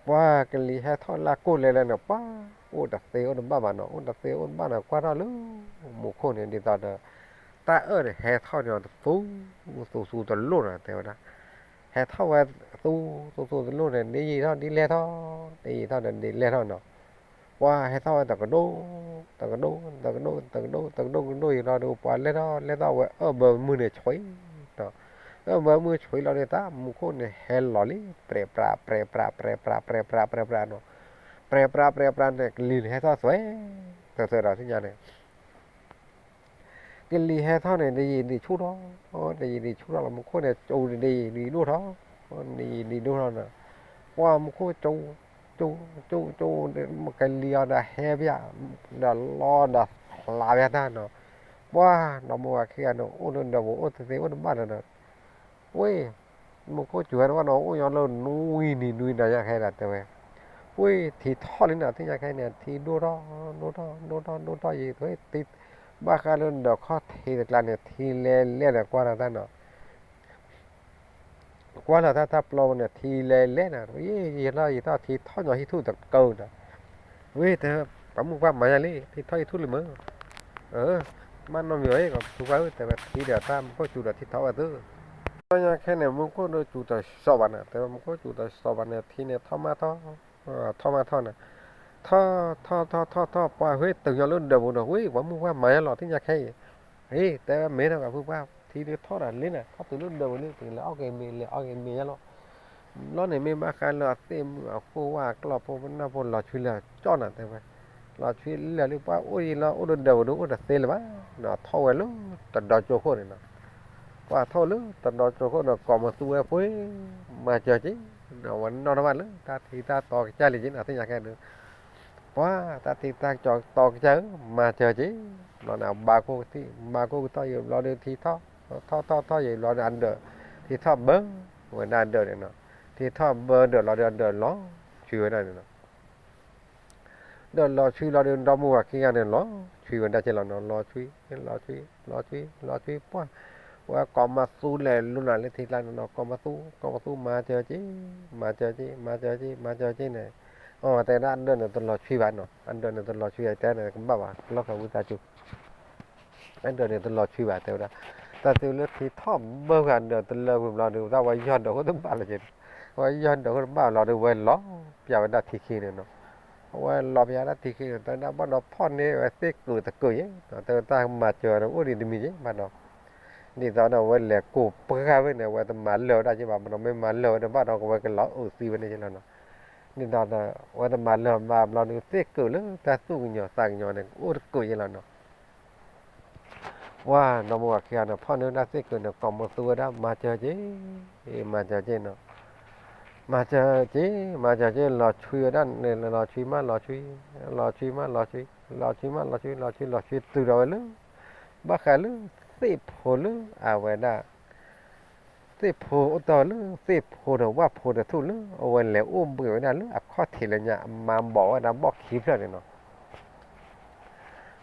ပှၤကလံၤဟဲထီၣ်လၢကိၢ်လဲၤလဲၤန့ၣ် ပှၤအိၣ်တသ့အိၣ်တဘၣ်ဘၣ်နီၤ, အိၣ်တသ့အိၣ်တဘၣ်န့ၣ် ကွၢ်ထီၣ်လၢမူခိၣ်န့ၣ် ဒ်သိးဒီး တၢ်အၢၣ်န့ၣ် ဟဲထီၣ်န့ၣ် တသူ သူသူတလိၣ်နီၤ တဲဝဲဒၣ်, ဟဲထီၣ်ဝဲသူသူသူတလိၣ်န့ၣ် ဒ်ယံာ်ထီၣ်ဒ်လဲၢ်ထီၣ်, ဒ်ယံာ်ထီၣ်ဒီးဒ်လဲၢ်ထီၣ်နီၤ, ပှၤဟဲထီၣ်ဝဲတကဒိၣ်, တကဒိၣ်, တကဒိၣ်, တကဒိၣ်, တကဒိၣ်, တကဒိၣ်ကဒိၣ်အံၤလီၤဒီး ပှၤလဲၤထီၣ်လဲၤထီၣ်ဝဲအၢၣ်ဘၢမုၢ်န့ၣ်ဆွံး, အၢၣ်ဘၢမုၢ်ဆွံးလီၤဒီး တၢ်မူခိၣ်န့ၣ်ဟဲလီၤလံ, ပြဲးပြး ပြဲးပြး ပြဲးပြး ပြဲးပြး ပြဲးပြး ပြဲးပြးနီၤ, ပြဲးပြး ပြဲးပြးန့ၣ် ကလံၤန့ၣ်ဟဲထီၣ်သွဲး, သွဲးသွဲးဒီးသ့ၣ်ညါန့ၣ် ကလံၤဟဲထီၣ်န့ၣ် တယံာ်ဒံးဆူၣ်ထီၣ်, တယံာ်ဒံးဆူၣ်ထီၣ်လီၤ မူခိၣ်န့ၣ် ကၠိတဒ့ဒံးဒိၣ်ထီၣ်, တယံာ်ဒံးဒိၣ်ထီၣ်န့ၣ်, ပှၤမူခိၣ်ကၠိ, ကၠိ, ကၠိ, ကၠိ, ကလံၤအီၤဒီးဟဲပၠး, ဒီးလီဒီးဖျးပၠးတၢ်နီၤ, ပှၤနီၢ်မိၢ်ဝၤခံဂၤန့ၣ် အိၣ်လၢဒီးပအိၣ်တသ့အိၣ်တဘၣ်ဒီး ဝ့ၢ်, မူခိၣ်စူၤဟဲတဝၣ်နီၤ အိၣ်ညီလၢနွံနံၤနွံနၤညါခဲဒီးတဲဝဲ, ဝ့ၢ် ထံထီၣ်လံနီၤ သ့ၣ်ညါခဲန့ၣ် ထံဒိၣ်ထီၣ်, ဒိၣ်ထီၣ်, ဒိၣ်ထီၣ်, ဒိၣ်ထီၣ်ယံၤ, ဘၣ်ဃးလၢဒိးခီၣ်ထံးတကျါန့ၣ် ထံလဲၤလဲၣ်ဒီးကွၢ်လီၤတၢ်နီၤ ကွၢ်လီၤတၢ်တၢ်ပျီပူၤန့ၣ် ထံလဲၤလဲၣ်နီၤ, ယံာ်ထီၣ်ယံာ်ထီၣ်ထံထီၣ်ညီဟံၣ်ထူၣ်တကိးနီၤ, ဝဲတဲ ပှၤမုၣ်ပှၢ်မၤယၤလံ ထံထီၣ်ဟံၣ်ထူၣ်လံမ့ၢ်, မ့ၢ်နီတမံၤအံၤ ပှၤမုၣ်ပှၢ်ဧၢ တဲဝဲ ထံဒီးတၢ်မူခိၣ်စူၤဒီးထံထီၣ်ဝဲသု, တၢ်ညါခဲန့ၣ် မူခိၣ်ဒီးစူၤတစီၤဘၣ်န့ၣ် တဲဝဲမူခိၣ်စူၤတစီၤဘၣ်န့ၣ် ထံန့ၣ်ထီၣ်မးထီၣ် ထီၣ်မးထီၣ်န့ၣ်, ထီၣ်ထီၣ်ထီၣ်ထီၣ်ထီၣ် ပှၤဟဲတုၤညီလၢဒၢးပူၤဒီး ဝဲ ပှၤမုၣ်ပှၢ်မၤယၤလီၤ တၢ်ညါခဲအံၤ, အ့ တဲဝဲမ့ၢ်နီၤ ပှၤမုၣ်ပှၢ် ထံဒုးထီၣ်ဒီးလ့န့ၣ် ထီၣ်တုၤလၢဒၢးပူၤလံ ပကလဲၤအီၣ်က့ၤမ့ၤ လဲၤအီၣ်က့ၤမ့ၤယၤလီၤ, ဘျီန့ၣ်မ့ၢ်ဘၣ်ဃးလၢအသ့ၣ်မုၣ်အဃိဝဲ အကျီၢ်ဖိပနီၢ်ဖိလီၤဆွံလၢကၠီၣ်နၤတဲဝဲ, လီၤဆွံလၢလံ ပှၤအိၣ်ယံၤလီၤ အိၣ်ဒီးဒၢးပူၤဒီးအိၣ်တသ့လၢၤဘၣ်, ထီၣ်ဝဲလၢတဒီကိခိၣ်န့ၣ်နီၤ, ပှၤထီၣ်လၢတဒီကိခိၣ်ဒီး ကိးမသူဝဲပှ့ၤ, မၤစၢၤက့ၤ, ဝဲနီၣ်ထီၣ်ဘၣ်လၢတၢ်ထံတၢ်တီကစၢ်လံက့ၤနီၤ သ့ၣ်ညါခဲဒုး ပှၤတၢ်ထံတၢ်တီကစၢ်ဧၢ မၤစၢၤက့ၤ, ဘျီန့ၣ် ဘါကိၢ်ကထံၣ် ဘါကိၢ်ကထီၣ်ယံၤဘျီဒီးထံထီၣ်, ထီၣ်ထီၣ်ထီၣ်ယံၤဘျီဒီးအဒၢး, ထံထီၣ်ဘၢဝဲဒၣ်အဒၢးန့ၣ်နီၤ, ထံထီၣ်ဘၢဒၢးလီၤဒီးအဒၢးလီၤ, ဆွံဝဲဒၣ်န့ၣ်နီၤ ဒီးလီၤဆွံလီၤဒီး ဒီမါဝၤခံဂၤန့ၣ် လီၤဆွံဝဲဒၣ်က့ၤလီၤနီၤ, လီၤဆွံ, လီၤဆွံ, လီၤဆွံ, လီၤဆွံပှၢ်, ဝဲကိးမသူလဲၤလူၤနၤလၢထံကျါန့ၣ်နီၤ, ကိးမသူ, ကိးမသူ မၤစၢၤက့ၤ, မၤစၢၤက့ၤ, မၤစၢၤက့ၤ, မၤစၢၤက့ၤန့ၣ်, အတဲဒၣ်အဒၢးန့ၣ်တလီၤဆွံဘၣ်နီၤ, အဒၢးန့ၣ်တလီၤဆွံ အတဲန့ၣ်ကဘၣ်ဘၣ် လီၢ်ခၢဝံသးစူၤ အဒၢးန့ၣ်တလီၤဆွံဘၣ်တဲဝဲဒၣ်, တၢ်တုၤလၢထံထီၣ်ဘၢဃာ်ဒီးတလၢကွံာ်ဘျီဒီး တၢ်ဝဲယီၢ်ဒၢးဃိတဘၣ်လီၤက့ၤ, ဝဲယီၢ်ဒၢးဃိတဘၣ်လီၤဒီး ဝဲလီၤပျးဝဲဒၣ်ထံခံန့ၣ်နီၤ, အဝဲလီၤပျးဝဲဒၣ်ထံခံန့ၣ် တဲဝဲဒၣ်ဘၣ်ဒီးဖီၣ်န့ၢ်ဝဲသ့ၣ်ကုာ်တကုာ်ယဲ, တဲဝဲတၢ်မၤစၢၤဒီးအိၣ်ဒံးတမံၤယဲဘၣ်ဒီး, ဒ်သိးဒီးအဝဲလဲၤကိးပှၢ်ဝဲန့ၣ် အဝဲတမၤလၢာ်ဝဲဒၣ်က့ၤဘၣ်, ဘၣ်ဒီးမ့ၢ်မၤလၢာ်ဝဲဒီးဘၣ်ဒီး ကဝဲကလီၤအုးသံဝဲန့ၣ်ယဲလီၤနီၤ, ဒ်သိးဒီး အဝဲတမၤလၢာ်ဘၣ်ဘျီဒီး သ့ၣ်ကုာ်လၢတၢ်သူၣ်ကညီၤသးကညီၤန့ၣ် အိၣ်တကုာ်ယဲလီၤနီၤ ပှၢ်နီၢ်မါဝၤခံဂၤန့ၣ် ဖီၣ်န့ၢ်ဝဲဒၣ်သ့ၣ်ကုာ်န့ၣ် ကိးမသူဝဲဒၣ် မၤစၢၤက့ၤ, မၤစၢၤက့ၤနီၤ, မၤစၢၤက့ၤ, မၤစၢၤက့ၤ လီၤဆွံဝဲဒၣ်န့ၣ် လီၤဆွံမးလီၤဆွံ, လီၤဆွံမးလီၤဆွံ, လီၤဆွံမးလီၤဆွံ, လီၤဆွံလီၤဆွံတုၤဒီးဝဲလၢ ဘၣ်ဃးလၢ သ့ၣ်ဖိလၢအဝဲဒၣ် သ့ၣ်ဖိအိၣ်တီၢ်လၢ သ့ၣ်ဖိဒီးဝၣ်ဖိတထူၣ်လၢ အဝဲလဲၤအိၣ်ဘှံးဝဲဒၣ်လၢအခီၣ်ထံးလၢညါ အမါဘီၣ်ဝဲဒၣ်ဘီၣ်ခံဖျၢၣ်န့ၣ်နီၤ,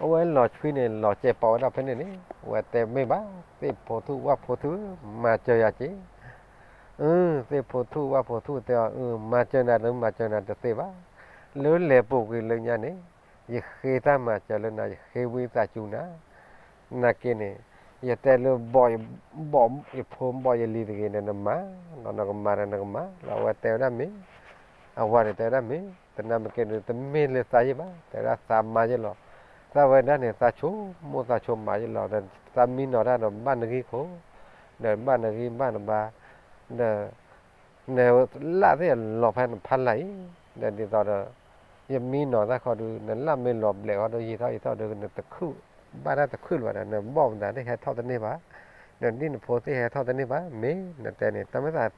အဝဲလီၤဆွံန့ၣ် လီၤကဲးပီဝဲဒၣ်ဖဲန့ၣ်န့ၣ် အဝဲတဲမ့ၢ်ဘၣ် သ့ၣ်ဖိထူၣ်ဝၣ်ဖိထူၣ် မၤစၢၤယၤက့ၤ, သ့ၣ်ဖိထူၣ်ဝၣ်ဖိထူၣ်တဲအီၤ မၤစၢၤနၤဒီးမၤစၢၤနၤတသ့ဘၣ်, လၢလဲၤပူၤကွံာ်လၢညါန့ၣ် ယဃ့တၢ်မၤစၢၤလၢနၤ ယဃ့ဝံသးစူၤနၤ နာ်က့န့ၣ် ယတဲလၢဘီၣ် ဘီၣ်ယဖိဘီၣ်ယလံၤတဂ့ၤန့ၣ် နမၤ, ဒီးနကမၤဒီးနကမၤလီၤ အဝဲတဲဝဲဒၣ်မ့ၢ်, အဝၤန့ၣ်တဲဝဲဒၣ်မ့ၢ်, သနာ်က့န့ၣ် တမ့ၢ်လၢသးယဲၢ်ဘၣ် တဲဝဲဒၣ်သးမါယဲၢ်လီၤ, သးဝဲဒၣ်န့ၣ် သးဆိကမိၣ်သးဆိကမးယဲၢ်လီၤ ဒီးသးမံနီၤတၢ်ဒီးဘၣ်နဂံၢ်ခိၣ်, ဒီးဘၣ်နဂံၢ်ဘၣ်နဘါ, ဒီး နလၢ်သ့ၣ်လီၤဖဲနဖးလၢ်အံၤ, ဒီးဒ်သိးဒီး ယမံနီၤတၢ်ခီဒုး နလၢ်မ့ၢ်လီၤဘျဲးခီဒီး ယံာ်ထီၣ်ယံာ်ထီၣ်ဒီး နတခုၣ်ဘၣ်တၢ်တခုၣ်လၢၤဘၣ်ဒီး နဘီၣ်မတၤသ့ၣ်ဟဲထီၣ်တန့ၢ်ဘၣ်, နဒ်နဖိသ့ၣ်ဟဲထီၣ်တန့ၢ်ဘၣ် မ့ၢ်နတဲန့ၣ် တၢ်မ့ၢ်သး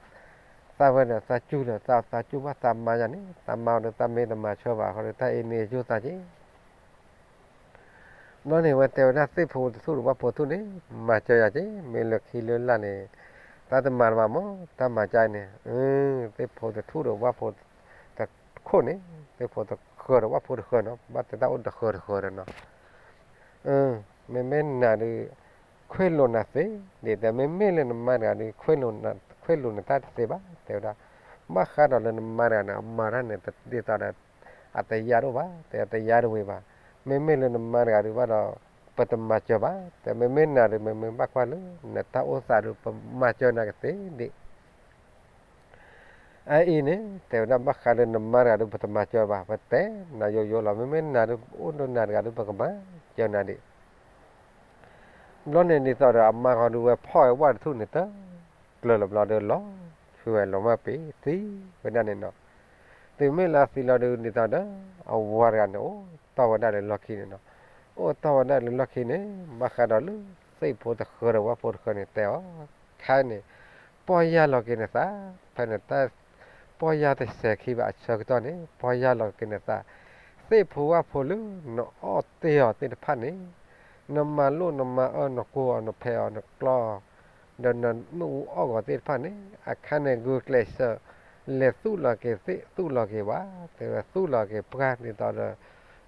သးဝဲဒီးသးစူၤဒီး သးစူၤဘၣ်သးမါယၤန့ၣ် သးမါဒီးသးမ့ၢ်တမၤဆၢဘၣ်ခီဒီး တၢ်အံၤန့ၣ်ယိၣ်သးက့ၤ ဘျီန့ၣ် ဝဲတဲဝဲဒၣ်သ့ၣ်ဖိတထူၣ်ဒီးဝၣ်ဖိထူၣ်န့ၣ် မၤစၢၤယၤက့ၤ မ့ၢ်လၢခံလၢလၢ်န့ၣ် တၢ်တမၤတဘၣ်မး တၢ်မၤကါအံၤန့ၣ် သ့ၣ်ဖိတထူၣ်ဒီးဝၣ်ဖိတခိၣ်န့ၣ် သ့ၣ်ဖိတဃၢၤဒီးဝၣ်ဖိတဃၢၤနီၤ ဘၣ်တဲတၢ်အိၣ်တဃၢၤတဃၢၤဒီးနီၤ မ့မ့ၢ်နၤဒုး ခွဲးလိာ်နၤသ့ ဒ်တဲ မ့မ့ၢ်လၢနမါတဂၤဒုး ခွဲးလိာ်နၤ ခွဲးလိာ်နတၢ်တသ့ဘၣ် တဲဝဲဒၣ် ဘၣ်ဃးဒီးလၢနမါတဂၤန့ၣ် အမၤတၢ်န့ၣ် ဒ်သိးဒီး အတယါဒိၣ်ဘၣ် တဲအတယါတဝ့ၤဘၣ် မ့မ့ၢ်လၢနမါတဂၤဒုးဘၣ်ဒီး ပတမၤစၢၤဘၣ် တဲမ့မ့ၢ်နၤဒုး မ့မ့ၢ်ဘၣ်ကွၢ်လၢ နတၢ်အိၣ်သးဒုး ပမၤစၢၤနၤကသ့ဒံး အအံၤန့ၣ် တဲဝဲဒၣ်ဘၣ်ဃးလၢနမါတဂၤဒုး ပတမၤစၢၤဘၣ် ပတဲနၤယိယိလီၤ မ့မ့ၢ်နၤဒုး အိၣ်ဒီးနၤတဂၤဒုး ပကမၤစၢၤနၤဒံး ဘျီန့ၣ်ဒ်သိးဒီး အမါဃီဒုးဝဲဖီၣ်ဝဲဝၣ်တထူၣ်န့ၣ် တကျၢၤလီၤဘျီဒီးလီၤ ဆူဝဲလီၤမၢ်ပ့ၤသံဝဲဒၣ်န့ၣ်နီၤ တုၤမ့ၢ်လၢသံလီၤဒုးဒ်သိးဒီး အဝၤတဂၤန့ၣ် အိၣ်တီၢ်ဝဲဒၣ်လၢလီၢ်ခံန့ၣ်နီၤ အိၣ်တီၢ်ဝဲဒၣ်လၢလီၢ်ခံန့ၣ် ဘၣ်ဃးဒီးလၢ သ့ၣ်ဖိတဃၢၤဒီးဝၣ်ဖိတဃၢၤန့ၣ် တဲအီၤ ခဲအံၤန့ၣ် ပီၢ်ယၢ်လီၤက့ၤနသး ဖဲန့ၣ်တၢ် ပီၢ်ယၢ်တစဲးခံဘၣ်အဆၢကတီၢ်န့ၣ် ပီၢ်ယၢ်လီၤက့ၤနသး သ့ၣ်ဖိဝၣ်ဖိလၢနအီၣ်တ့ၢ်အီၤသ့ၣ်တဖၣ်န့ၣ် နမၤလိၣ်နမၤအၢနကိၢ်အီၤနဖဲးအီၤနကျီအီၤ ဒီးနမ့ၣ်အူအီၣ်ဂီၤသ့ၣ်တဖၣ်န့ၣ် အခါန့ၣ် ဂုာ်ကျဲးစၢး လဲၤသူၣ်လီၤက့ၤသ့ၣ်သူၣ်လီၤက့ၤဝၣ် တဲဝဲသူၣ်လီၤက့ၤပှၢ်ဒ်သိးဒီး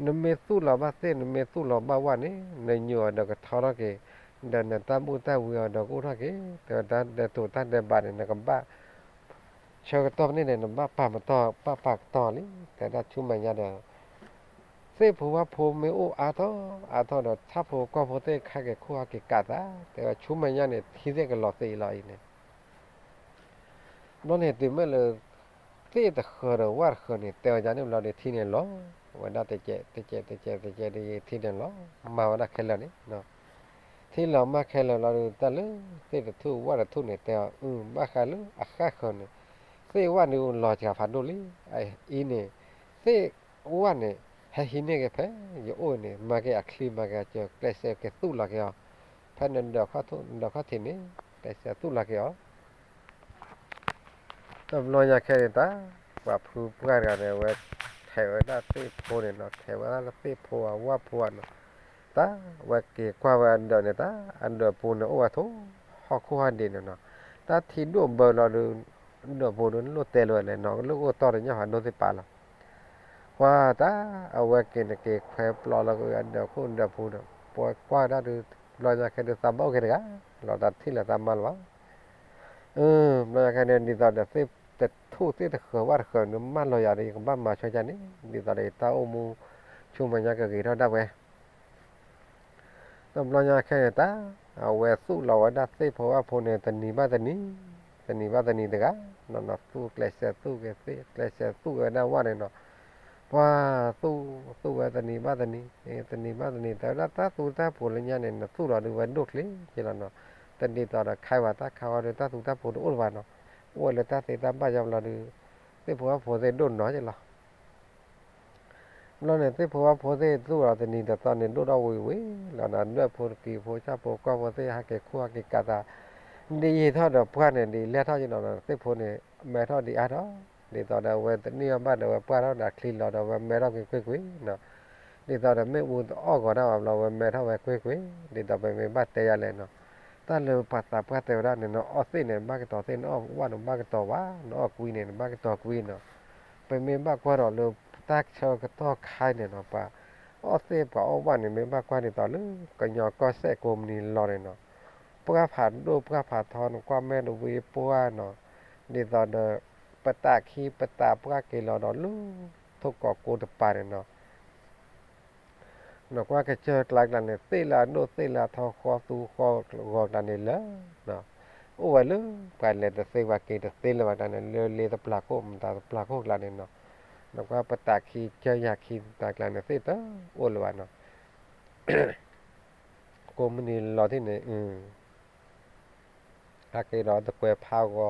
နမ့ၢ်သူၣ်လီၤဘၣ်သ့ၣ် နမ့ၢ်သူၣ်လီၤဘၣ်ဝၣ်န့ၣ် နညိၣ်အီၤဒီးကထီထီၣ်က့ၤ, ဒီးနတၢ်ဘူၣ်တၢ်ဝံအီၤဒီးကအိၣ်ထီၣ်က့ၤ, တၢ်တၢ်ဒဲးတိၤတၢ်ဒဲးဘးန့ၣ် နကဘၣ် ဆၢကတီၢ်န့ၣ်န့ၣ် နဘၣ်ပာ်မတီၢ် ဘၣ်ပာ်ကတီၢ်လံ, တဲဒၣ်ဆူမဲာ်ညါဒီး သ့ၣ်ဖိဝၣ်ဖိမ့ၢ်အိၣ်အါထီၣ်အါထီၣ်ဒီး ဆၣ်ဖိကီၢ်ဖိသ့ၣ်ခါက့ၤခူၣ်ဟးက့ၤကးသး, တဲဝဲဆူမဲာ်ညါန့ၣ် ထံသ့ၣ်ကလီၤသ့အံၤလီၤအံၤန့ၣ် ဘျီန့ၣ်တုၤမ့ၢ်လၢ သ့ၣ်တဃၢၤဒီးဝၣ်တဃၢၤန့ၣ် တဲဝဲဒ်န့ၣ်ဘျီဒီး ထံန့ၣ်လီၤဝဲဒၣ်တကဲးတကဲးတကဲးတကဲးတကဲး ထံန့ၣ်လီၤမၢ်ဝဲဒၣ်ခဲလၢာ်န့ၣ်, ထံလီၤမၢ်ခဲလၢာ်လီၤဒီး တၢ်လၢသ့ၣ်တထူၣ်ဝၣ်တထူၣ်န့ၣ် တဲအီၤ အု ဘၣ်ဃးလၢအဃၣ်ဃၢၤန့ၣ် သ့ၣ်ဝၣ်န့ၣ်လီၤစှၤဖးဒိၣ်လံ, အအံၤန့ၣ် သ့ၣ်ဝၣ်န့ၣ် ဟဲဟံးန့ၢ်က့ၤဖဲယအိၣ်န့ၣ် မၤက့ၤအချံမၤက့ၤအစၢၤ ကျဲးစၢးက့ၤသူၣ်လီၤက့ၤအီၤ, ဖဲနဒၢးခီၣ်ထံးန့ၣ် ကျဲးစၢးသူၣ်လီၤက့ၤအီၤ တဘျီညါခဲန့ၣ်တၢ် ပှၤဖုပှၢ်တဂၤန့ၣ် အဝဲထဲးဝဲဒၣ်သ့ၣ်ဖိန့ၣ်နီၤ, ထဲးဝဲဒၣ်လၢသ့ၣ်ဖိအဝၣ်ဖိအနီၤ, တၢ်ဝဲက့ၤကွၢ်ဝဲအဒၢးန့ၣ် တၢ်အဒၢးပူၤန့ၣ် အိၣ်ဝဲထိၣ်ဟီၣ်ခိၣ်ဟီၣ်ဒံးန့ၣ်နီၤ, တၢ်ထံဒိၣ်ဘၢလီၤဒီး ဒၢးပူၤဒီးလိၣ်တဲလီၤဝဲလဲၣ်နီၤ, လၢအိၣ်တီၢ်တညီဟးဒိသ့ၣ်ပာ်လီၤ ပှၤတၢ်အဝဲက့ၤန့ၣ် က့ၤခွဲးပျီလီၤက့ၤအဒၢးခိၣ်ဒၢးပူၤဒီး ပှၤကွၢ်ဝဲဒၣ်ဒီး ဘျီညါခဲဒုးသးဘၣ်အိၣ်က့ၤတဂၤ, လီၤတၢ်ထံၣ်လၢသးမါလၢၤဘၣ်, အၢ ဘျီညါခဲဒုး ဒ်သိးဒီးသ့ၣ်တထူၣ်သ့ၣ်တဃၢၤဝၣ်တဃၢၤန့ၣ် မၢလီၤယၤဒီး ယကဘၣ်မၤဆိကၢ်န့ၣ် ဒ်သိးဒီးယတၢ်အိၣ်မူ ဆူမဲာ်ညါကဂ့ၤထီၣ်ဒၣ်ဝဲ တဘျီညါခဲန့ၣ်တၢ် အဝဲသူၣ်လီၤဝဲဒၣ်သ့ၣ်ဖိဝၣ်ဖိန့ၣ် တနံၤဘၣ်တနံၤ, တနံၤဘၣ်တနံၤတဂၤ, နီၢ်နီၢ်သူၣ်ကျဲးစၢးသူၣ်က့ၤသ့ၣ် ကျဲးစၢးသူၣ်က့ၤဝဲဒၣ်ဝၣ်န့ၣ်နီၤ, ပှၤသူၣ်သူၣ်ဝဲတနံၤဘၣ်တနံၤ, တနံၤဘၣ်တနံၤ တဲဝဲဒၣ်တၢ်သူတၢ်ပူၤလၢညါန့ၣ် နသူၣ်လီၤဒုးဝဲဒိၣ်ချ့က့လီၤနီၤ, တဒ်သိးဒီးခဲဝဲတၢ်ခးဝဲဒီးတၢ်သူတၢ်ပူၤတအိၣ်လၢၤဘၣ်နီၤ, အိၣ်ဝဲလၢတၢ်သ့တၢ်ဘၣ်ယါဘျီဒီး သ့ၣ်ဖိဝၣ်ဖိသ့ၣ်ဒိၣ်နီၤက့လီၤ ဘျီန့ၣ် သ့ၣ်ဖိဝၣ်ဖိသ့ၣ်သူၣ်လီၤတနံၤတသီန့ၣ် ဒိၣ်ထီၣ်ဝံၤဝံၤလီၤနီၤ, ဒၢးဖိတကံၤဖိဆၣ်ဖိကီၢ်ဖိသ့ၣ်ဟးက့ၤခူၣ်ဟးက့ၤကးသး, ဒ်ယံာ်ထီၣ်ဒီးပှၢ်န့ၣ် ဒ်လဲၢ်ထီၣ်က့နီၤနီၤ သ့ၣ်ဖိန့ၣ် မဲထီၣ်ဒ်အါထီၣ်, ဒ်သိးဒီးအဝဲတန့ၢ်အီၣ်ဘၣ်ဒီး အဝဲပှၢ်ထီၣ်ဒီးအချံလီၤဒီး အဝဲမဲထီၣ်က့ၤကွ့ၢ်ကွ့ၢ်နီၤ, ဒ်သိးဒီးမ့ၣ်အူတအီၣ်ဂီၤဒၣ်ဘၣ်ဘျီ အဝဲမဲထီၣ်ဝဲကွ့ၢ်ကွ့ၢ်, ဒ်သိးပမ့ၢ်ဘၣ်တဲယၤလဲၣ်နီၤ, တၢ်လၢပှၤသးပှၢ်တဲဝဲဒၣ်န့ၣ် နအီၣ်သ့ၣ်န့ၣ် နဘၣ်ကတီၤသ့ၣ်, နအီၣ်ဝၣ်န့ၣ် နဘၣ်ကတီၤဝၣ်, နအီၣ်ကွံန့ၣ် နဘၣ်ကတီၤကွံနီၤ, ပမ့ၢ်ဘၣ်ကွၢ်ဒီးလၢတၢ်ဆၢကတီၢ်ခါအံၤန့ၣ်နီၤ ပှၤအီၣ်သ့ၣ်ပှၤအီၣ်ဝၣ်န့ၣ် မ့ၢ်ဘၣ်ကွၢ်ဒ်သိးလၢ ကညီကီၢ်စဲၣ်ကိးမုၢ်နံၤလီၤန့ၣ်နီၤ, ပှၢ်ဖးဒိၣ်ပှၢ်ဖးထီ နကွၢ်မဲာ်တဝံၤပှၢ်နီၤ, ဒ်သိးဒီး ပတးခံပတးပှၢ်က့ၤလီၤဒီးလၢ ထိၣ်ကီးကိးတပၤန့ၣ်နီၤ နကွၢ်ကစၢၢ်ကျါကျါန့ၣ် သ့ၣ်လၢအဒိၣ်သ့ၣ်လၢအထီဃီသူဃီဂီၤကျါန့ၣ်လၢ အိၣ်ဝဲလၢ ပှၤလဲၤတသ့ပှၤက့ၤတသ့လၢၤဘၣ်ကျါန့ၣ် လၢလ့တပျၢၤခိၣ်မတၤတပျၢၤခိၣ်ကျါန့ၣ်နီၤ, နကွၢ်ပတးခံကစၢၢ်ယၤခံတပၤကျါန့ၣ် သ့ၣ်တအိၣ်လၢၤဘၣ်နီၤ, ကိးမုၢ်နံၤလီၤထံၣ်န့ၣ် ဟဲက့ၤဒီးတကွဲးဖးဂီၤ,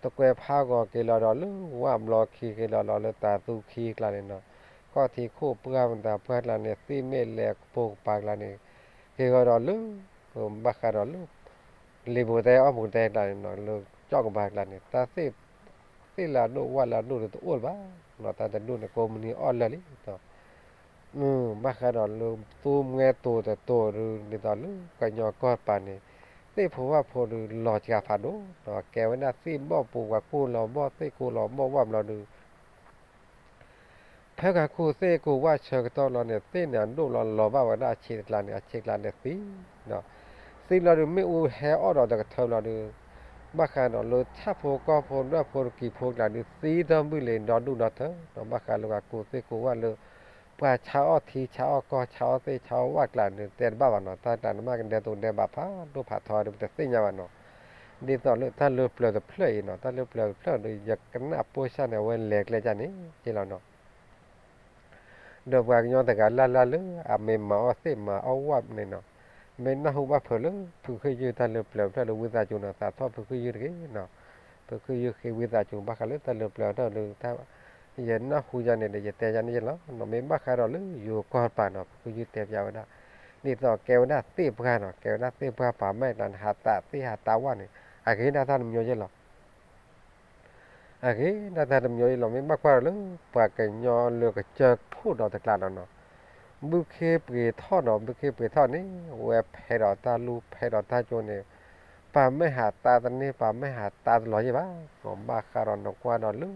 တကွဲးဖးဂီၤက့ၤလီၤဒီးလၢဝၣ်ဘျီခံက့ၤလီၤဒီးလၢတၤသူခံကျါန့ၣ်နီၤ, ခီၣ်ထံးခိၣ်ပှၢ်မတၤပှၢ်ကျါန့ၣ် သ့ၣ်မ့ၢ်လဲၤကပိာ်ကပၤကျါန့ၣ်, က့ၤဂီၤဒီးလၢ ဘၣ်ဃးဒီးလၢ လံာ်ပူၤတဲအီၣ်ပူၤတဲကျါန့ၣ်နီၤ လၢကၠီၣ်ကဘၣ်ကျါန့ၣ် တၢ်သ့ၣ် သ့ၣ်လၢအဒိၣ်ဝၣ်လၢအဒိၣ်ဒီးတအိၣ်လၢၤဘၣ်နီၤ, တၢ်တဒိၣ်န့ၣ် ကိးမုၢ်နံၤအီၣ်လၢာ်လံနီၤ ဘၣ်ဃးဒီးလၢသူမှဲတိၤတတိၤဒုး ဒ်သိးလၢကညီကီၢ်ပၤန့ၣ် သ့ၣ်ဖိဝၣ်ဖိဒုးလီၤစှၤဖးဒိၣ်နီၤ, ကဲဝဲဒၣ်သ့ၣ်ဘီၣ်ပူၤပှၤကိၢ်လီၤဘီၣ်သ့ၣ်ကိၢ်လီၤဘီၣ်ဝၣ်ဘျီဒုး ဖဲကၤခူၣ်သ့ၣ်ကိၢ်ဝၣ်ဆၢကတီၢ်လီၤန့ၣ် သ့ၣ်န့ၣ်အဒိၣ်လီၤလီၤဘၣ်ဝဲဒၣ်အဆံးတကျါန့ၣ် အဆံးကျါန့ၣ်သံနီၤ, သံလီၤဒုးမ့ၣ်အူဟဲအီၣ်ဒီးတကထၢဘျီဒုး ဘၣ်ဃးဒီးလၢဆၣ်ဖိကီၢ်ဖိဒၢးဖိတကံၤဖိကျါဒုး သံဒီဘုၣ်လံဒီဒူၣ်ဒီထၢနီၤ, ဘၣ်ဃးလၢကၤခူၣ်သ့ၣ်ကိၢ်ဝၣ်လၢ ပှၤဆါအီၣ်ထံဆါအီၣ်ကီၢ်ဆါအီၣ်သ့ၣ်ဆါအီၣ်ဝၣ်ကျါန့ၣ် တဲတဘၣ်ဘၣ်နီၤ, တၢ်ကျါန့ၣ်မ့ၢ်ကဒဲတိၤဒဲးဘးဖးဒိၣ်ဖးထီဒုး ပတသ့ၣ်ညါဘၣ်နီၤ, ဒ်သိးလၢတၢ်လၢပျၢၤတဖျၢၣ်အံၤနီၤ, တၢ်လၢပျၢၤတဖျၢၣ်ဒုး ယကနၣ်ပိၢ်ဆၣ်န့ၣ် အဝဲလဲၤကျဲကၢ်န့ၣ် က့လီၤနီၤ ဒီးပှၤကညီတဂၤလၢ်လၢ်လၢအမ့ၢ်မၤအီၣ်သ့ၣ်မၤအီၣ်ဝၣ်န့ၣ်နီၤ, မ့ၢ်နၢ်ဟူဘၣ်ဖုးလၢ ဖုခ့ယုၢ်တၢ်လၢပျၢၤတဖျၢၣ်ဒီး ဝံသးစူၤနီၤ သးထီၣ်ဖုခ့ယုၢ်တဂ့ၤနီၤ, ဖုခ့ယုၢ်ဃ့ဝံသးစူၤ ဘၣ်ဃးလၢတၢ်လၢပျၢၤတဖျၢၣ်ဒီး ယနၢ်ဟူယၤန့ၣ်ဒီး ယတဲယၤန့ၣ်ယလီၤနီၤ, မ့ၢ်ဘၣ်ဃးဒီးလၢယိၤကီၢ်တပၤနီၤ ဖုခ့ယုၢ်တဲပျးဝဲဒၣ်, ဒ်သိးကဲဝဲဒၣ်သ့ၣ်ပှၢ်နီၤ ကဲဝဲဒၣ်သ့ၣ်ပှၢ်ပာ်မဲာ်ကျါန့ၣ် ဟးသးသ့ၣ်ဟးသးဝၣ်န့ၣ် အဂ့ၤဒၣ်တၢ်တမံၤယဲလီၤ အဂ့ၤဒၣ်တၢ်တမံၤအံၤလီၤ မ့ၢ်ဘၣ်ကွၢ်ဒီးလၢ ပှၤကညီလၢကစၢၢ်ခိၣ်ဒီးတကျးဒီးနီၤ, ဘုခ့ပှ့ၤထီၣ်ဒီး ဘုခ့ပှ့ၤထီၣ်န့ၣ် ဝဲဖဲးဒီးတၢ်လူၢ်ဖဲးဒီးတၢ်ကၠိန့ၣ်, ပာ်မဲာ်ဟးသးတန့ၢ် ပာ်မဲာ်ဟးသးတလီၤယဲၢ်ဘၣ်, ဘၣ်ဃးဒီးနကွၢ်ဒီးလၢ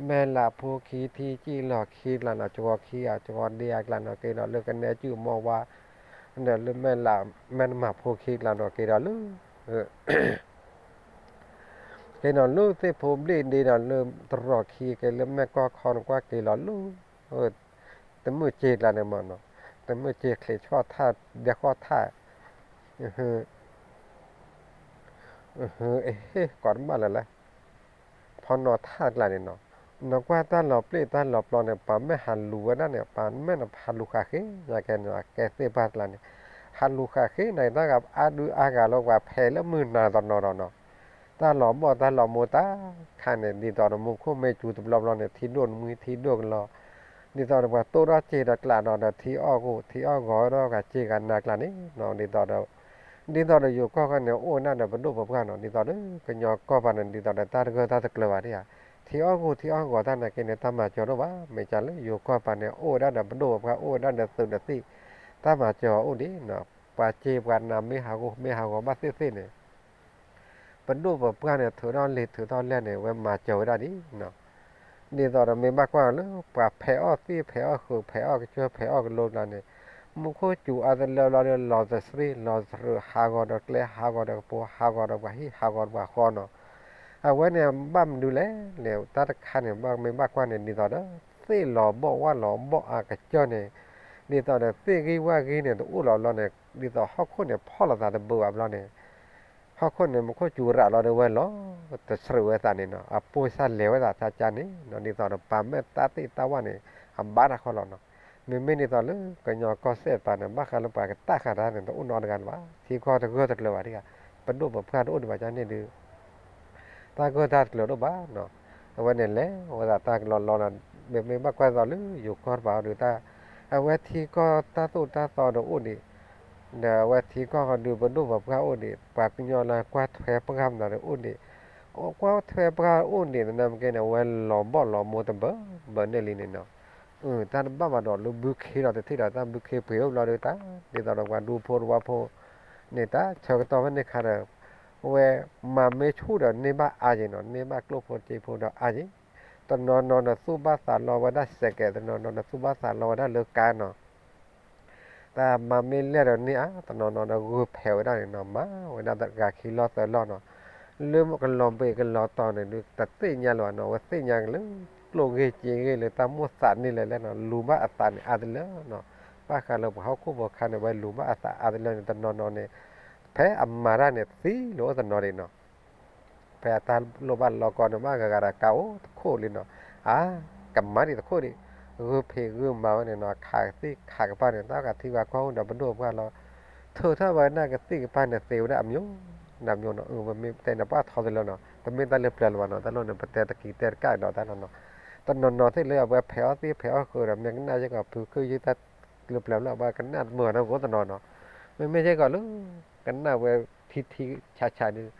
မဲၢ်လးဖိခံထံကံၣ်လီၤခံကျါနီၤ ကဝီၤခံဧါ ကဝီၤဒ့ဧါကျါနီၤ က့ၤဒီးလၢကနဲကုၢ်မီၢ်ဝါ ဒီးလၢမဲၢ်လး မဲၢ်နမၤဖိခံကျါနီၤ က့ၤဒီးလၢ က့ၤနီၤလၢသ့ၣ်ဖိဘျ့ၣ်ဒ့ဒီးလၢတရီၢ်ခံ က့ၤလၢမဲၢ်ကီၢ်ခီနကွၢ်က့ၤလီၤလၢ တမုၢ်က့ၤကျါန့ၣ်မ့ၢ်နီၤ တမုၢ်က့ၤချံးဆီၣ်ထၣ် ဒဲဃီၣ်ထၣ် ဟ့ၣ် ကိးတဘၣ်လၢၤလဲၣ် ဖီနီၤထၣ်ကျါန့ၣ်နီၤ နကွၢ်တၢ်လီၤပျ့ၢ်တၢ်လီၤပျီန့ၣ် ပှၤမ့ၢ်ဟးလူၤဝဲဒၣ်န့ၣ် ပှၤမ့ၢ်နဟးလူၤဃာ်ဃ့ ညါကဲန့ၣ် ကဲသ့ၣ်ပှၢ်ကျါန့ၣ် ဟးလူၤဃာ်ဃ့န့ၣ် တၢ်ဂၤအါဒုအါဂၤလီၤပှၤဖဲးလၢမုၢ်နၤတနီၤဒီးနီၤ တၢ်လီၤဘီၣ်တၢ်လီၤမိၢ်တၢ်ခါန့ၣ် ဒ်သိးဒီးမူခိၣ်မ့ၢ်စူၤတဘျီဘျီန့ၣ် ထံဒိၣ်နမှံထံဒိၣ်ကလီၤ ဒ်သိးဒီးပှၤတိၢ်ထီၣ်စ့ဒီးကျးဒီးဒီး ထံအီၣ်ဂိၢ်ထံအီၣ်ဂီၤဒီးဂၤစ့ဂၤနၤကျါန့ၣ်နီၤ ဒ်သိးဒီး ဒ်သိးဒီးယိၤကီၢ်ခီန့ၣ် အိၣ်ဝဲဒၣ်ဒီးပဒိၣ်ပပှၢ်နီၤ ဒ်သိးဒီးကညီကီၢ်ပၤန့ၣ် ဒ်သိးဒီးတၢ်တဂၢၢ်တၢ်တကျၢၤဘၣ်ဒ်ဧါ ထံအီၣ်ဂိၢ်ထံအီၣ်ဂီၤတၢ်နာ်က့န့ၣ် တၢ်မၤစၢၤဒိၣ်ဘၣ် မ့ၢ်ကလၢယိၤကီၢ်ပၤန့ၣ် အိၣ်ဝဲဒၣ်ဒီးပဒိၣ်ပပှၢ် အိၣ်ဝဲဒၣ်ဒီးသုးဒီးသံၣ် တၢ်မၤစၢၤအအိၣ်ဒံးနီၤ ပှၤစ့ပှၤနၤမ့ၢ်ဟးဂိၢ်မ့ၢ်ဟးဂီၤဘၣ်သ့ၣ်သ့ၣ်န့ၣ် ပဒိၣ်ပပှၢ်န့ၣ် ထုးထီၣ်လံာ်ထုးထီၣ်လဲၢ်န့ၣ် ဝဲမၤစၢၤဝဲဒၣ်ဒ်နီၤ ဒ်သိးဒီးမ့ၢ်ဘၣ်ကွၢ်လၢ ပှၤဖဲးအီၣ်သ့ၣ်ဖဲးအီၣ်ဃုာ် ဖဲးအီၣ်ကစၢၢ်ဖဲးအီၣ်ကလိကျါန့ၣ် မူခိၣ်စူၤအါတလၢလီၤဒီး လီၤတသရံးလီၤတရၢး ဟးဂီၤဒီးကျဲဟးဂီၤဒီးကပိၤ ဟးဂီၤဒီးပှၤဟံၣ်ဟးဂီၤဒီးပှၤဃီနီၤ အဝဲန့ၣ်ဘၣ်မနုၤလဲၣ်န့ၣ် တၢ်တခါန့ၣ် ဘၣ်မ့ၢ်ဘၣ်ကွၢ်န့ၣ် ဒ်သိးဒီး သ့ၣ်လီၤဘီၣ်ဝၣ်လီၤဘီၣ်အါကစၢၢ်န့ၣ် ဒ်သိးဒီးသ့ၣ်ဂံၢ်ဝၣ်ဂံၢ်န့ၣ် တအိၣ်လီၤဘျီန့ၣ် ဒ်သိးဟီၣ်ခိၣ်န့ၣ် ဖီၣ်လိာ်သးတဘၢဘၣ်ဘျီန့ၣ် ဟီၣ်ခိၣ်န့ၣ် မူခိၣ်စူၤရးလီၤဒီးဝဲလီၤ တဆှၢဝဲသးန့ၣ်နီၤ အပိၢ်စၢ်လဲၤဝဲသးတၢ်ကါန့ၣ်နီၤ ဒ်သိးဒီးပှၤမ့ၢ်တၢ်သ့ၣ်တၢ်ဝၣ်န့ၣ် အဘၣ်တၢ်ခီလီၤနီၤ မ့မ့ၢ်ဒ်သိးလၢကညီကီၢ်စဲၣ်တပၤန့ၣ် ဘၣ်ဃးလၢပှၤကတၢ်ဃာ်တၢ်န့ၣ် တအိၣ်နီတဂၤလၢၤဘၣ် ထံကီၢ်တဂၢၢ်တကျၢၤဘၣ်ဒ်ဧါ ပဒိၣ်ပပှၢ်တအိၣ်ဒံးဘၣ်ကန့ၣ်ဒုး တၢ်ဂၢၢ်တၢ်တကျၢၤဒိၣ်ဘၣ်နီၤ အဝဲန့ၣ်လဲၤဝဲဒၣ်တၢ်ကလီလီနီၤ မ့မ့ၢ်ဘၣ်ကွၢ်သိးလၢယိၤကီၢ်တပၤအီၤဒုးတၢ် အဝဲထံကီၢ်တၢ်သိၣ်တၢ်သီဒီးအိၣ်ဒံး ဒီးအဝဲထံကီၢ်ဃီဒုးပဒိၣ်ပပှၢ်အိၣ်ဒံး ပှၤကညီလၢကွၢ်ထွဲပှၢ်မနုၤဒီးအိၣ်ဒံး ကွၢ်ထွဲပှၢ်အိၣ်ဒံးသနာ်က့န့ၣ် အဝဲလီၤဘီၣ်လီၤမိၢ်တဘၢဘၢန့ၣ်လံန့ၣ်နီၤ တၢ်တဘၣ်ဘၣ်ဒီးလၢဘုခ့ဒီးတထံၣ်ဒီး တၢ်ဘုခ့ပှ့ၤအိၣ်ဘျီဒီးတၢ် ဒ်သိးဒီးပှၤဒူဖိတဝီဖိန့ၣ် တၢ်ဆၢကတီၢ်ဖဲန့ၣ်ခါဒီး အဝဲမၤမ့ၢ်ဆူၣ်ဒီးန့ၢ်ဘၣ်အါယံၤနီၤ န့ၢ်ဘၣ်ကျိၣ်ဖိစ့ဖိဒီးအါယံၤ တနီၤနီၤဒီးသူၣ်ဘၣ်သးလီဝဲဒၣ်စဲးကဲး တနီၤနီၤဒီးသူၣ်ဘၣ်သးလီဝဲဒၣ်လၢကါနီၤ တၢ်မၤမ့ၢ်လဲၢ်ဒီးန့ၢ်အါ တနီၤနီၤဒီးဂုာ်ဖဲးဝဲဒၣ်န့ၣ်နီၤ မၤဝဲဒၣ်ဂၤခံလီၢ်သၢလီၢ်နီၤ လၢကလီၤဘှံးကလီၤတီၤန့ၣ်ဒုး တသ့ၣ်ညါလၢၤဘၣ်နီၤ အဝဲသ့ၣ်ညါက့ၤလၢ ကျိၣ်ဂ့ၢ်စ့ဂ့ၢ်လၢတၢ်မိၣ်သးန့ၢ်လဲၣ်လဲၣ်နီၤ လူၤဘၣ်အသးန့ၣ်အါတလၢနီၤ ဘၣ်ဃးလၢပှၤဟီၣ်ခိၣ်ဖိခါန့ၣ် ဝဲလူၤဘၣ်အသးအါတလၢန့ၣ် တနီၤနီၤန့ၣ် ဖဲအမၤတၢ်န့ၣ်သံလၢအိၣ်တနီၤဒံးနီၤ ဖဲအတၢ်လိၣ်ဘၣ်လီကီန့ၣ် ဘၣ်ဂၤဂၤဒီးကါအိၣ်တခိၣ်လံနီၤ အါ ကမၤဒံးတခိၣ်ဒံး ဂုာ်ဖံးဂုာ်မၤဝဲန့ၣ်နီၤ ခးကသံၣ်ခးကပၤန့ၣ် တၢ်ကထံၣ်ဝဲကွၢ်အိၣ်ဒီးပဒိၣ်ပပှၢ်လီၤ ထုးထီၣ်ဝဲဒၣ်ကသံၣ်ကပၤန့ၣ် သ့ဝဲဒၣ်အမျိုး နမျိုးနီၤ အၢ ပမ့ၢ်တဲန့ၣ် ပှၢ်ထီတလၢနီၤ တမ့ၢ်တၢ်လၢပျၢၤလၢၤဘၣ်နီၤ တၢ်လီၢ်န့ၣ် ပတဲတကံၤတဲတကးဒီးတၢ်လီၤနီၤ တနီၤနီၤသ့ၣ်လၢအဝဲဖဲးအီၣ်သ့ၣ်ဖဲးအီၣ်ဃုာ်ဒီး မ့ၢ်ကနၣ်ယဲၢ်ကီး ဖုခုၣ်ယုၢ်တၢ်လၢပျၢၤလၢအဝဲကနၣ်တမုာ်ဒီးကအိၣ်တနီၤနီၤ မ့မ့ၢ်ယဲၢ်ကီးလၢ ကနၣ်ဝဲထံထံဆးဆးဒုး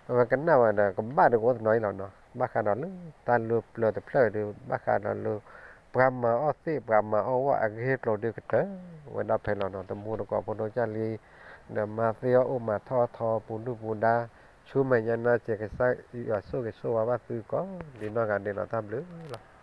အဝဲကနၣ်ဝဲဒီးကဘၣ်ဒီးကအိၣ်တနီၤအံၤလီၤနီၤ ဘၣ်ဃးဒီးလၢတၢ်လၢပျၢၤတဖျၢၣ်ဒုး ဘၣ်ဃးဒီးလၢ ပှၤမၤအီၣ်သ့ၣ်ပှၤမၤအီၣ်ဝဲအဂ့ၢ်ကျိၤဒုးကတၢၢ်ဝဲဒၣ်ဖဲလီၤနီၤ တမူတကိးဖိဒိၣ်ကၢ်လံ ဒီးမၤသ့အီၣ်အိၣ်မၤထီၣ်ထီပူၤဒုၣ်ပူၤဒါ ဆူမဲာ်ညါနၢ်စဲးကစၢ်ယွၤဆိၣ်ဂ့ၤဆိၣ်ဝါဘၣ်သုကိးဒံးနီၢ်ဂၤဒဲးလီၤ တၢ်ဘျုးလီၤ.